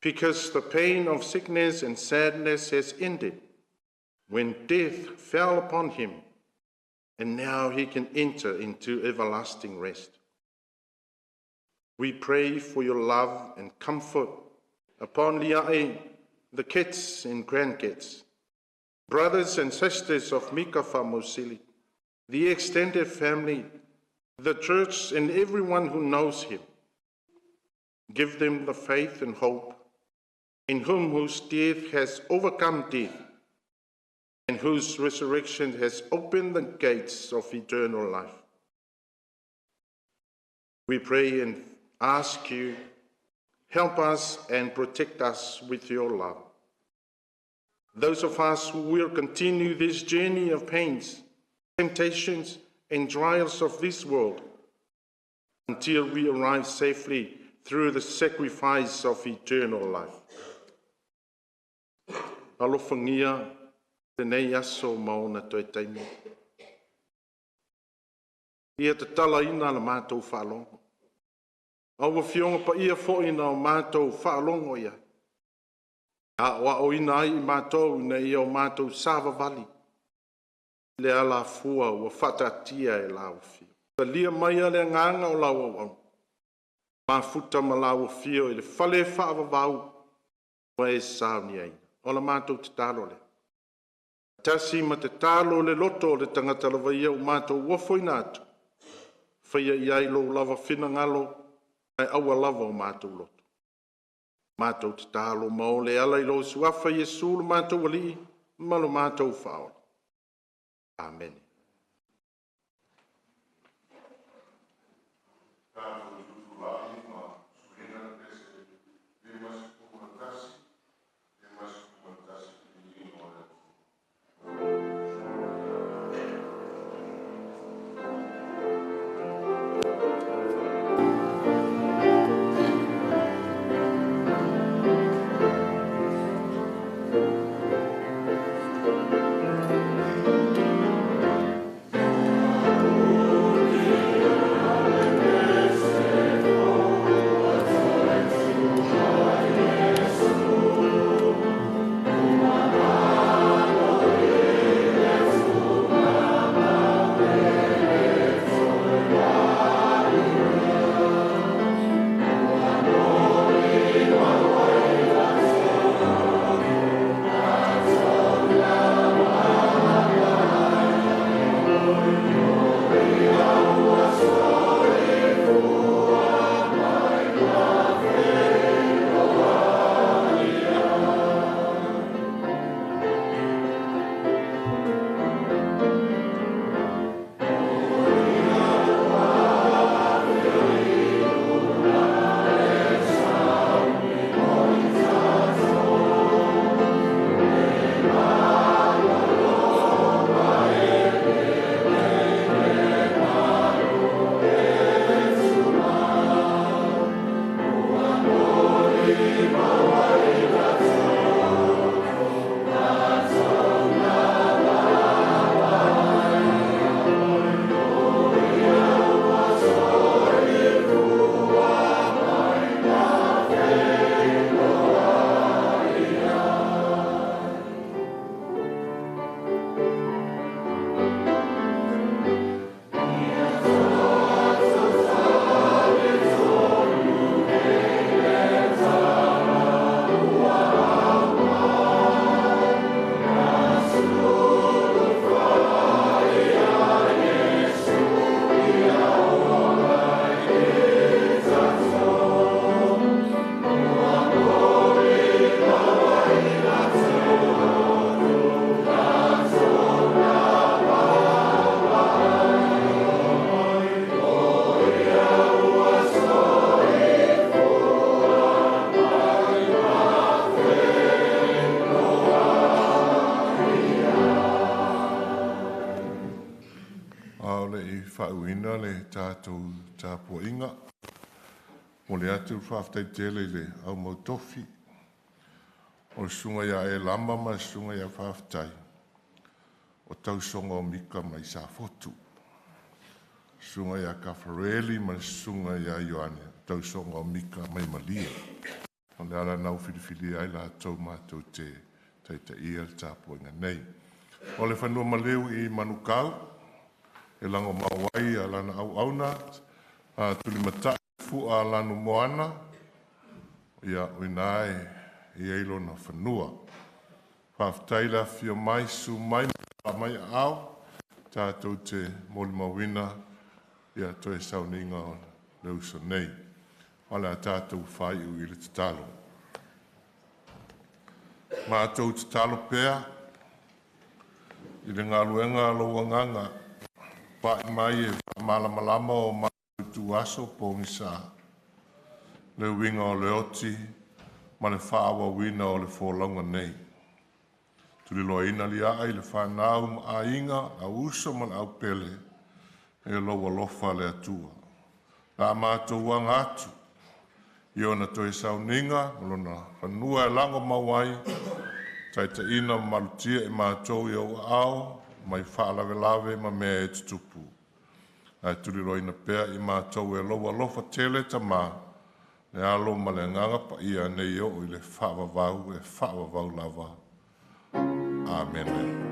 Because the pain of sickness and sadness has ended when death fell upon him, and now he can enter into everlasting rest. We pray for your love and comfort upon Lia'i, the kids and grandkids, brothers and sisters of Mika Faamausili, the extended family, the church, and everyone who knows him. Give them the faith and hope in whom whose death has overcome death and whose resurrection has opened the gates of eternal life. We pray and ask you, help us and protect us with your love. Those of us who will continue this journey of pains, temptations, and trials of this world until we arrive safely through the sacrifice of eternal life. Alofagia lenei aso ma ona toe taimi. Ia tatalaina la matou faalogo. Au afioga paia foi na o matou faalogo i ai. Aoaoina ai i matou ina ia o matou savavali i le alafua ua faataatia e lau afio. Talia maia le agaga o lau auauna, mafuta ma lau afio i le fale faavavau ua e sauniaina. O la matou tatalo lea. Faatasi ma tatalo le loto o le tagata lava ia ua matou ofoina atu, faia i ai lou lava finagalo ae aua lava o matou loto. Matou tatalo ma ole e ala i lo Suafa Iesu lo matou Alii ma lo matou Faaola. Amene. A o le i faauuina le tatou tapuaiga, momoli atu le faafetai tele i le au mautofi o le Susuga ia Elama ma le Susuga ia Faafetai, o tausoga o Mika mai Safotu. Susuga ia Caffarelli ma le Susuga ia Ioane, o tausoga o Mika mai Malie. O le ala lena ua filifilia ai latou matou te taitaia le tapuaiga nei. O le fanua maleu i Manukau, e lagomau ai lana auauna, Tulimatai Fua Lanumoana, ia o i ina e i ai lona fanua. Faafetai le afifio mai, susu mai ma mai aao, tatou te molimauina ia toe sauniga o le uso nei. O le a tatou faaiu i le tatalo. Matou tatalo pea i le galuega a lou Agaga, pa'i mai e faamalamalama o matou ituaso pogisa, le uiga o le oti ma le faaauauina o le folauga nei. Tuliloaina lia'a i le fanau ma aiga, au uso ma le aupele, e lou alofa le Atua. Le a matou aga atu i ona toe sauniga ma lona fanua e lagomau ai, taitaiina ma malutia i matou i ou aao mai faalavelave ma mea e tutupu. Ae tuliloaina pea i matou e lou alofa tele Tama, le Alo ma le Agaga Paia nei oo i le faavavau e faavavau lava. Amene.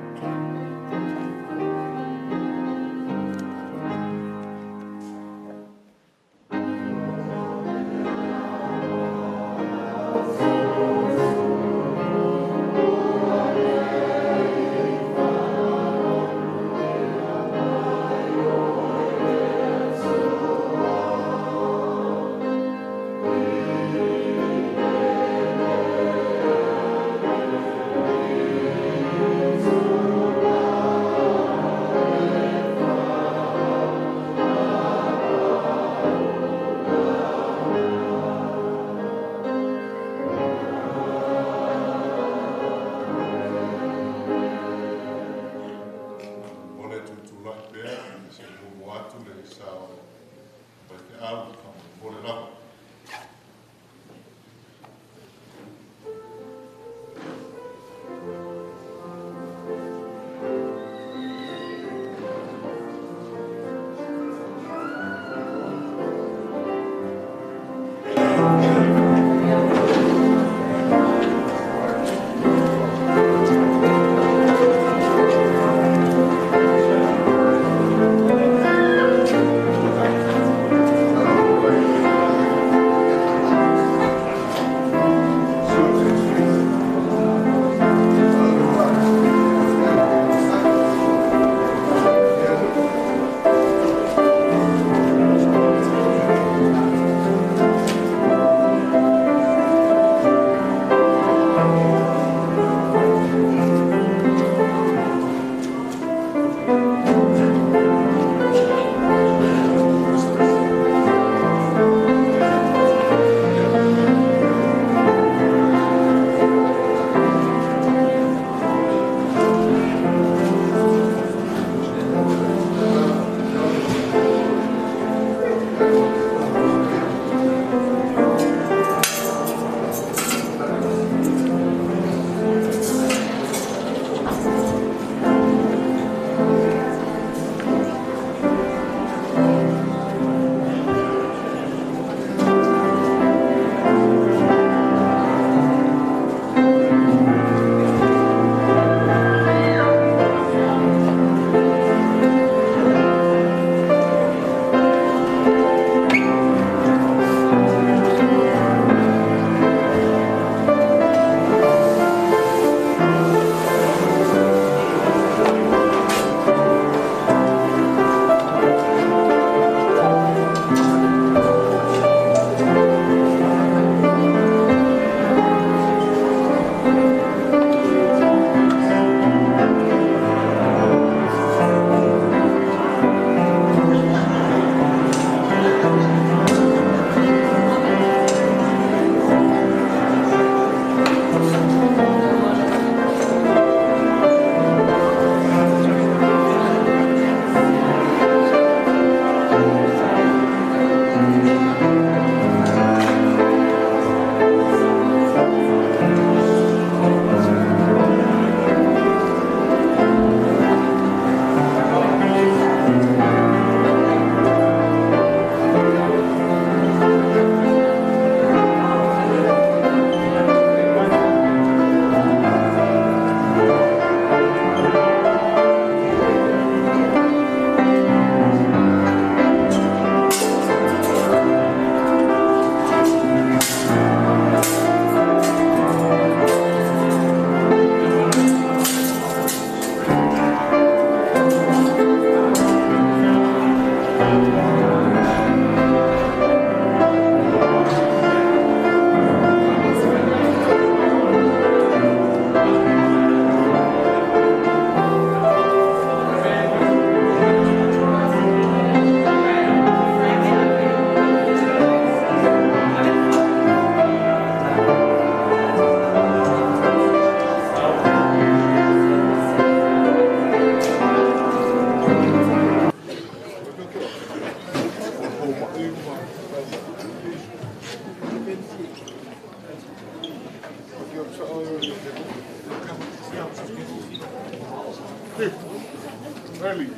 Early.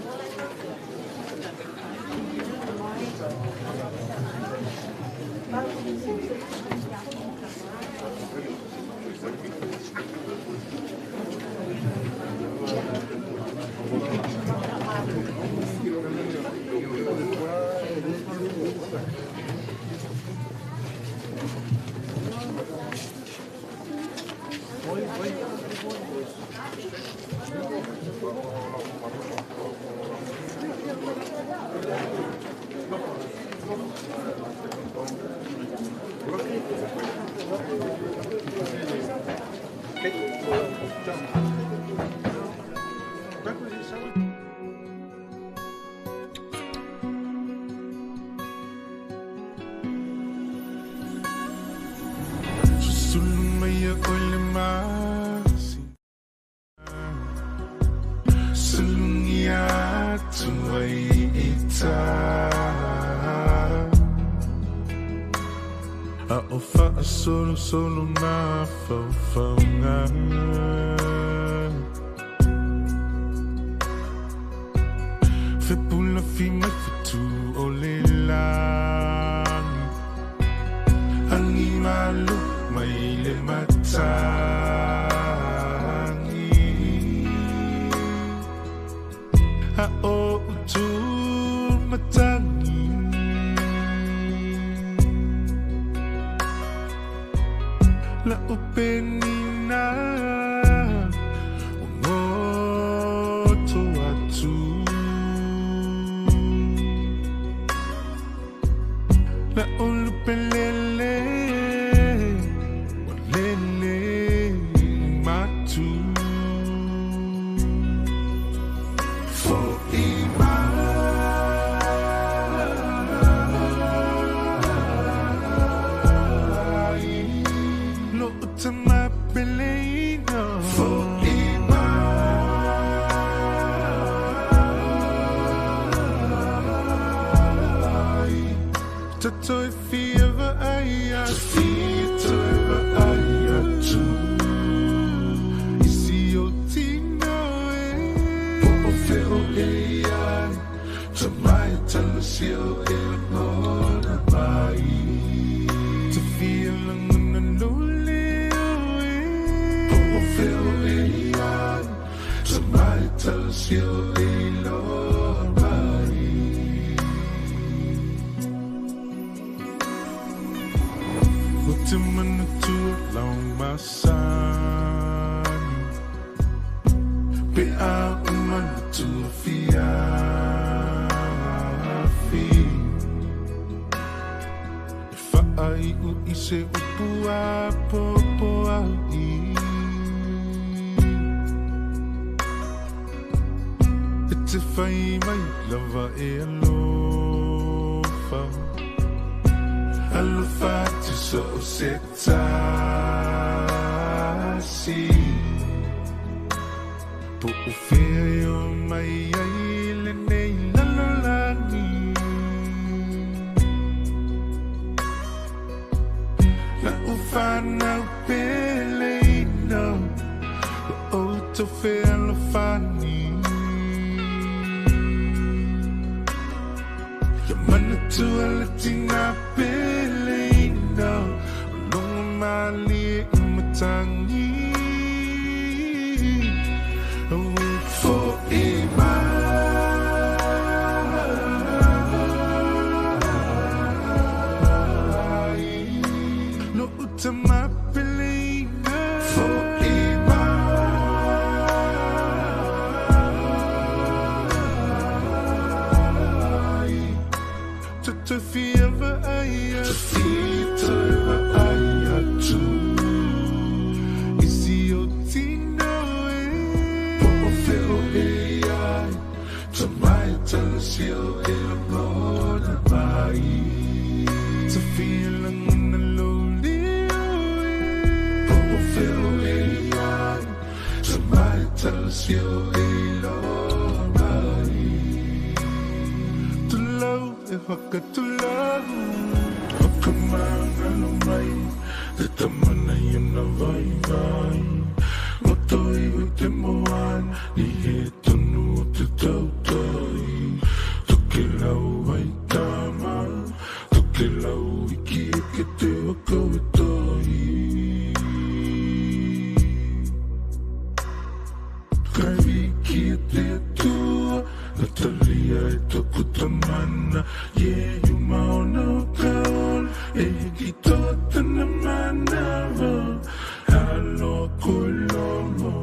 Susulu mai ia oe le masi Sulugia atu ai i tā A o faasolosolo mafaufauga Fepulafi mai fetu o le lagi Agi malo mai le matagi A o utu matagi La upenina o ngoto atu La ulupelele wa lele matu Fo'i mai Lo uta mapeleina Fo'i mai Tatoi fia vaai atu Tatoi vaai atu Isi o tino e Po o feo e ai Tamai talasi o e ngona mai Te fia langona lole o e Po o feo e ai Tamai talasi o e loa mai O te manatua lau masani Pe a o manatua fiafi E faaiu i se upu a popo ai E te fai mai lava e alofa Alofa atu so o se tasi Po o fea e o mai ai lenei lalolagi La u whanau peleina La o tau fealofani Ia manatua le tina peleina O logo malie i matangi Awe fo'i mai Lo uta mapeleina Fo'i mai Tatoi fia vaai atu Tatoi vaai atu Isi o tino e Po o feo e ai Tamai talasi o e langona mai Te fia langona lole o e Po o feo e ai Tamai talasi o e loa mai Tulau e whakatulau O ka mangalo mai Te tamana i ona vai vai te moana, ni he tonu o te tautai. Toke lau ai tama, toke lau iki e ke te waka e tai. Kai wiki e te atua, Natalia e toku tamana, ye yuma ona o kaola, e hiki toa tana manawa. Aloha koe lomo,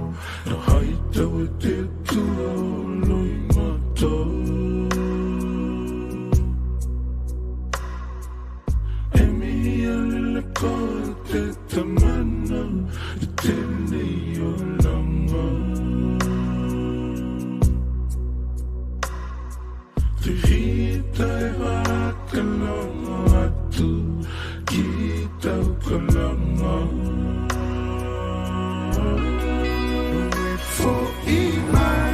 na haitau e te atua o Loimata. E mihi a lele koe te tamana, i tēnei olanga. Te hita e whakalongo atu ki tau kalanga. Fo'i mai.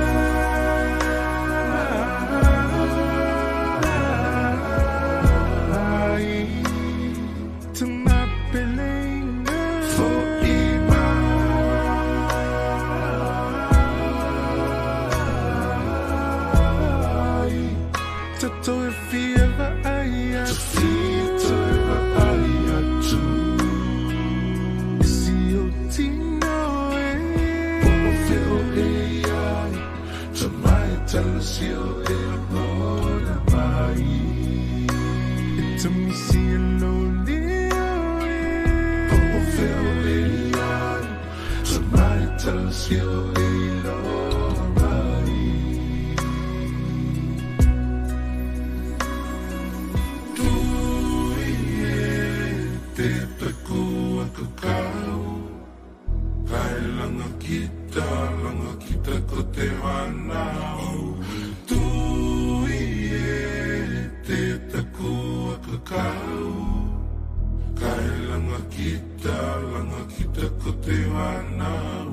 To my pelenga. Fo'i mai. Tato e fia vaai atu. Te vaai atu. Si o tino e. Po o feo e ai. Ta mai tala sio e lona mai. E tamisi e lo leo e. Po o feo e ai. Ta mai tala sio e lona mai. Tui e te taku a kakau. Kai langa kita, langa kita ko te whanau. Tui e te taku a kakau. Kai langa kita, langa kita ko te whanau.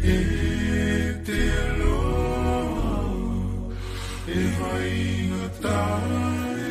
E te aloha, e vaingata e.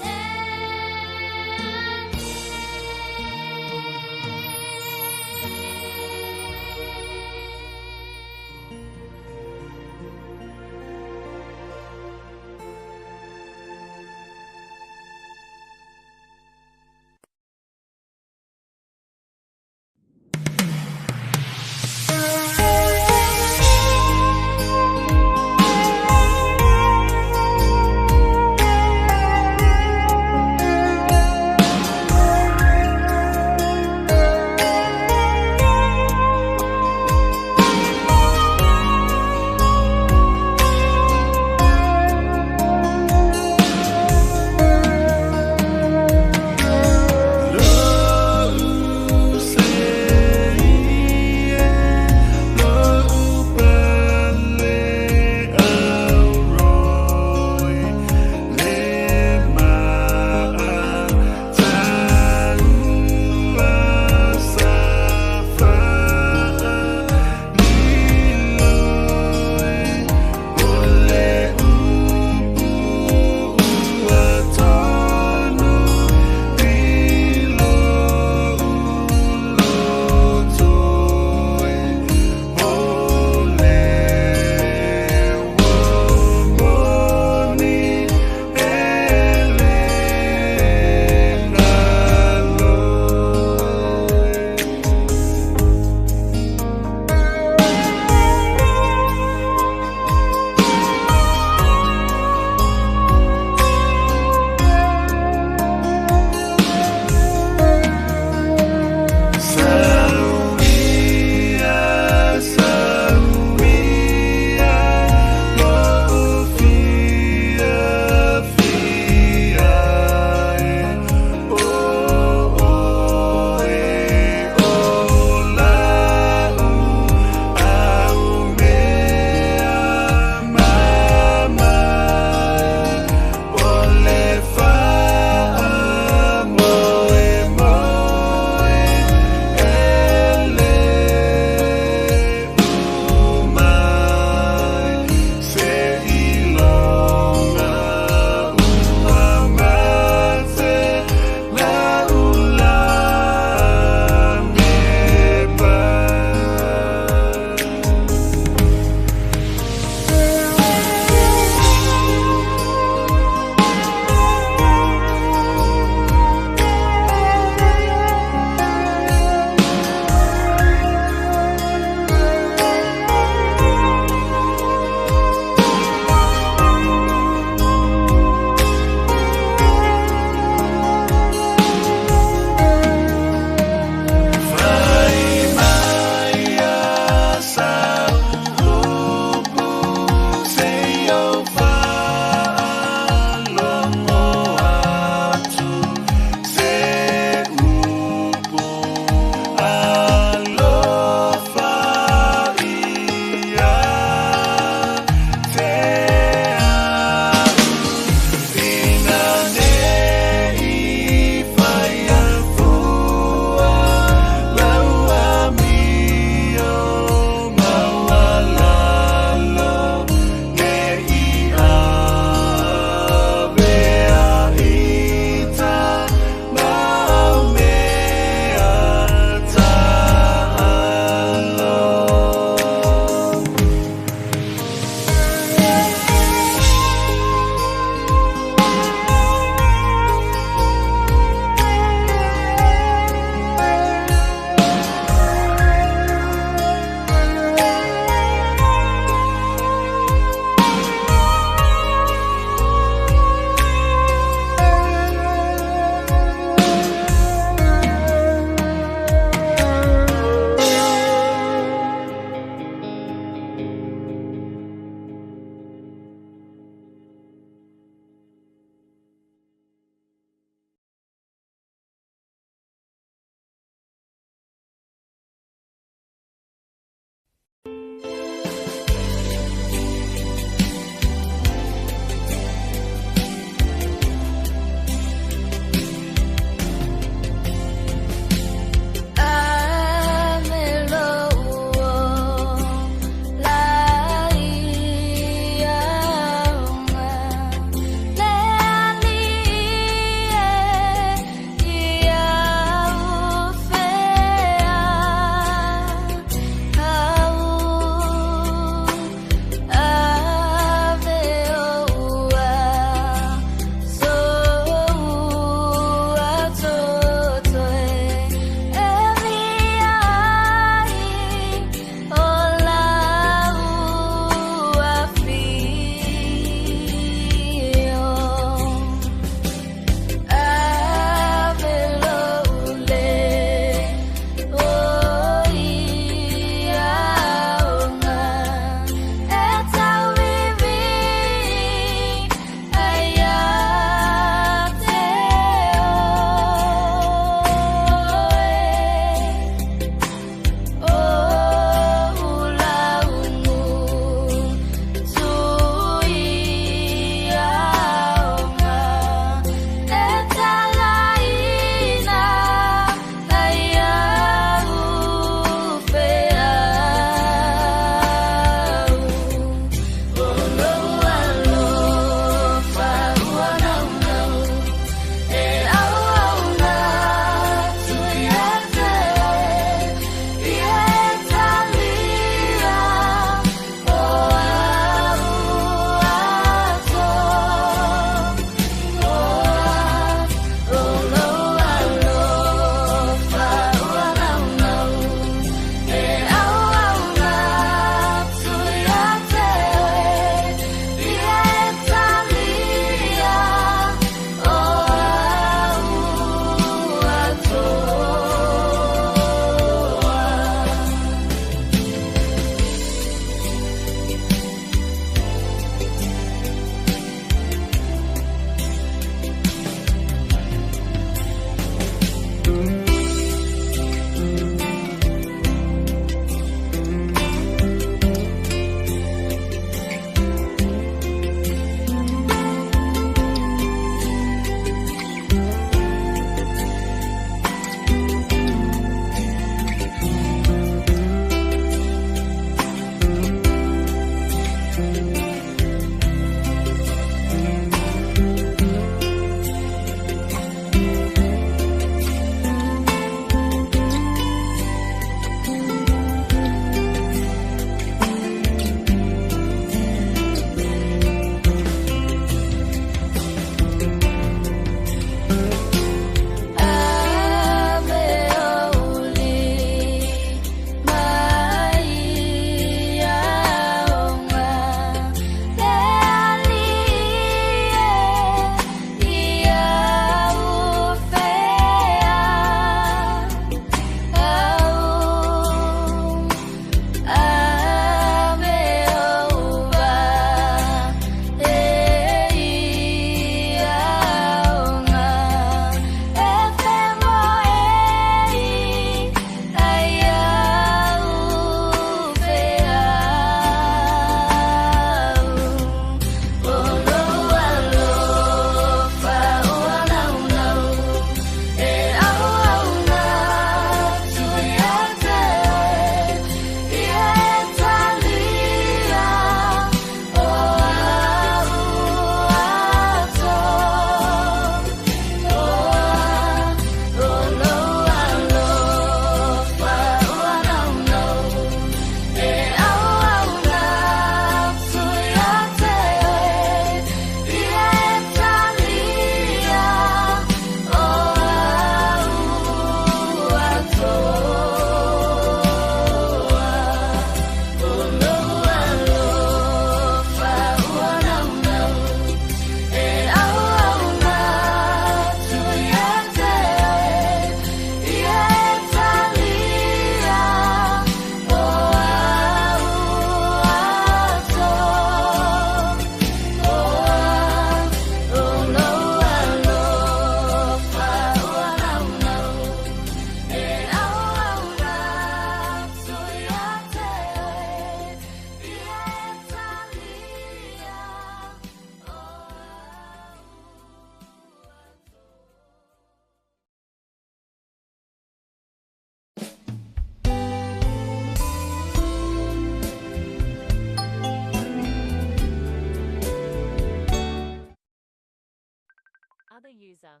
user.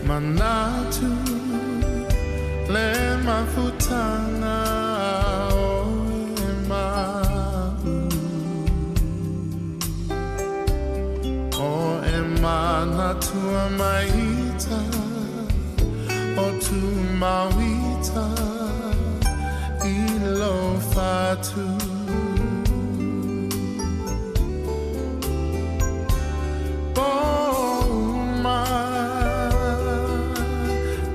Manatu le mafutanga o e ma'u O e manatua maita o tu mauita i lo fatu Pō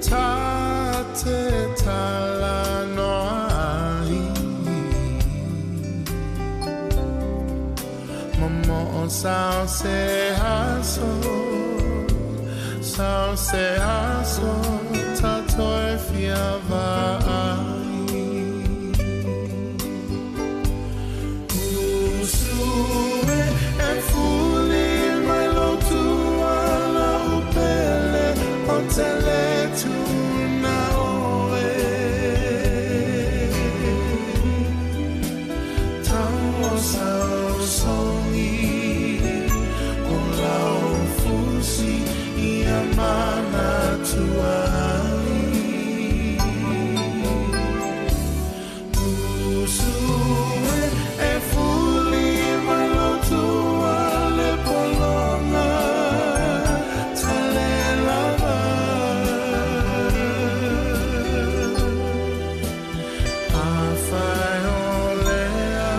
ta te tala noa ai Momo o sao se aso Sao se aso Ta toe fia vaai Usu e e fuli mai lo tuala o pele o te le tuna oe Tau o sao songi o lau fusi i a mana tuai Usu e e fuli mai lo tua le polonga tale lava A whai o lea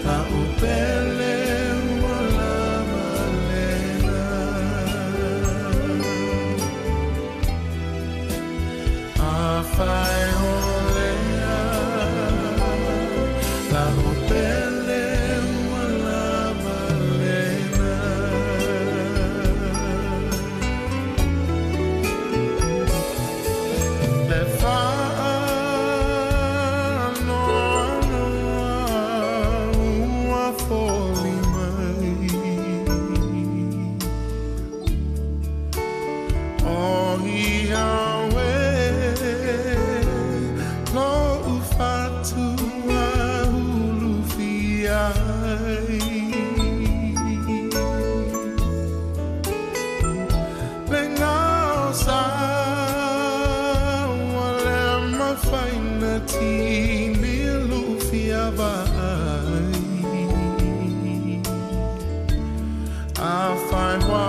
la upele ua lava lena A whai o lea la upele ua lava lena Le whaanoanoa ua foli mai O ia we lo ufatua hulu fiai Le ngao sa ua le mafaina tini lu fia vai A whai wā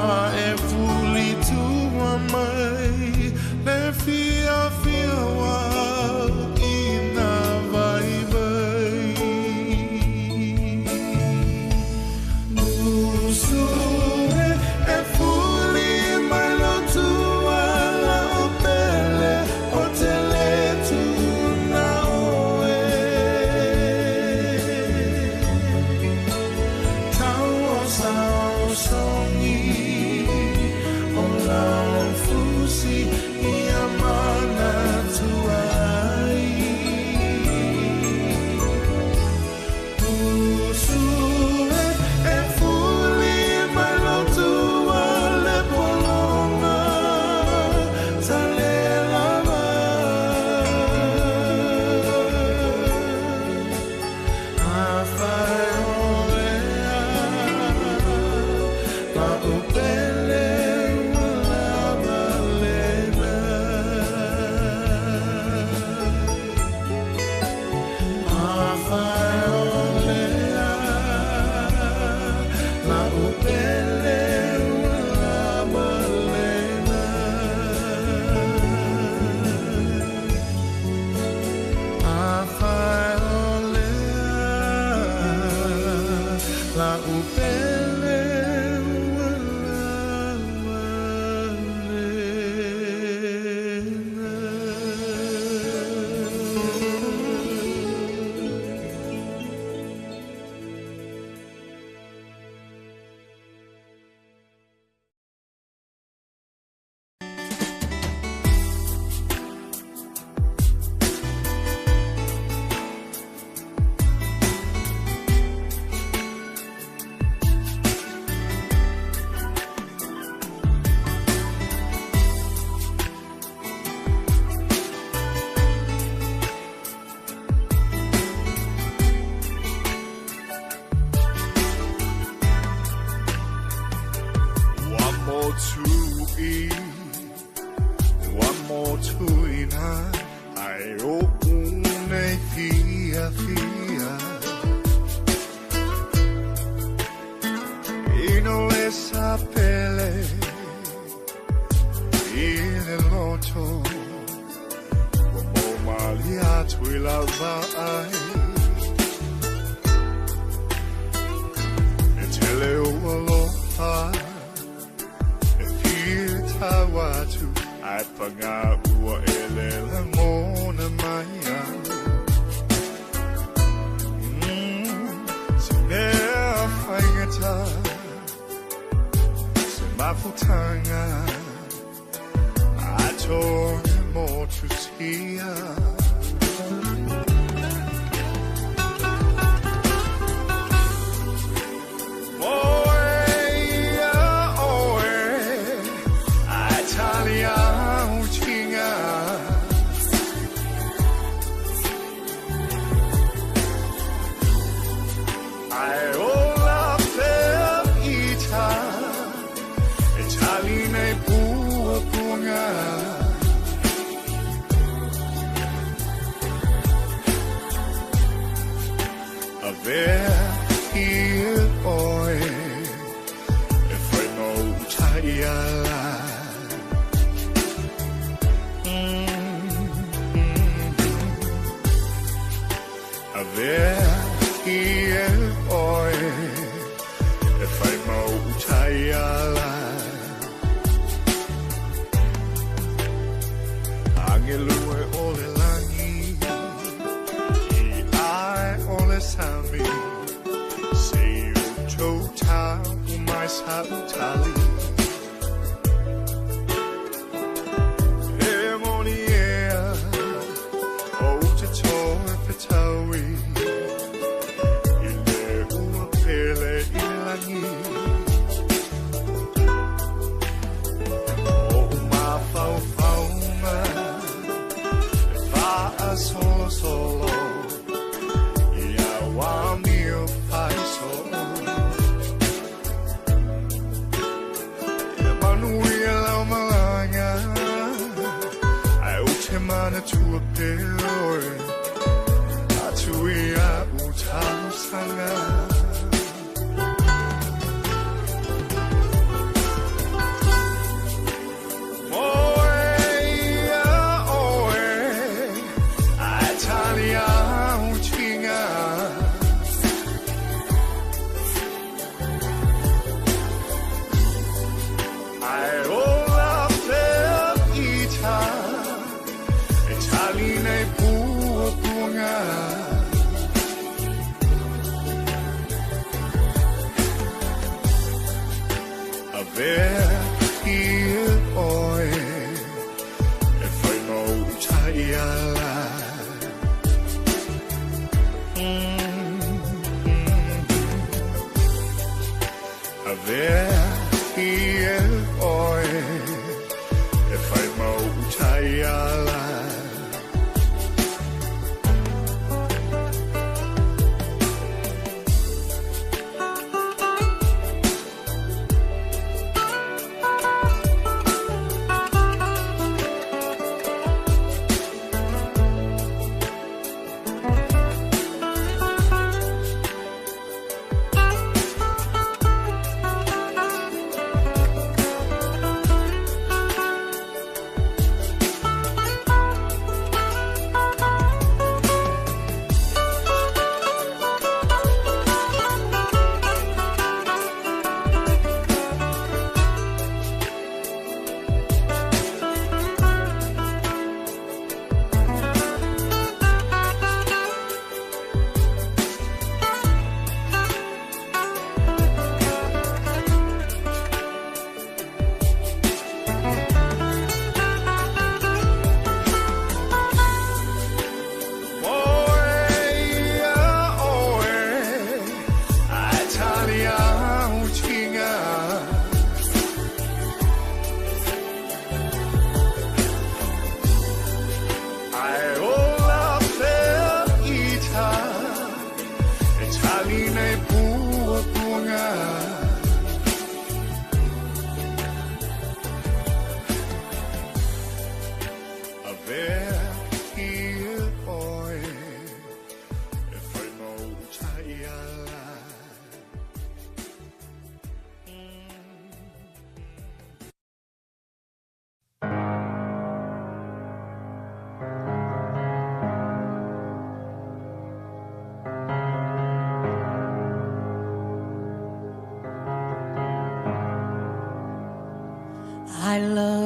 e fuli tua mai Le fia fia wā i nā vai vai Musu e e fuli mai lo tua la o pele o te le tuna oe Tau o sao songi o lau fusi i a mana tuai Usu e e fuli mai lo tua le polonga tale lava A whai o lea la upele ua lava lena A whai o lea la upele ua lava lena A whai o lea la upele ua lava lena. motuina ai o unei fia fia. Ino le sapele i le loto ua mo mali atu i la vaai. E tele o aloha e fia tau atu ai panga ua ele langona mai au. Se mea whaingata, se mafutanga, a tōna motu sia.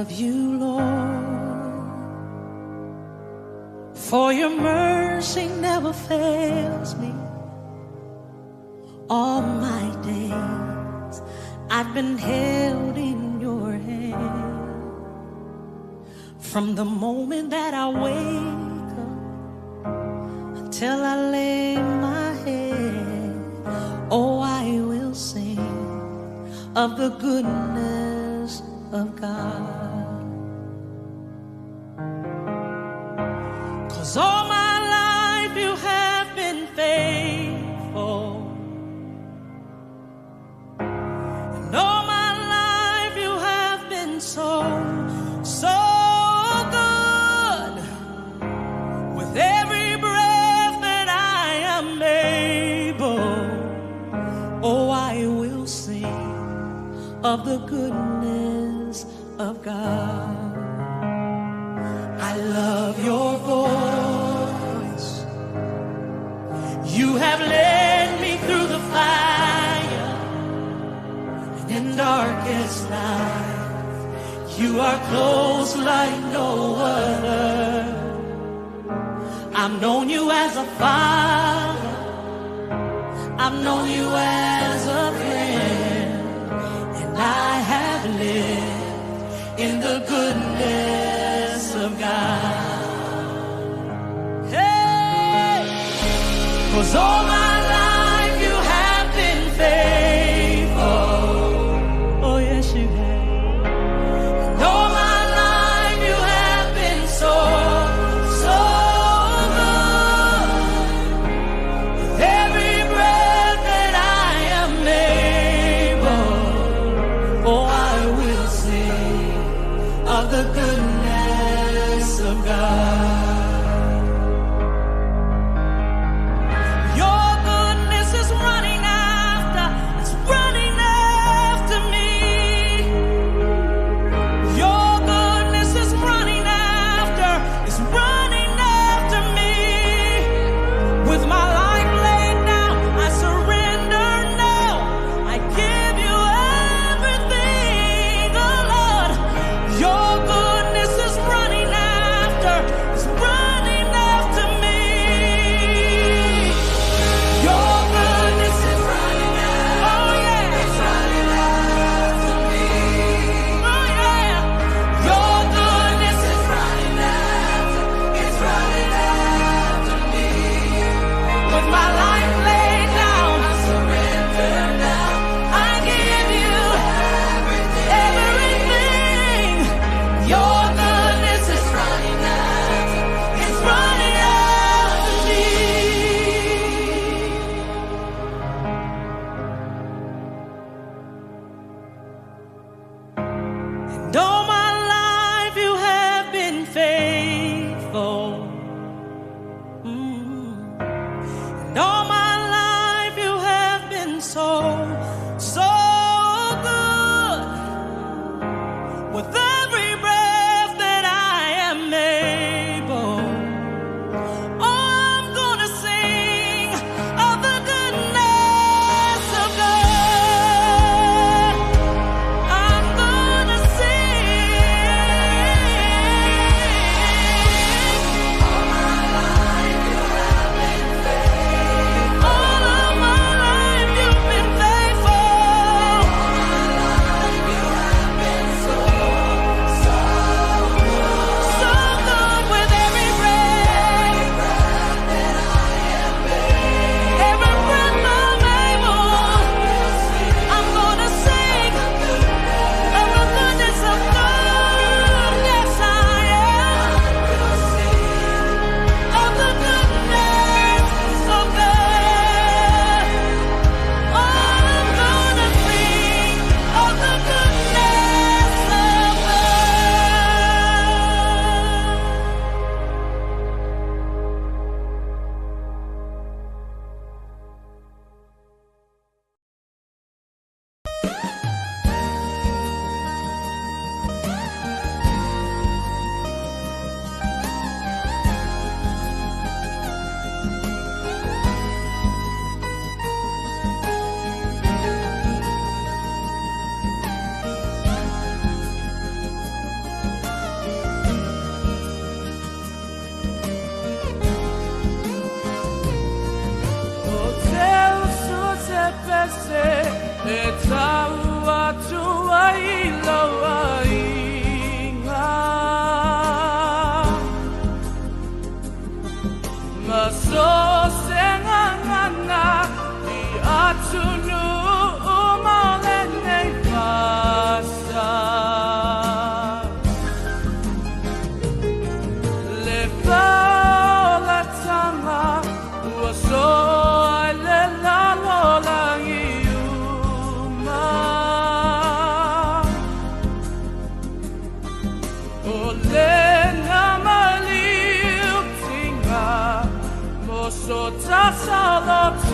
love you, Lord, for your mercy never fails me. All my days I've been held in your hand. From the moment that I wake up until I lay my head, oh, I will sing of the goodness of God. 'Cause all my life you have been faithful. And all my life you have been so, so good. With every breath that I am able, oh, I will sing of the goodness of God. I love your voice. You have led me through the fire and in darkest night. You are close like no other. I've known you as a father. I've known you as a friend. And I have lived in the goodness of God. Hey! 'Cause all my life you have been faithful. Oh, yes, you have. And all my life you have been so, so good. With every breath that I am able, oh, I will sing of the goodness of God. Your goodness is running after, it's running after me. Your goodness is running after, it's running after me. With my life laid down, I surrender now. I give you everything, oh Lord. Your goodness is running after, it's running after me. Your goodness is running after, oh yeah, it's running after me. Oh yeah, your goodness is running after, it's running after me. With my life laid down, I surrender now. I give you everything. Your goodness is running after, it's running after me. And all my life you have been faithful. And all my life you have been so, so good. With every breath O lena maliu tinga mo so tasalotonga.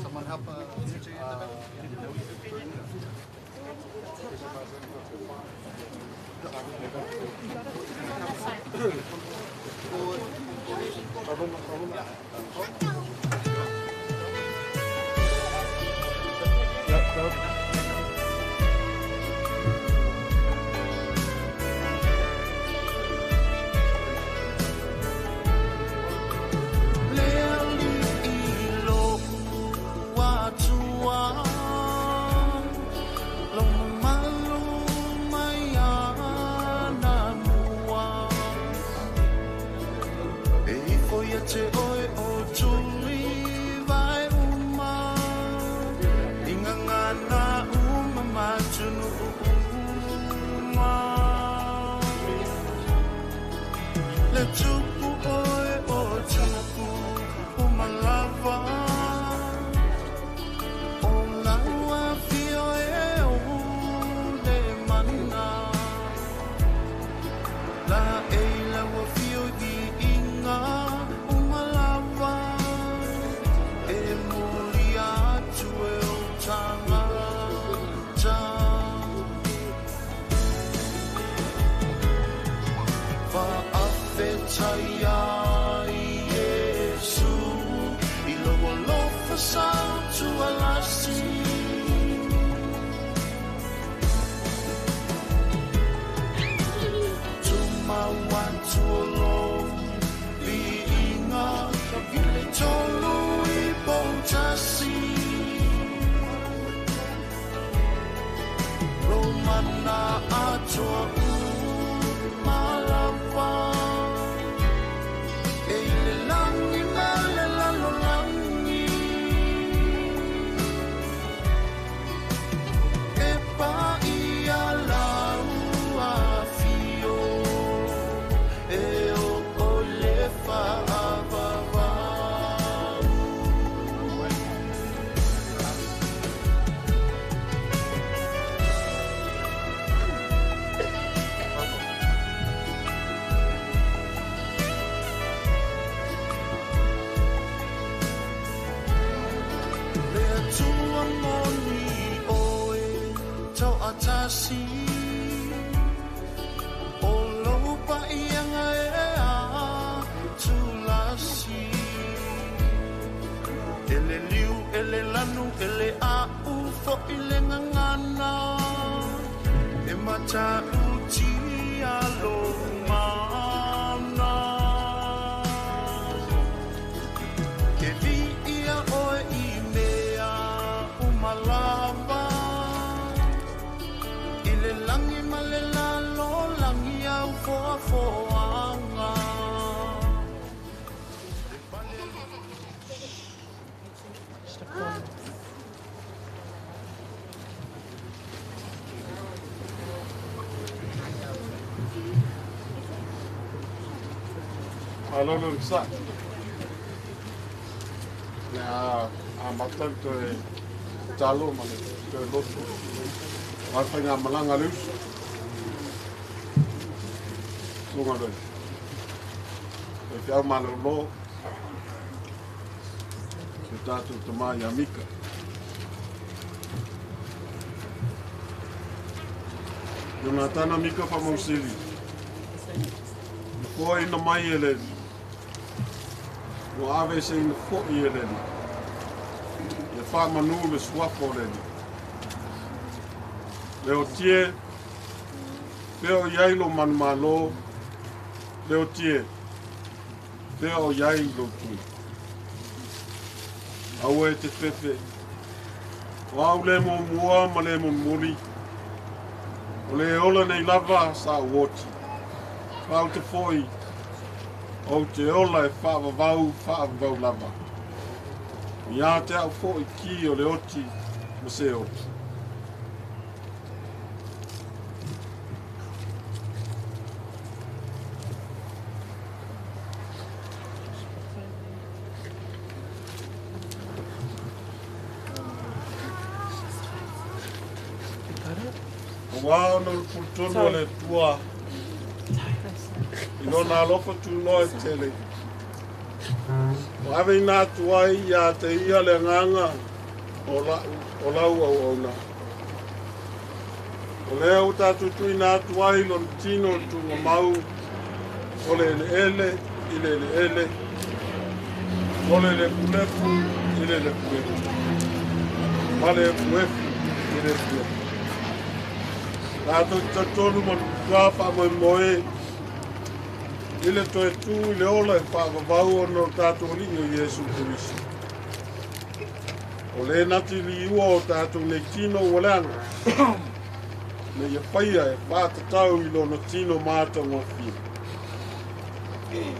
Someone help Tagana uma matunu uma. Le tupu oe o tupu umalava. O laua fio e o le mana. La e laua fio i inga umalava. E muri atu e o tangata. Whaafetai ai Yesu i lo alofa sa tualasi. Tumau atu o lo viinga i le tolu i poutasi. Lo mana atoa umalava. E i le langi ma le lalolangi. E pa ia lau afio. E o o le whaavavau. Le atua moni oe tau atasi. O lou paianga e a tulasi. E le liu, e le lanu, e le au fo i le ngangana. E mata uti a lo mana. Ke vi ia oe i mea umalava. I le langi ma le lalo langi au foa foanga. Alo le sa. Le a matau toe talo ma le toe lotu. Wa whainga malanga le uso. Tunga le. E whiau ma le lo. Se tātou te mai a Mika. Jonatana Mika whamausili. Foa ina mai e le. Ua ave se ina foi e le. Ia whamanu le suafa o le. Leo tie, peo iai lo manumalo. Leo tie, peo iai lo tui. Aue te fefe. O au le mo mua ma le mo muri. O le ola nei lava sa uoti. Pau te foi, o te ola e whaavavau, whaavavau lava. Ia te au foi ki o le oti, ma se oti. O wā ono le pulutonu o le tua. I nona alofa tūnoa e tele. O ave ina atu ai ia te ia le nganga o la, o lau au auna. O lea o tātou tuina atu ai lona tino le tūnga mau o le ele ele i le ele ele. O le lepulepu i le lepulepu. Ma le efuefu i le efuefu. Tātou tatonu ma tua whamoemoe i le toe tū i le ola e whaavavau ona o tātou alii o Iesu Keriso. O le nati li ua o tātou nei tino ua leanga. Me ia whaia e whātatau i lona tino mātau ngā whia.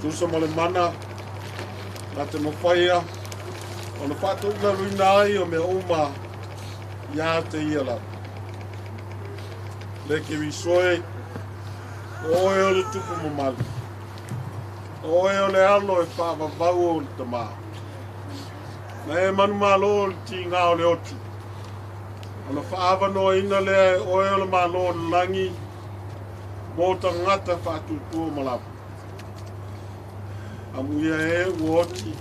Tusa ma le mana, nā te mawhaia, ona whātou ila ruina ai o mea uma Ia te ia lava. Le Keriso e, o oe o le tupu mamalu. O oe o le alo e faavavau o le tamā. Na e manumalo i le tigā o le oti. Ona faaavanoaina lea e oe o le Malo o le lagi mo tagata faatuatua ma lava. Amuia e ua oti,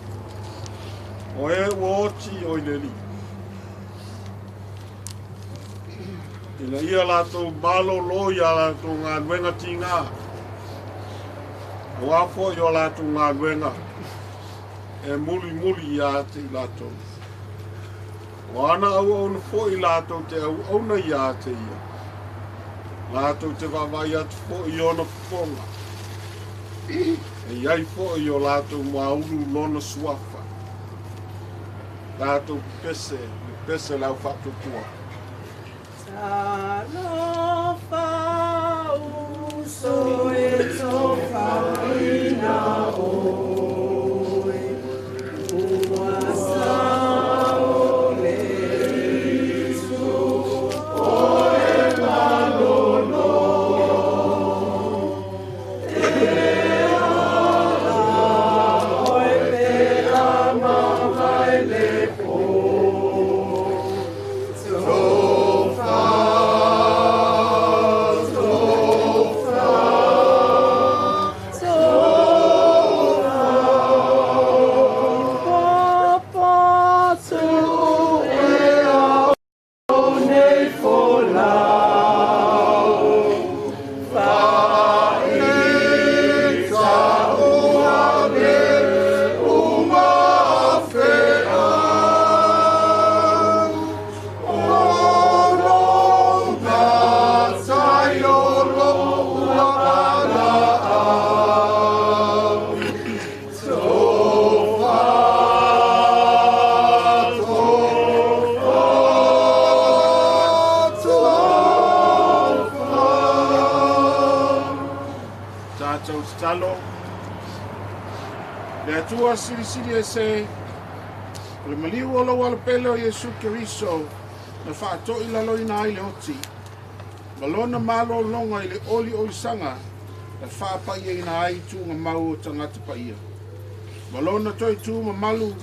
o e ua oti o i le Alii. Ina ia latou malōlō i a latou galuega tigā, auā foi o latou galuega e mulimuli ia te i latou. O ana auauna foi latou te auauna ia te ia. Latou te vaavaai atu foi i ona fofoga. E i ai foi i o latou muaulu lona suafa. Tatou pepese le pese a le aufaatuatua. Talofa uso e tofaina oe, ua sao le itu o le malolo. E ola oe pe a mavae le po. Tofa, tofa, tofa. Papa tu e au nei folau. Fa'ita ua me uma feau. O lou matai o lou valaau. Tofa, tofa, tofa. Tatou tatalo. Le Atua silisili ese, o le maliu o lou Alopele o Iesu Keriso na faatoilaloina ai le oti, ma lona malōloga i le oliolisaga na faapaiaina ai tuugamau o tagata paia. Ma lona toe tu mamalu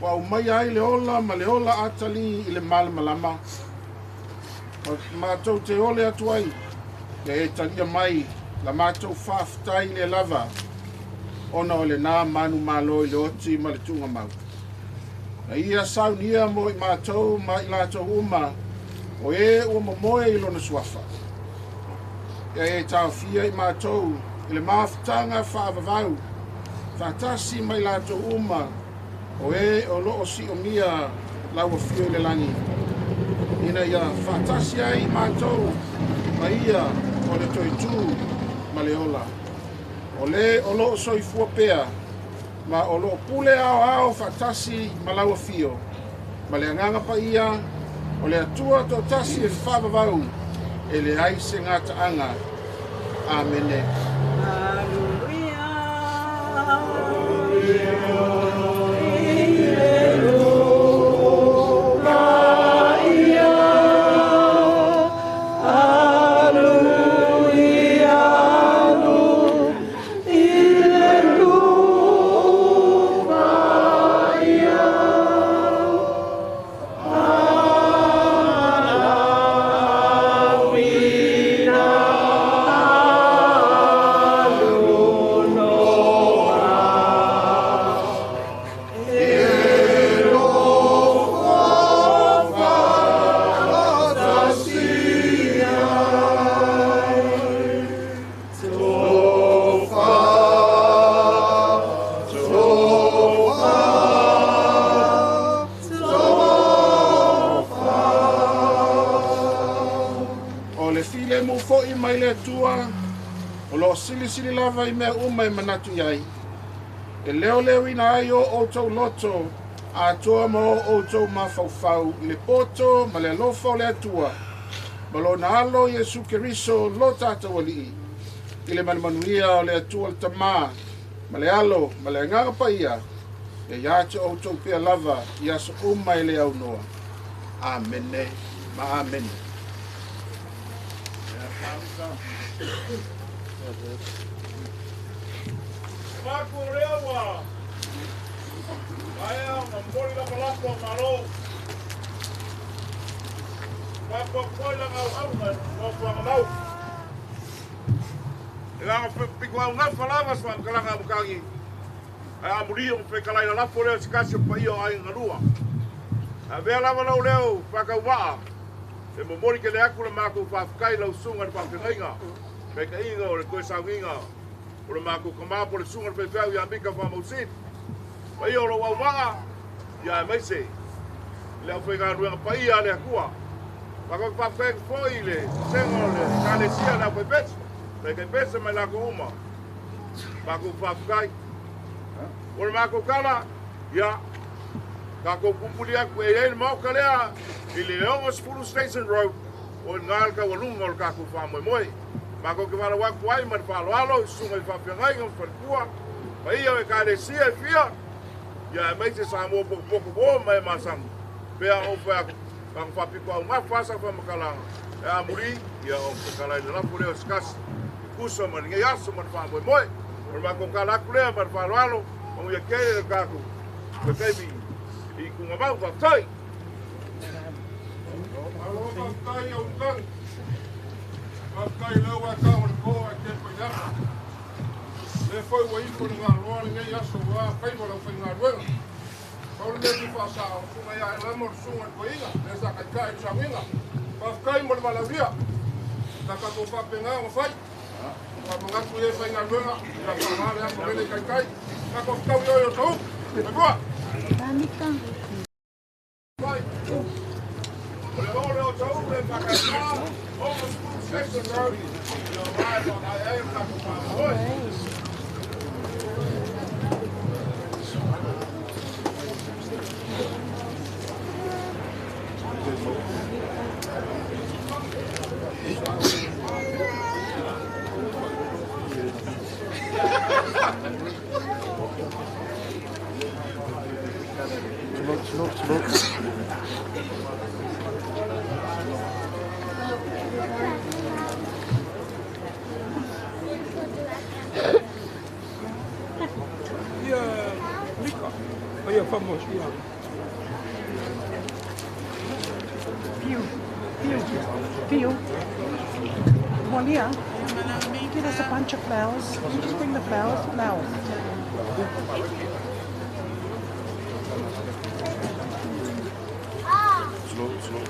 ua aumaia ai le ola ma le ola atalī i le malamalama. Ma matou te ole atu ai, ia e talia mai la matou faafetai le lava, ona o lenā manumalo i le oti ma le tuugamau. Na ia saunia mo i matou ma i latou uma, o e ua momoe i lona suafa. Ia e taofia i matou i le mafutaga faavavau, faatasi ma i latou uma, o e o loo siomia lau afio i le lagi. Ina ia faatasi ai i matou ma ia o le toetū ma le ola. O le o loo soifua pea, ma o loo pule aoao faatasi ma lau afio. Ma le Agaga Paia, o le Atua toatasi e faavavau, e leai se gataaga. Amene. Hallelujah. O le filemu foi mai le Atua, o loo silisili lava i mea uma e manatu i ai. E leoleoina ai o outou loto, atoa ma o outou mafaufau i le poto ma le alofa o le Atua, ma lona alo Iesu Keriso lo tatou Alii. I le manumanuia o le Atua le Tamā, ma le Alo, ma le Agaga Paia, ia ia te outou pea lava i aso uma e le aunoa. Amene. Ma amene. Maku lea ua maea ona momoli lapalapa o malo. Faapuapua i lana auauna i le nofoaga mau. E lana pitoaugafa lava se faamatalaga a matagi, ae amuli ona fetalai lalafo lea o se tasi o paia o aiga galua. Ae avea lava lou leo faatauvaa e momoli tele atu le matou faafetai i lau susuga i le faafeagaiga, taitaiga o le toe sauniga o le matou tama po o le susuga i le faifeau ia Mika Faamausili. Paia o lou auvaa, ia aemaise i le aufaigaluega paia a le Atua. Matou te faafetai atu foi i le vasega o le Ekalesia le Aufaipese, Taitaipese ma i latou uma. Matou faafetai. O le matou tala, ia, tatou pupuli atu e i ai le maota lea i le 60 Station Road, o i ina le taualuga o le tatou faamoemoe. Matou te valaau atu ai ma le faaaloalo i susuga i faafeagaiga ma faletua, paia o Ekalesia e fia, ia aemaise Samoa potopoto ua ma e masani, pea ona ou fai atu, tago faapitoaugafa lava sa faamatalaga, e amuli, ia ona fetalai le lafo lea o se tasi, e tusa ma lenei aso ma le faamoemoe. O le matou tala atu lea ma le faaaloalo, manuia tele le tatou toe taimi i Tugamau. Faafetai. Malo faafetai i au tagi. Faafetai i lau atao o le po ae tepa i lalo. Lea foi ua ifo i le galoa lenei aso ua faiva o le aufaigaluega. Pau le mea fia faasao, o le susuga ia Elama o le susuga i le toeaina, lea sa taitai i le sauniga. Faafetai mo le valaaulia. Sa tatou faapena ona fai. Faamanatu i e faigaluega, ia faaaoga le aso lele i taitai. Tatou fetau i oe o Tauu. Faifua! O le ole o Tauu e whakatā, 60 Station Road, i o mai whakae ai o tatou faamoemoe. Ia Mika, ia whamosia. Piu, piu, piu. Walia, get us a bunch of flowers. You just bring the flowers, flowers. Slow, slow.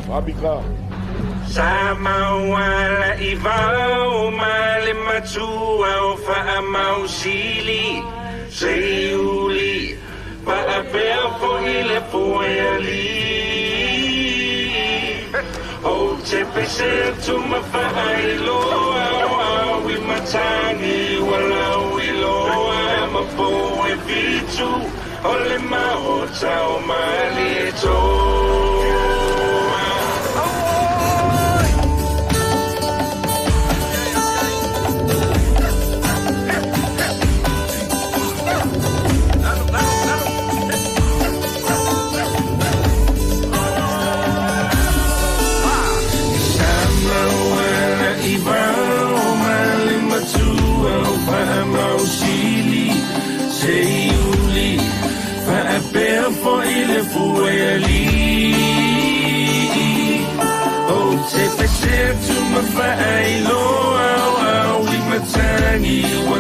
Mabika. Sa mauala i vao ma le matua o faamausili seiuli faapea foi le foeali o te pese atu ma faailoa o au i matagi ua lauiloa ma pou e fitu o le maota o Malietoa. Sa i vao ma le matua o faamausili seiuli faapea foi le fuealii o te pese atu ma faailoa o au i matagi ua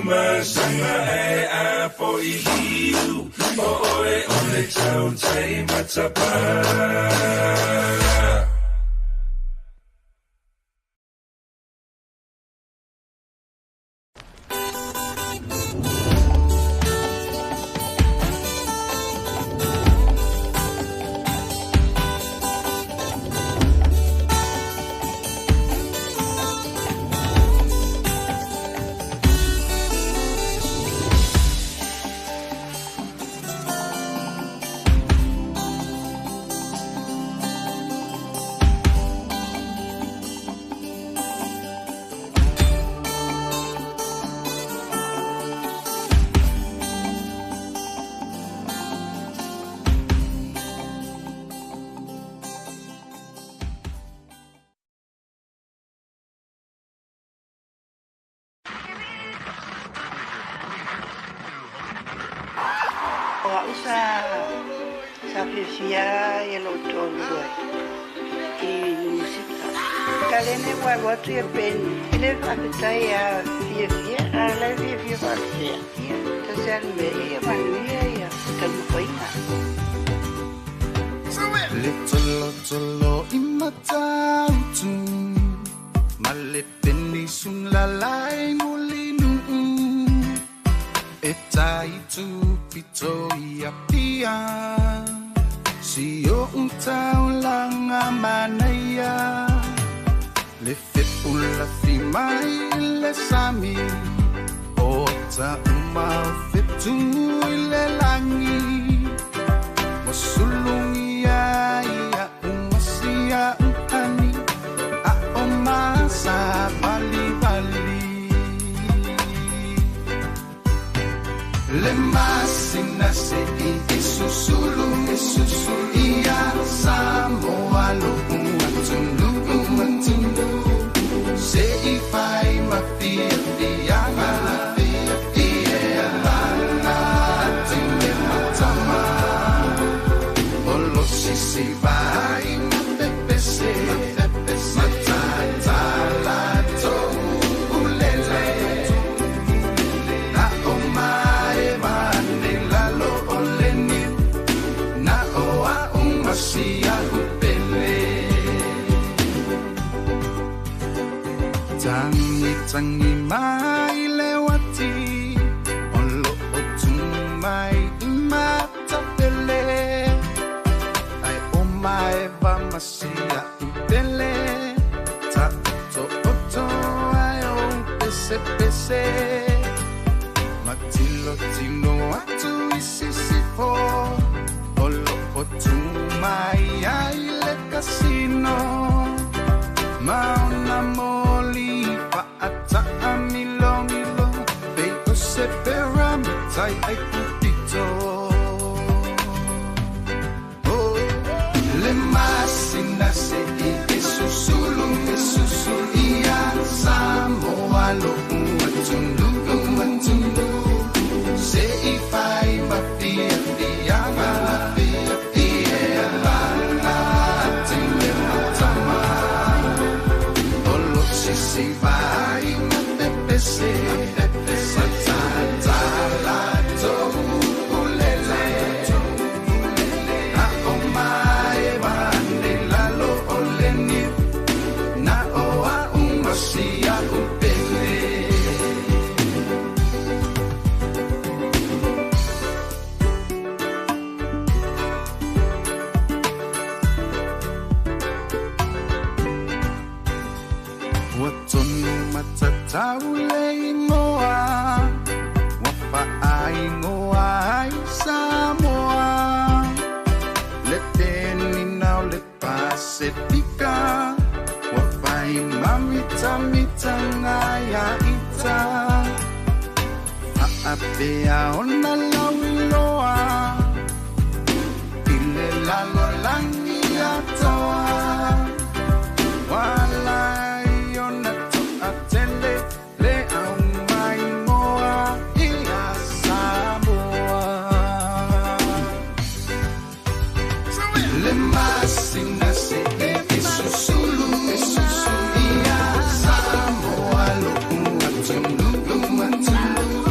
Masaga e a po i hiu O oe o le tautai matapala. O a'u sa sa fiafia ia lo'u toalua i musika. Kalene ua alu atu ia Peni i le faafetai a fiafia a o la e fiafia faapea. Ia tasi a le mea ia manuia ia taumafaiga. Le tolotolo i Matautu ma le penisula i Mulinuu e tai tupito i Apia si o'u taulaga manaia le fepulafi mai le sami o taʻuma o fetu i le lagi ua sulugia ia umasia uhani a o masa valivali le masina se'i e susulu e susulu ia Samoa lo'u atunuu atunuu se'i fai ma fiafiaga ia lana tine matama o lo sisi vai ma pepese matatala to'ulele a o mae mane lalo o le niu na o a'u masia upele. Tangi tangi mai le wati o lo o mai i matapele ai o mai va masia upele ta to oto ai o pese pese matilo tilo atu i sisifo o lo o mai ai le kasino maona moli fa'ata'a milomilo pei o se pera matai ai pupito. Oh, le masina se'i e susulu e susulu ia Samoa lo'u atunuu atunuu se'i fai ma fiafiaga ia lana tine matama o lo sisi vai ma pepese matatala to'ulele a o mae mane lalo o le niu na o a'u masia upele. Ua tonu matatau le igoa ua fa'aingoa ai Samoa le penina o le Pasifika ua fai mamitamitaga ia ita fa'apea ona lauiloa i le lalolagi atoa Walai ona to'atele le aumaingoa ia Samoa. Le masina se'i e susulu e susulu ia Samoa lo'u atunuu atunuu